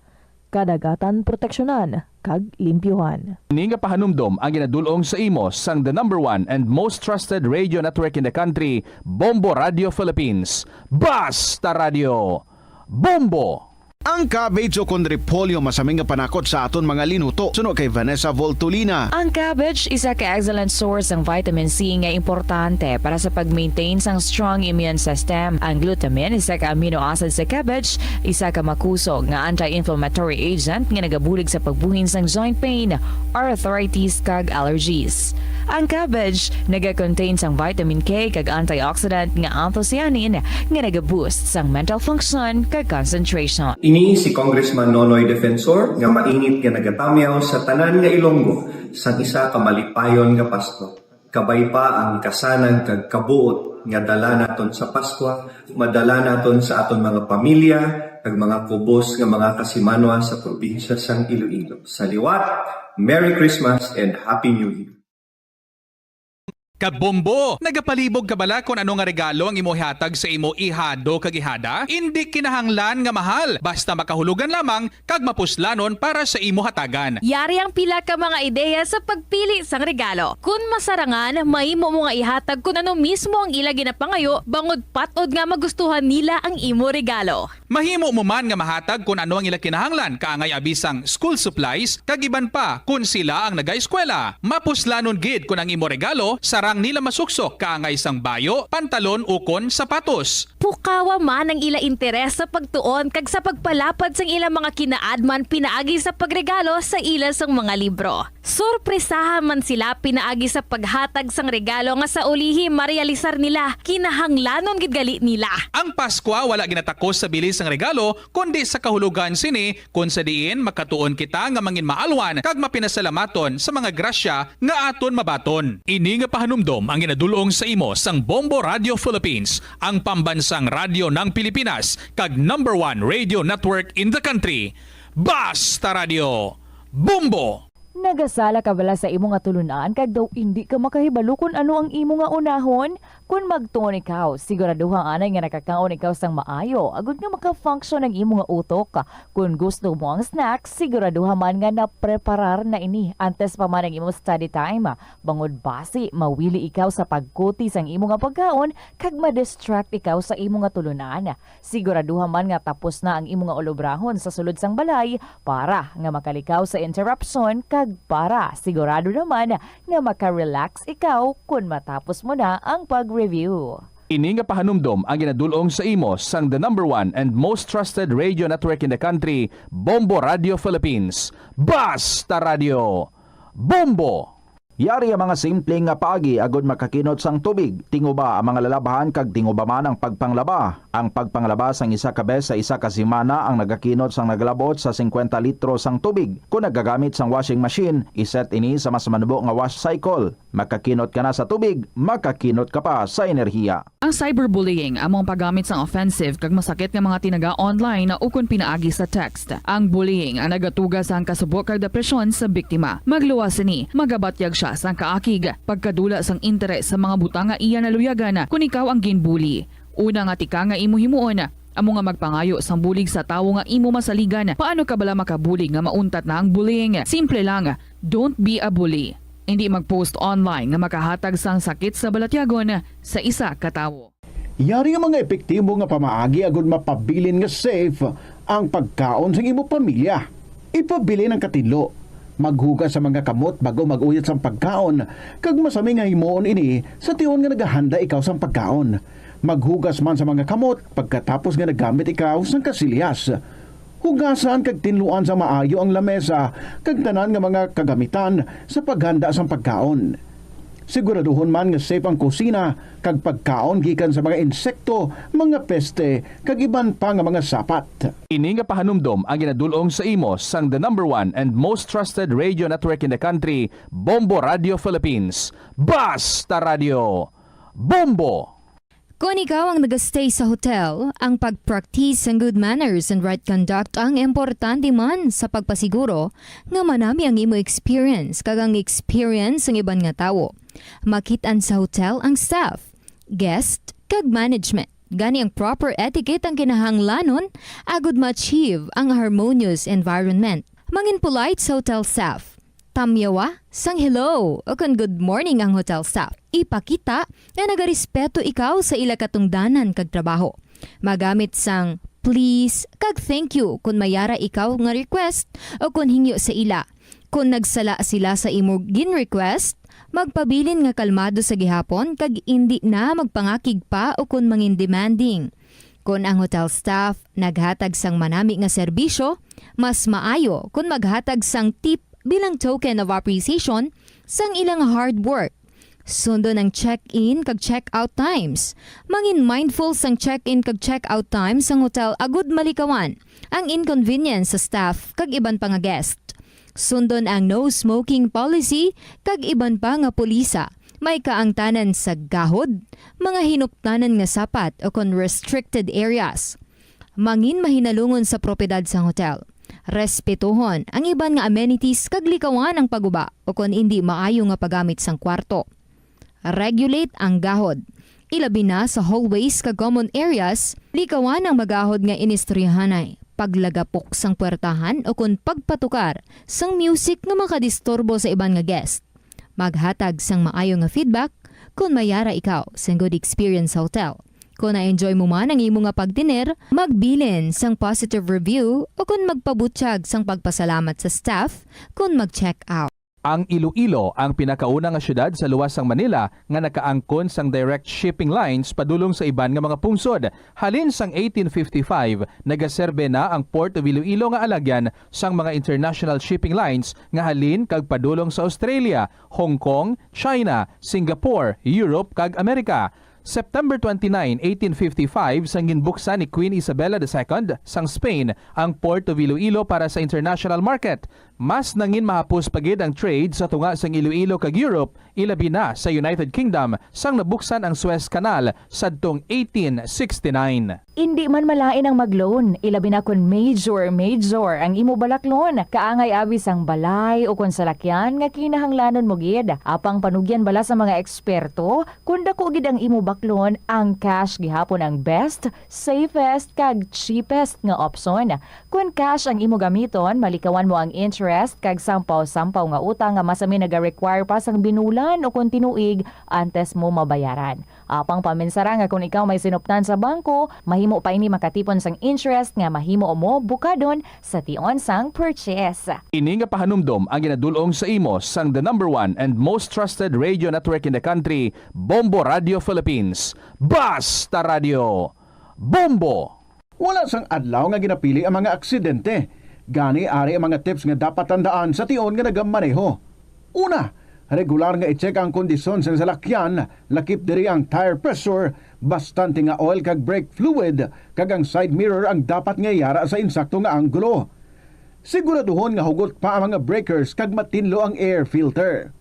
Kadagatan proteksyonan kag limpyuhan. Ini nga pahanumdom ang ginadul-ong sa imo sang the number one and most trusted radio network in the country, Bombo Radio Philippines. Basta Radio, Bombo! Ang cabbage o kon repolyo masami nga panakot sa aton mga linuto. Suno kay Vanessa Voltolina. Ang cabbage isa ka excellent source sang vitamin C nga importante para sa pag-maintain sang strong immune system. Ang glutamine, isa ka amino acid sa cabbage, isa ka makusog nga anti-inflammatory agent nga nagabulig sa pagbuhin sang joint pain, arthritis, kag allergies. Ang cabbage naga-contain sang vitamin K kag antioxidant nga anthocyanin nga naga-boost sang mental function kag concentration. Ini si Congressman Nonoy Defensor nga mainit nga nagatamyaw sa tanan nga Ilonggo sang isa ka malipayon nga Pasko. Kabay pa ang kasanag kag kabuot nga dala naton sa Paskwa, madala naton sa aton mga pamilya kag mga kubos nga mga kasimanwa sa probinsya sang Iloilo. Sa liwat, Merry Christmas and Happy New Year! Kabombo! Nagapalibog ka bala kon ano nga regalo ang imo ihatag sa imo ihado kag ihada? Indi kinahanglan nga mahal, basta makahulugan lamang kag mapuslanon para sa imo hatagan. Yari ang pila ka mga ideya sa pagpili sang regalo. Kon masarangan, mahimo mo nga ihatag kon ano mismo ang ila ginapangayo, bangod pat-od nga magustuhan nila ang imo regalo. Mahimo mo man nga mahatag kon ano ang ila kinahanglan, kaangay abi sang school supplies, kag iban pa kon sila ang nagaeskwela. Mapuslanon gid kon ang imo regalo sarang nila masuksok, kaangay sang bayo, pantalon, ukon sapatos. Pukawa man ang ila interes sa pagtuon kag sa pagpalapad sang ila mga kinaadman pinaagi sa pagregalo sa ila sang mga libro. Sorpresaha man sila pinaagi sa paghatag sang regalo nga sa ulihi marealisar nila kinahanglanon gid gali nila. Ang Paskwa wala ginatakos sa bili sang regalo, kundi sa kahulogan sini, kon sa diin makatuon kita nga manginmaalwan kag mapinasalamaton sa mga grasya nga aton mabaton. Ini nga pahanumdom ang ginadul-ong sa imo sang Bombo Radio Philippines, ang pambansang radyo ng Pilipinas, kag number one radio network in the country. Basta Radio, Bombo! Nagasala ka bala sa imo nga tulunan kag daw indi ka makahibalo kon ano ang imo nga unahon? Kon magtuon ikaw, siguraduha anay nga nakakaon ikaw sang maayo agod nga maka-function ang imo nga utok. Kon gusto mo ang snack, siguraduha man nga napreparar na ini antes pa man ang imo study time. Bangod basi, mawili ikaw sa pagkuti sang imo nga pagkaon kag ma-distract ikaw sa imo nga tulunan. Siguraduha man nga tapos na ang imo nga ulobrahon sa sulod sang balay para nga makalikaw sa interruption kag para sigurado naman nga maka-relax ikaw kon matapos mo na ang pag-review. Ini nga pahanumdom ang ginadul-ong sa imo sang the number one and most trusted radio network in the country, Bombo Radio Philippines. Basta Radio, Bombo! Yari ang mga simple nga paagi agod makakinot sang tubig. Tinguba ang mga lalabhan kag tinguba man ang pagpanglaba. Ang pagpanglaba sang isa ka bes sa isa ka semana ang nagakinot sang naglab-ot sa singkwenta litro sang tubig. Kon nagagamit sang washing machine, iset ini sa mas manubo nga wash cycle. Makakinot ka na sa tubig, makakinot ka pa sa enerhiya. Ang cyberbullying amo ang paggamit sang offensive kag masakit nga mga tinaga online ukon pinaagi sa text. Ang bullying ang nagatuga sang kasubo kag depresyon sa biktima. Magluwas sini, magabatyag sia sang kaakig, pagkadula sang interes sa mga butang nga iya naluyagan kon ikaw ang ginbully. Una nga tika nga imo himuon, amo nga magpangayo sang bulig sa tawo nga imo masaligan. Paano ka bala makabulig nga mauntat na ang bullying? Simple lang, don't be a bully. Indi mag-post online nga makahatag sang sakit sa balatyagon sa isa ka tawo. Yari nga mga epektibo nga pamaagi agud mapabilin nga safe ang pagkaon sang imo pamilya. Ipabilin ang katinlo. Maghugas sa mga kamot bag-o mag-uyot sang pagkaon, kag masami nga himuon ini sa tion nga nagahanda ikaw sang pagkaon. Maghugas man sa mga kamot pagkatapos nga naggamit ikaw sang kasilyas. Hugasan kag tinluan sa maayo ang lamesa kag tanan nga mga kagamitan sa paghanda sang pagkaon. Siguraduhon man nga safe ang kusina kag pagkaon gikan sa mga insekto, mga peste, kag iban pa nga mga sapat. Ini nga pahanumdom ang ginadul-ong sa imo sang the number one and most trusted radio network in the country, Bombo Radio Philippines. Basta Radio, Bombo! Kon ikaw ang nagastay sa hotel, ang pag-practice sang good manners and right conduct ang importante man sa pagpasiguro nga manami ang imo experience kag ang experience sang iban nga tawo. Makit-an sa hotel ang staff, guest, kag management. Gani ang proper etiquette ang kinahanglanon agud ma-achieve ang harmonious environment. Mangin polite sa hotel staff. Tamyawa sang hello o kon good morning ang hotel staff. Ipakita nga nagarespeto ikaw sa ila katungdanan kag trabaho. Magamit sang please kag thank you kon may ara ikaw nga request o kon hingyo sa ila. Kon nagsala sila sa imo gin-request, magpabilin nga kalmado sa gihapon kag indi na magpangakig pa o kon mangin demanding. Kon ang hotel staff naghatag sang manami nga serbisyo, mas maayo kon maghatag sang tip bilang token of appreciation sang ilang hard work. Sundon ang check-in kag check-out times. Mangin mindful sang check-in kag check-out times sang hotel agud malikawan ang inconvenience sa staff kag iban pa nga guest. Sundon ang no smoking policy kag iban pa nga pulisa. May kaangtanan sa gahod, mga hinuptanan nga sapat o kon restricted areas. Mangin mahinalungon sa propiedad sang hotel. Respetuhon ang iban nga amenities kag likawan ang paguba o kon indi maayo nga paggamit sang kwarto. Regulate ang gahod. Ilabi na sa hallways kag common areas, likawan ang magahod nga inistoryahanay, paglagapok sang puwertahan o kon pagpatukar sang music nga makadisturbo sa iban nga guest. Maghatag sang maayo nga feedback kon may ara ikaw sang good experience sa hotel. Kon na-enjoy mo man ang imo nga pagtener, magbilin sang positive review o kon magpabutyag sang pagpasalamat sa staff kon mag-check out. Ang Iloilo ang pinakauna nga siyudad sa luwas sang Manila nga nakaangkon sang direct shipping lines padulong sa iban nga mga pungsod. Halin sang eighteen fifty-five, nagaserbe na ang Port of Iloilo nga alagyan sang mga international shipping lines nga halin kag padulong sa Australia, Hong Kong, China, Singapore, Europe, kag Amerika. September twenty-nine, eighteen fifty-five, sang ginbuksan ni Queen Isabella the Second sang Spain ang Port of Iloilo para sa international market. Mas nangin mahapos pa gid ang trade sa tunga sang Iloilo kag Europe, ilabi na sa United Kingdom, sang nabuksan ang Suez Canal sadtong eighteen sixty-nine. Indi man malain ang mag-loan, ilabi na kon major, major ang imo balaklon. Kaangay abi sang balay o kon salakyan nga kinahanglanon mo gid. Apang panugyan bala sa mga eksperto, kon dako gid ang imo baklon, ang cash gihapon ang best, safest, kag cheapest nga opsyon. Kon cash ang imo gamiton, malikawan mo ang interest kag sampaw-sampaw nga utang nga masami naga-require pa sang binulan o kon tinuig antes mo mabayaran. Apang paminsara nga kon ikaw may sinuptan sa bangko, mahimo pa ini makatipon sang interest nga mahimo mo bukadon sa tion sang purchase. Ini nga pahanumdom ang ginadul-ong sa imo sang the number one and most trusted radio network in the country, Bombo Radio Philippines. Basta Radio, Bombo! Wala sang adlaw nga ginapili ang mga aksidente. Gani, ari ang mga tips nga dapat tandaan sa tion nga nagamaneho. Una, regular nga i-check ang kondisyon sang salakyan, lakip diri ang tire pressure, bastante nga oil kag brake fluid, kag ang side mirror ang dapat nga yara sa insakto nga anggulo. Siguraduhon nga hugot pa ang mga breakers kag matinlo ang air filter.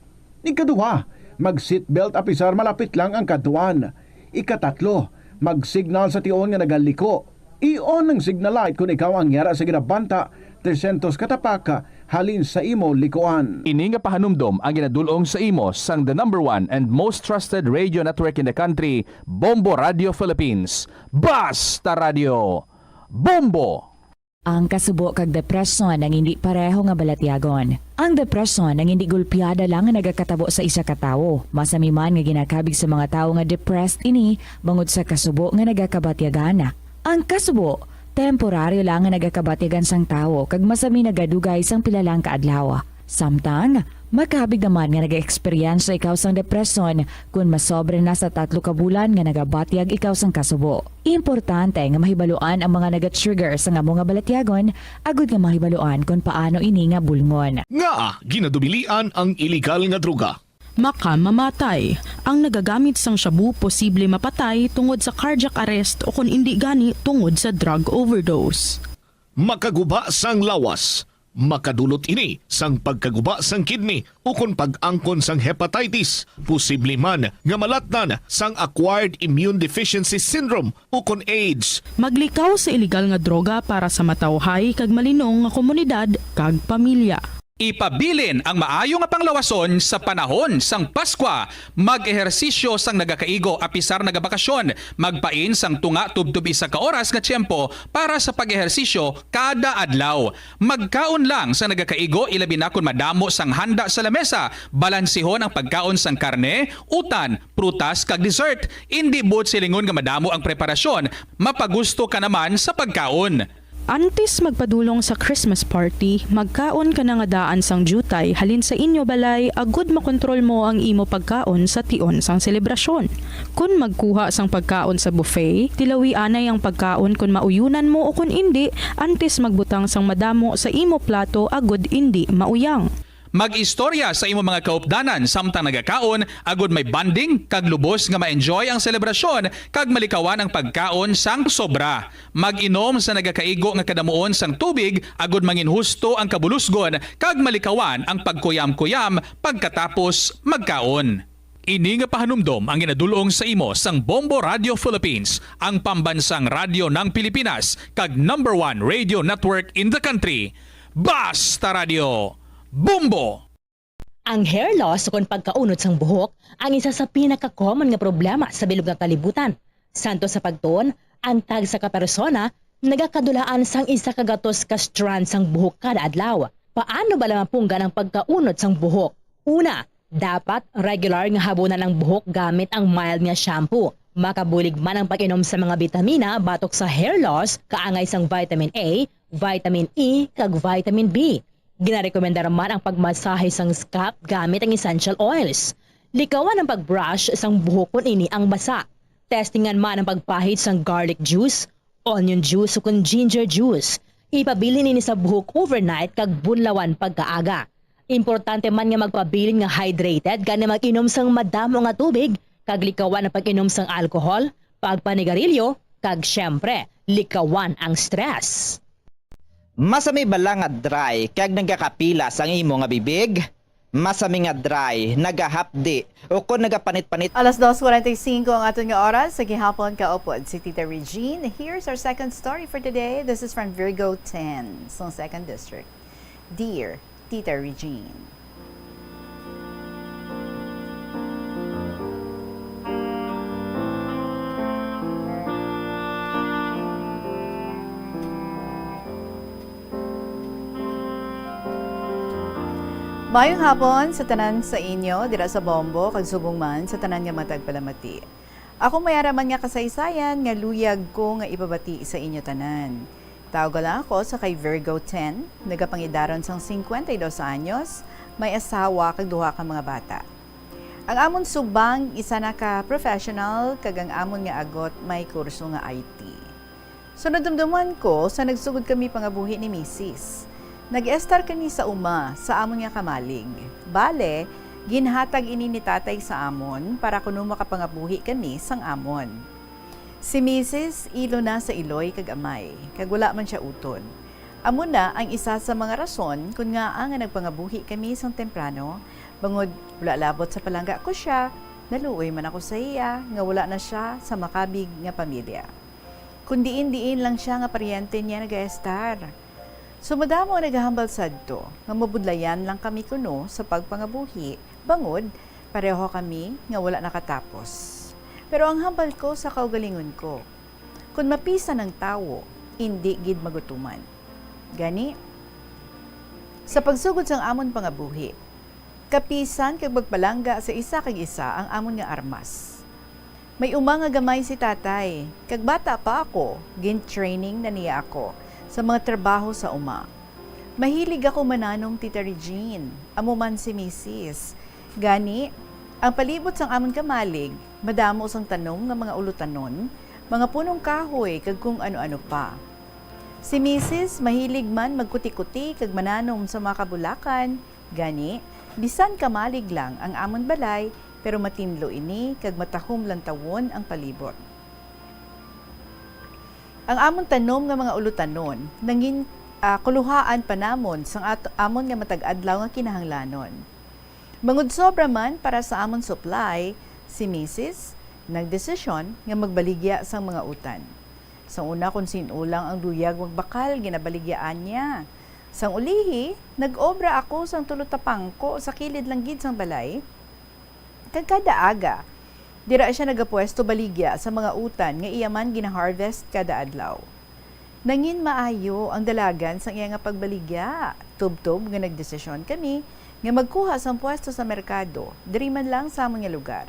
Ikaduha, mag-seatbelt apisar malapit lang ang kadtuan. Ikatatlo, mag-signal sa tion nga nagaliko. I-on ang signal light kon ikaw ang yara sa ginabanta tresyentos ka tapak halin sa imo likuan. Ini nga pahanumdom ang ginadul-ong sa imo sang the number one and most trusted radio network in the country, Bombo Radio Philippines. Basta Radio, Bombo! Ang kasubo kag depresyon ang indi pareho nga balatyagon. Ang depresyon ang indi gulpiada lang nga nagakatabo sa isa ka tawo. Masami man nga ginakabig sa mga tawo nga depressed ini bangod sa kasubo nga nagakabatyagan. Ang kasubo, temporaryo lang nga nagakabatyagan sang tawo kag masami nagadugay sang pila lang ka adlaw. Samtang, makabig naman nga nag-eksperyensya ikaw sang depresyon kon masobra na sa tatlo ka bulan nga nagabatyag ikaw sang kasubo. Importante nga mahibaluan ang mga naga-trigger sang amo nga balatyagon agud nga mahibaluan kon paano ini nga bulngon. Ngaa ginadumilian ang iligal nga droga? Makamamatay. Ang nagagamit sang shabu posible mapatay tungod sa cardiac arrest o kon indi gani tungod sa drug overdose. Makaguba sang lawas. Makadulot ini sang pagkaguba sang kidney ukon pag-angkon sang hepatitis, posible man nga malatnan sang acquired immune deficiency syndrome ukon AIDS. Maglikaw sa ilegal nga droga para sa matawhay kag malinong nga komunidad kag pamilya. Ipabilin ang maayo nga panglawason sa panahon sang Paskwa. Mag-ehersisyo sang nagakaigo apisar nagabakasyon. Magpain sang tunga tubtob isa ka oras nga tiyempo para sa pag-ehersisyo kada adlaw. Magkaon lang sang nagakaigo, ilabi na kon madamo sang handa sa lamesa. Balansihon ang pagkaon sang karne, utan, prutas, kag dessert. Indi buot silingon nga madamo ang preparasyon, mapagusto ka naman sa pagkaon. Antes magpadulong sa Christmas party, magkaon ka na nga daan sang diutay halin sa inyo balay agod makontrol mo ang imo pagkaon sa tion sang selebrasyon. Kon magkuha sang pagkaon sa buffet, tilawi anay ang pagkaon kon mauyunan mo o kon indi, antes magbutang sang madamo sa imo plato agod indi mauyang. Mag-istorya sa imo mga kaupdanan samtang nagakaon, agod may bonding kag lubos nga ma-enjoy ang selebrasyon kag malikawan ang pagkaon sang sobra. Mag-inom sa nagakaigo nga kadamuon sang tubig, agod manginhusto ang kabulusgon kag malikawan ang pagkuyam-kuyam pagkatapos magkaon. Ini nga pahanumdom ang ginadul-ong sa imo sang Bombo Radio Philippines, ang pambansang radyo ng Pilipinas, kag number one radio network in the country. Basta Radio, Bombo! Ang hair loss ukon pagkaunod sang buhok ang isa sa pinaka-common nga problema sa bilog nga kalibutan. Santo sa pagtuon, ang tagsa ka persona nagakadulaan sang isa ka gatos ka strand sang buhok kada adlaw. Paano bala mapunggan ang pagkaunod sang buhok? Una, dapat regular nga habunan ang buhok gamit ang mild nga shampoo. Makabulig man ang pag-inom sa mga bitamina batok sa hair loss, kaangay sang vitamin A, vitamin E, kag vitamin B. Ginarekomendar man ang pagmasahe sang scalp gamit ang essential oils. Likawan ang pag-brush sang buhok kon ini ang basa. Testingan man ang pagpahid sang garlic juice, onion juice, ukon ginger juice. Ipabilin ini sa buhok overnight kag bunlawan pagkaaga. Importante man nga magpabilin nga hydrated gani mag-inom sang madamo nga tubig kag likawan ang pag-inom sang alcohol, pagpanigarilyo, kag, siyempre, likawan ang stress. Masami bala nga dry kag nagakapilas ang imo nga bibig? Masami nga dry, nagahapdi, o kon nagapanit-panit? Alas dos cuarenta y cinco ang aton nga oras sa gihapon. Kaupod si Tita Regine. Here's our second story for today. This is from Virgo ten, sa second district. Dear Tita Regine. Maayong hapon sa tanan sa inyo dira sa Bombo, kag subong man sa tanan nga matagpalamati. Ako may ara man nga kasaysayan nga luyag ko nga ipabati sa inyo tanan. Tawga lang ako sa kay Virgo ten, nagapangidaron sang cincuenta y dos anyos, may asawa kag duha ka mga bata. Ang amon subang isa na ka professional, kag ang amon nga agot may kurso nga I T. Sunod dumduman ko sa nagsugod kami pangabuhi ni Misis. Nag-estar kami sa uma sa amon nga kamalig. Bale, ginhatag ini ni Tatay sa amon para kuno makapangabuhi kami sang amon. Si Misis ilo na sa iloy kag amay, kag wala man sia utod. Amo na ang isa sa mga rason kon ngaa nga nagpangabuhi kami sang temprano, bangod wala labot sa palangga ko sia, naluoy man ako sa iya nga wala na sia sa makabig nga pamilya. Kon diin-diin lang sia nga paryente niya nagaestar. So, madamo ang nagahambal sadto nga mabudlayan lang kami kuno sa pagpangabuhi, bangod pareho kami nga wala nakatapos. Pero ang hambal ko sa kaugalingon ko, kon mapisan ang tawo, indi gid magutuman. Gani, sa pagsugod sang amon pangabuhi, kapisan kag pagpalangga sa isa kag isa ang amon nga armas. May uma nga gamay si Tatay, kag bata pa ako, gin-training na niya ako sa mga trabaho sa uma. Mahilig ako mananom, Tita Regine, amo man si Misis. Gani, ang palibot sang amon kamalig, madamo sang tanom nga mga ulutanon, mga punong kahoy, kag kung ano-ano pa. Si Misis mahilig man magkuti-kuti kag mananom sa mga kabulakan, gani, Bisan kamalig lang ang amon balay, pero matinlo ini kag matahom lantawon ang palibot. Ang amon tanom nga mga ulutanon nangin, ah, kuluhaan pa namon sang at-, amon nga matag adlaw nga kinahanglanon. Bangod sobra man para sa amon supply, si Misis nagdesisyon nga magbaligya sang mga utan. Sang una, kon sin-o lang ang luyag magbakal, ginabaligyaan niya. Sang ulihi, nag-obra ako sang tulo tapangko sa kilid lang gid sang balay. Kag kada aga, dira siya nagapwesto baligya sa mga utan nga iya man gina-harvest kada adlaw. Nangin maayo ang dalagan sang iya nga pagbaligya, tubtob nga nagdesisyon kami nga magkuha sang pwesto sa merkado, diri man lang sa amon nga lugar.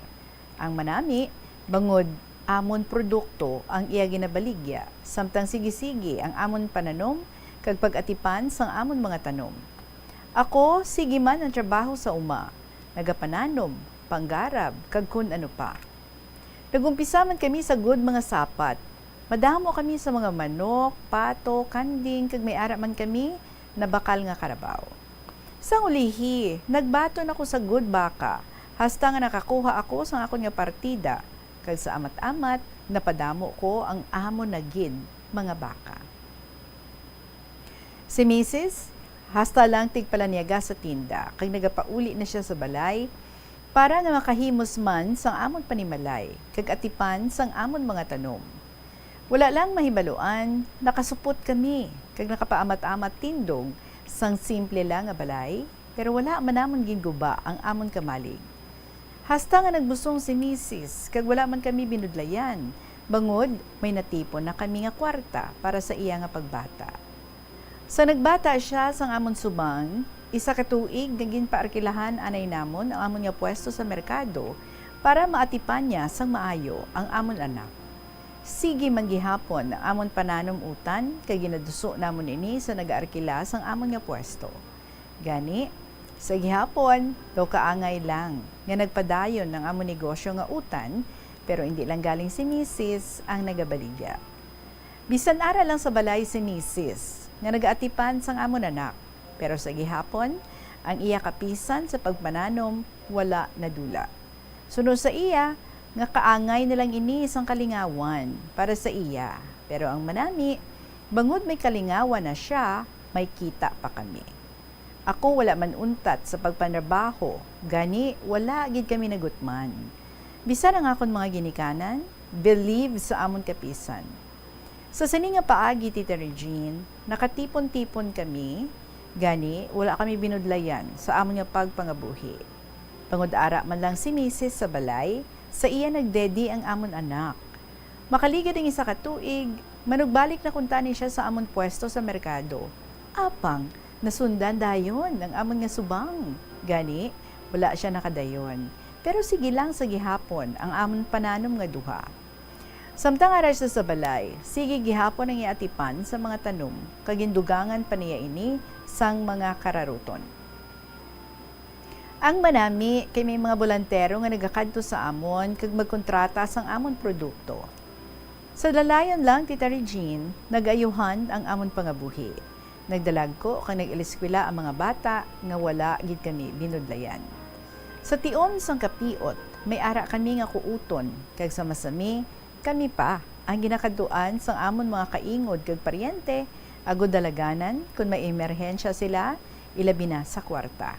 Ang manami, bangod amon produkto ang iya ginabaligya, samtang sige-sige ang amon pananom kag pag-atipan sang amon mga tanom. Ako, sige man ang trabaho sa uma, nagapananom, panggarab, kag kun ano pa. Nag-umpisa man kami sa gud mga sapat. Madamo kami sa mga manok, pato, kanding, kag may ara man kami nabakal nga karabaw. Sang ulihi, nagbaton ako sa gud baka, hasta nga nakakuha ako sang akon nga partida, kag sa amat-amat, napadamo ko ang amon na gid mga baka. Si Misis, hasta lang tigpalanyaga sa tinda, kag nagapauli na sia sa balay, para nga makahimos man sang amon panimalay, kag atipan sang amon mga tanom. Wala lang mahibaluan, nakasupot kami, kag nakapaamat-amat tindog sang simple lang nga balay, pero wala man namon ginguba ang amon kamalig. Hasta nga nagbusong si Misis, kag wala man kami binudlayan, bangod may natipon na kami nga kwarta para sa iya nga pagbata. Sa nagbata sia sang amon subang, isa ka tuig nga ginpaarkilahan anay namon ang amon nga pwesto sa merkado para maatipan niya sang maayo ang amon anak. Sige man gihapon ang amon pananom utan, kay ginaduso namon ini sa nagaarkila sang amon nga pwesto. Gani, sa gihapon, daw kaangay lang nga nagpadayon ang amon negosyo nga utan, pero indi lang galing si Misis ang nagabaligya. Bisan ara lang sa balay si Misis nga nagaatipan sang amon anak, pero sa gihapon, ang iya kapisan sa pagpananom wala nadula. Suno sa iya, nga kaangay na lang ini sang kalingawan para sa iya, pero ang manami, bangod may kalingawan na sia, may kita pa kami. Ako wala man untat sa pagpanrabaho, gani wala gid kami nagutman. Bisan ang akon mga ginikanan, believe sa amon kapisan. Sa sini nga paagi, Tita Regine, nakatipon-tipon kami, gani wala kami binudlayan sa amon nga pagpangabuhi. Bangod ara man lang si Misis sa balay, sa iya nagdedi ang amon anak. Makaligad ang isa ka tuig, manugbalik na kuntani sia sa amon pwesto sa merkado. Apang, nasundan dayon ang amon nga subang. Gani, wala sia nakadayon. Pero sige lang sa gihapon ang amon pananom nga duha. Samtang ara sia sa balay, sige gihapon ang iya atipan sa mga tanom, kag gindugangan pa niya ini sang mga kararuton. Ang manami kay may mga bolantero nga nagakadto sa amon kag magkontrata sang amon produkto. Sa dalayon lang, Tita Regine, nag-ayuhan ang amon pangabuhi. Nagdalagko kag nag-iliskwela ang mga bata nga wala gid kami binudlayan. Sa tion sang kapiot, may ara kami nga kuuton, kag sa masami, kami pa ang ginakadtuan sang amon mga kaingod kag paryente, agod dalaganan kon may emerhensya sila, ilabi na sa kwarta.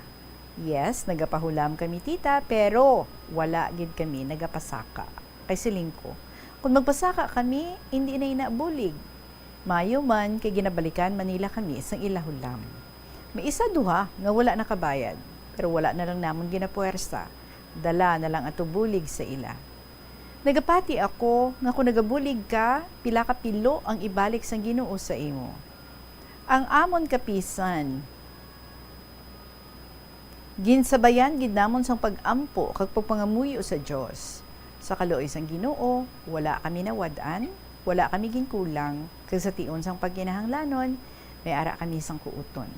Yes, nagapahulam kami, tita, pero wala gid kami nagapasaka. Kay siling ko, kon magpasaka kami, indi na ina bulig. Maayo man kay ginabalikan man nila kami sang ila hulam. May isa duha nga wala nakabayad, pero wala na lang namon ginapuwersa. Dala na lang ato bulig sa ila. Nagapati ako nga kon nagabulig ka, pila ka pilo ang ibalik sang Ginoo sa imo. Ang amon kapisan, ginsabayan gid namon sang pag-ampo kag pagpangamuyo sa Dios. Sa kaluoy sang Ginoo, wala kami nawad-an, wala kami ginkulang, kag sa tion sang pagkinahanglanon, may ara kami sang kuuton.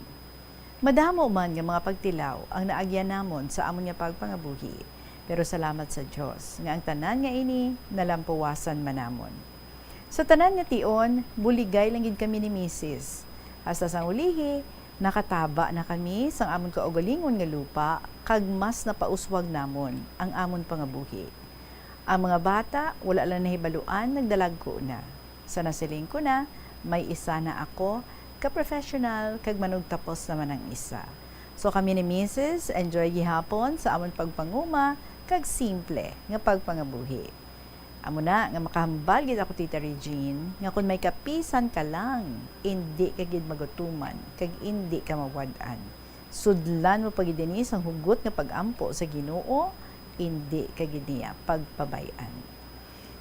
Madamo man nga mga pagtilaw ang naagyan namon sa amon nga pagpangabuhi, pero salamat sa Dios nga ang tanan nga ini nalampuwasan man namon. Sa tanan nga tion, buligay lang gid kami ni Misis. Hasta sang ulihi, Nakataba na kami sang amon kaugalingon nga lupa, kag mas napauswag namon ang amon pangabuhi. Ang mga bata wala lang nahibaluan, nagdalagko na. Sa nasiling ko na, may isa na ako ka professional, kag manugtapos naman ang isa. So kami ni Misis enjoy gihapon sa amon pagpanguma kag simple nga pagpangabuhi. Amo na nga makahambal gid ako, Tita Regine, nga kon may kapisan ka lang, indi ka gid magutuman, kag indi ka mawad-an. Sudlan mo pa gid ini sang hugot nga pag-ampo sa Ginoo, indi ka gid niya pagpabay-an.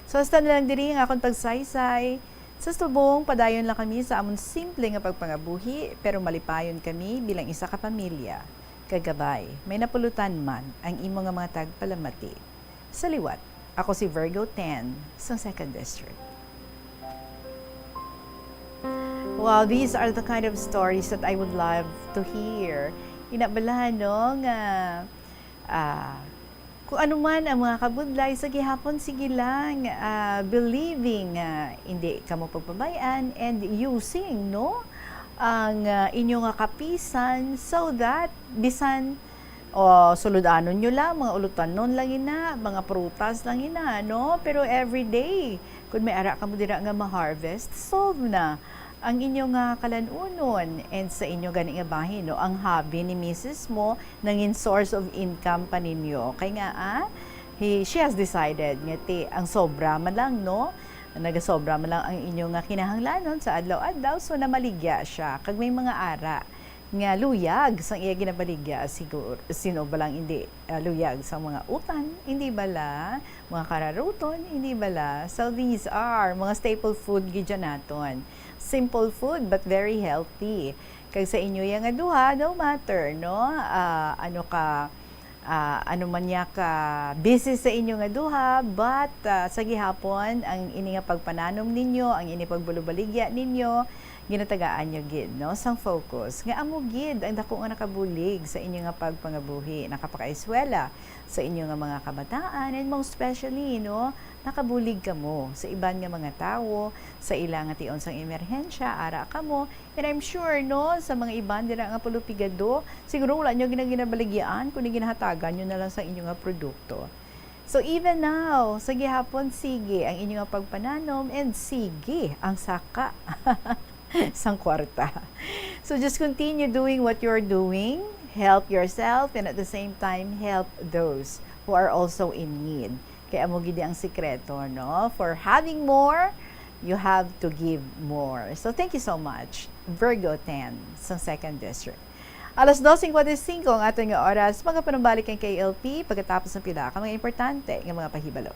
So hasta na lang diri ang akon pagsaysay. Sa subong, padayon lang kami sa amon simple nga pagpangabuhi, pero malipayon kami bilang isa ka pamilya. Kagabay, may napulutan man ang imo nga mga tagpalamati. Sa liwat, ako si Virgo Ten sa Second District. Well, these are the kind of stories that I would love to hear. Ina bala, no, nga, ah, kung ano man ang mga kabudlay sa gihapon, sige lang, ah, believing nga hindi kamo pagpabay-an and using, no, ang, ah, inyo nga kapisan so that bisan o, suludanon nyo lang, mga ulutanon lang ina, mga prutas lang ina, no? Pero every day, kung may ara kamo dira nga ma-harvest, solve na ang inyo nga kalan-unon. And sa inyo gani nga bahin, no, ang hobby ni misis mo nangin source of income pa ninyo. Kay nga, ah, he, she has decided nga ti, ang sobra man lang, no? Nagasobra man lang ang inyo nga kinahanglanon sa adlaw-adlaw, so namaligya siya. Kag may mga ara nga luyag sang iya ginabaligya, sigur-, sino ba lang hindi, ah, luyag sa mga utan, hindi bala? Mga kararuton, hindi bala? So these are mga staple food gid dyan naton. Simple food but very healthy. Kag sa inyo ya nga duha, no matter, no? Ah, ano ka, ah, ano man niya ka busy sa inyo nga duha, but, ah, sa gihapon, ang ini nga pagpananom ninyo, ang ini pagbulubaligya ninyo, ginatagaan nyo gid, no, sang focus nga amo gid ang dako nga nakabulig sa inyo nga pagpangabuhi, nakapakaeskwela sa inyo nga mga kabataan, and most especially, no, nakabulig kamo sa iban nga mga tawo, sa ila nga tion sang emerhensya, ara kamo, and I'm sure, no, sa mga iban dira nga pulupigado, siguro wala nyo gina-, ginabaligyaan, kundi ginahatagan nyo na lang sa inyo nga produkto. So even now, sa gihapon, sige ang inyo nga pagpananom and sige ang saka sang kwarta. So just continue doing what you're doing, help yourself, and at the same time, help those who are also in need. Kaya amo gid ang sikreto, no? For having more, you have to give more. So thank you so much, Virgo Ten, sa Second District. Alas dos cincuenta y cinco ang aton nga oras. Magapanumbalik ang K L P pagkatapos ng pila ka mga importante nga mga pahibalo.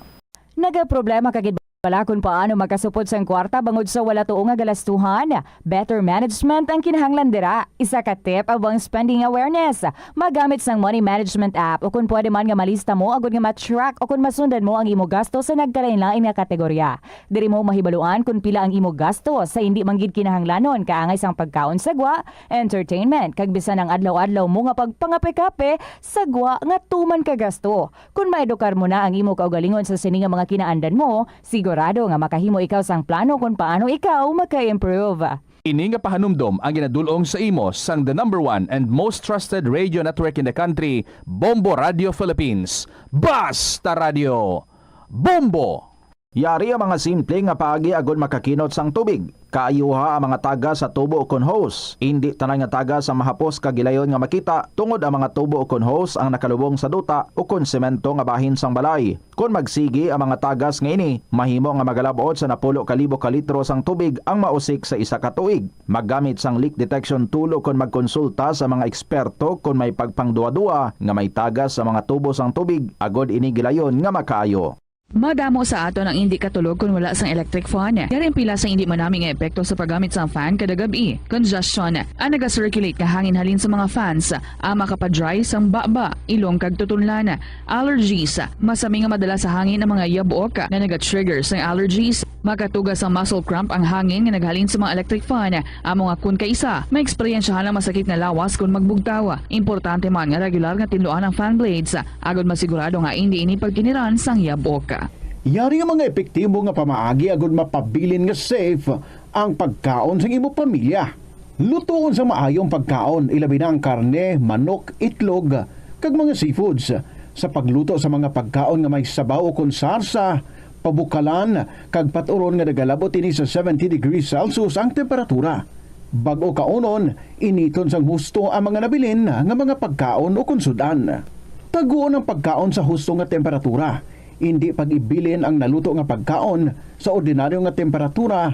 Nagaproblema ka gid bala kung paano makasupot sang kwarta bangod sa wala tuo nga galastuhan? Better management ang kinahanglan dira. Isa ka tip amo ang spending awareness. Magamit sang money management app, o kung pwede man nga malista mo agud nga ma-track o kung masundan mo ang imo gasto sa nagkalain-lain nga kategorya. Diri mo mahibaluan kung pila ang imo gasto sa indi man gid kinahanglanon, kaangay sang pagkaon sa gwa, entertainment, kag bisan ang adlaw-adlaw mo nga pagpangape-kape sa gwa nga tuman ka gasto. Kon maedukar mo na ang imo kaugalingon sa sini nga mga kinaandan mo, sigurado nga makahimo ikaw sang plano kon paano ikaw maka-improve. Ini nga pahanumdom ang ginadul-ong sa imo sang the number one and most trusted radio network in the country, Bombo Radio Philippines. Basta Radio! Bombo! Yari ang mga simple nga paagi agud makakinot sang tubig. Kaayuha ang mga tagas sa tubo ukon hose. Indi tanan nga tagas ang mahapos kag gilayon nga makita, tungod ang mga tubo ukon hose ang nakalubong sa duta ukon semento nga bahin sang balay. Kon magsigi ang mga tagas nga ini, mahimo nga magalab-ot sa napulo ka libo ka litro sang tubig ang mausik sa isa ka tuig. Maggamit sang leak detection tool ukon magkonsulta sa mga eksperto kon may pagpangduwa-duwa nga may tagas sa mga tubo sang tubig, agud ini gilayon nga makaayo. Madamo sa aton ang indi katulog kon wala sang electric fan. Yari ang pila sang indi manami nga epekto sa paggamit sang fan kada gab-i. Congestion. Ang naga-circulate nga hangin halin sa mga fans, ang makapa-dry sang baba, ilong kag tutunlan. Allergies. Masami nga madala sa hangin ang mga yabuok nga naga-trigger sang allergies. Makatuga sang muscle cramp ang hangin nga naghalin sa mga electric fan. Amo nga kon kaisa, maeksperiensyahan ang masakit nga lawas kon magbugtaw. Importante man nga regular nga tinluan ang fan blades, agod masigurado nga indi ini pagkiniran sang yabok. Yari nga mga epektibo nga pamaagi agod mapabilin nga safe ang pagkaon sang imo pamilya. Lutoon sa maayo ang pagkaon, ilabi na ang karne, manok, itlog, kag mga seafoods. Sa pagluto sa mga pagkaon nga may sabaw ukon sarsa, pabukalan, kag pat-uron nga nagalabot ini sa seventy degrees Celsius ang temperatura. Bag-o kaunon, initon sang husto ang mga nabilin nga mga pagkaon ukon sud-an. Taguon ang pagkaon sa husto nga temperatura. Indi pag-ibilin ang naluto nga pagkaon sa ordinaryo nga temperatura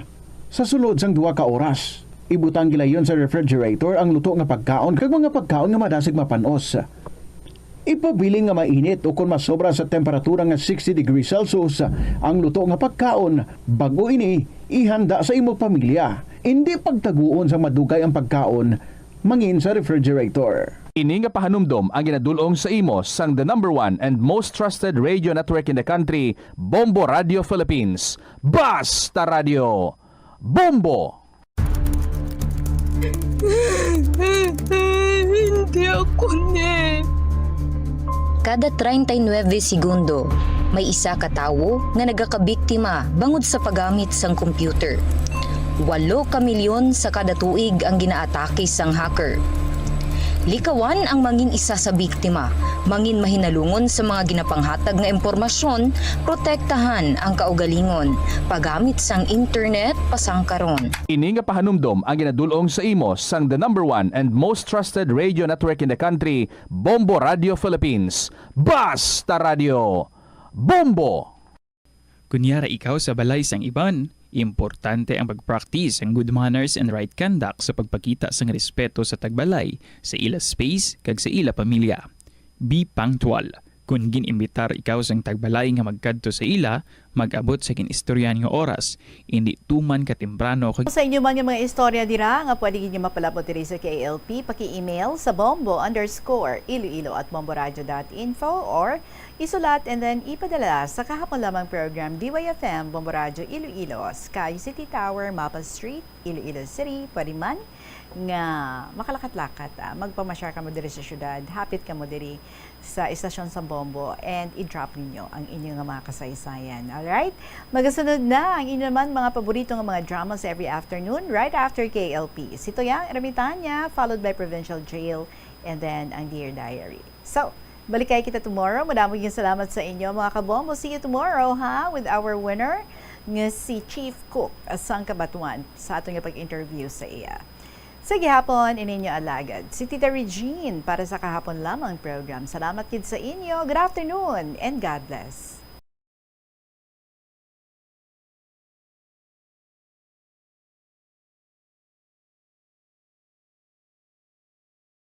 sa sulod sang duha ka oras. Ibutang gilayon sa refrigerator ang luto nga pagkaon kag mga pagkaon nga madasig mapan-os. Ipabilin nga mainit ukon masobra sa temperatura nga sixty degrees Celsius ang luto nga pagkaon bag-o ini ihanda sa imo pamilya. Indi pagtaguon sang madugay ang pagkaon mangin sa refrigerator. Ini nga pahanumdom ang ginadul-ong sa imo sang the number one and most trusted radio network in the country, Bombo Radio Philippines. Basta Radio! Bombo! Hindi ako ni. Kada treinta y nueve segundo, may isa ka tawo nga nagakabiktima bangod sa paggamit sang computer. Walo ka milyon sa kada tuig ang ginaatake sang hacker. Likawan ang mangin isa sa biktima, mangin mahinalungon sa mga ginapanghatag nga impormasyon, protektahan ang kaugalingon, paggamit sang internet pasangkaron. Ini nga pahanumdom ang ginadul-ong sa imo sang the number one and most trusted radio network in the country, Bombo Radio Philippines. Basta Radio! Bombo! Kon yara ikaw sa balay sang iban, importante ang pag-practice sang good manners and right conduct sa pagpakita sang respeto sa tagbalay, sa ila space, kag sa ila pamilya. Be punctual. Kon gin-imbitar ikaw sang tagbalay nga magkadto sa ila, mag-abot sa gin-istoryahan nga oras, indi tuman ka temprano kag Sa inyo man nga mga istorya dira nga pwede ninyo mapalabot diri sa K L P, paki-email sa bombo underscore iloilo at bomboradio dot info or isulat and then ipadala sa kahapon lamang program, D Y F M, Bombo Radio Iloilo, Sky City Tower, Mapa Street, Iloilo City. Pwede man nga makalakat-lakat, ah, magpamasyar kamo diri sa syudad, hapit kamo diri sa estasyon sa Bombo, and i-drop ninyo ang inyo nga mga kasaysayan. Alright? Magasunod na ang inyo naman mga paborito nga mga dramas every afternoon right after K L P. Si Toyang Ermitanya, followed by Provincial Jail, and then ang Dear Diary. So, balikay kita tomorrow. Madamo gyud salamat sa inyo, mga kabombo. See you tomorrow, ha, with our winner nga si Chief Cook sang Cabatuan sa aton nga pag-interview sa iya. Sa gihapon, ininyo alagad, si Tita Regine para sa kahapon lamang program. Salamat gid sa inyo. Good afternoon and God bless.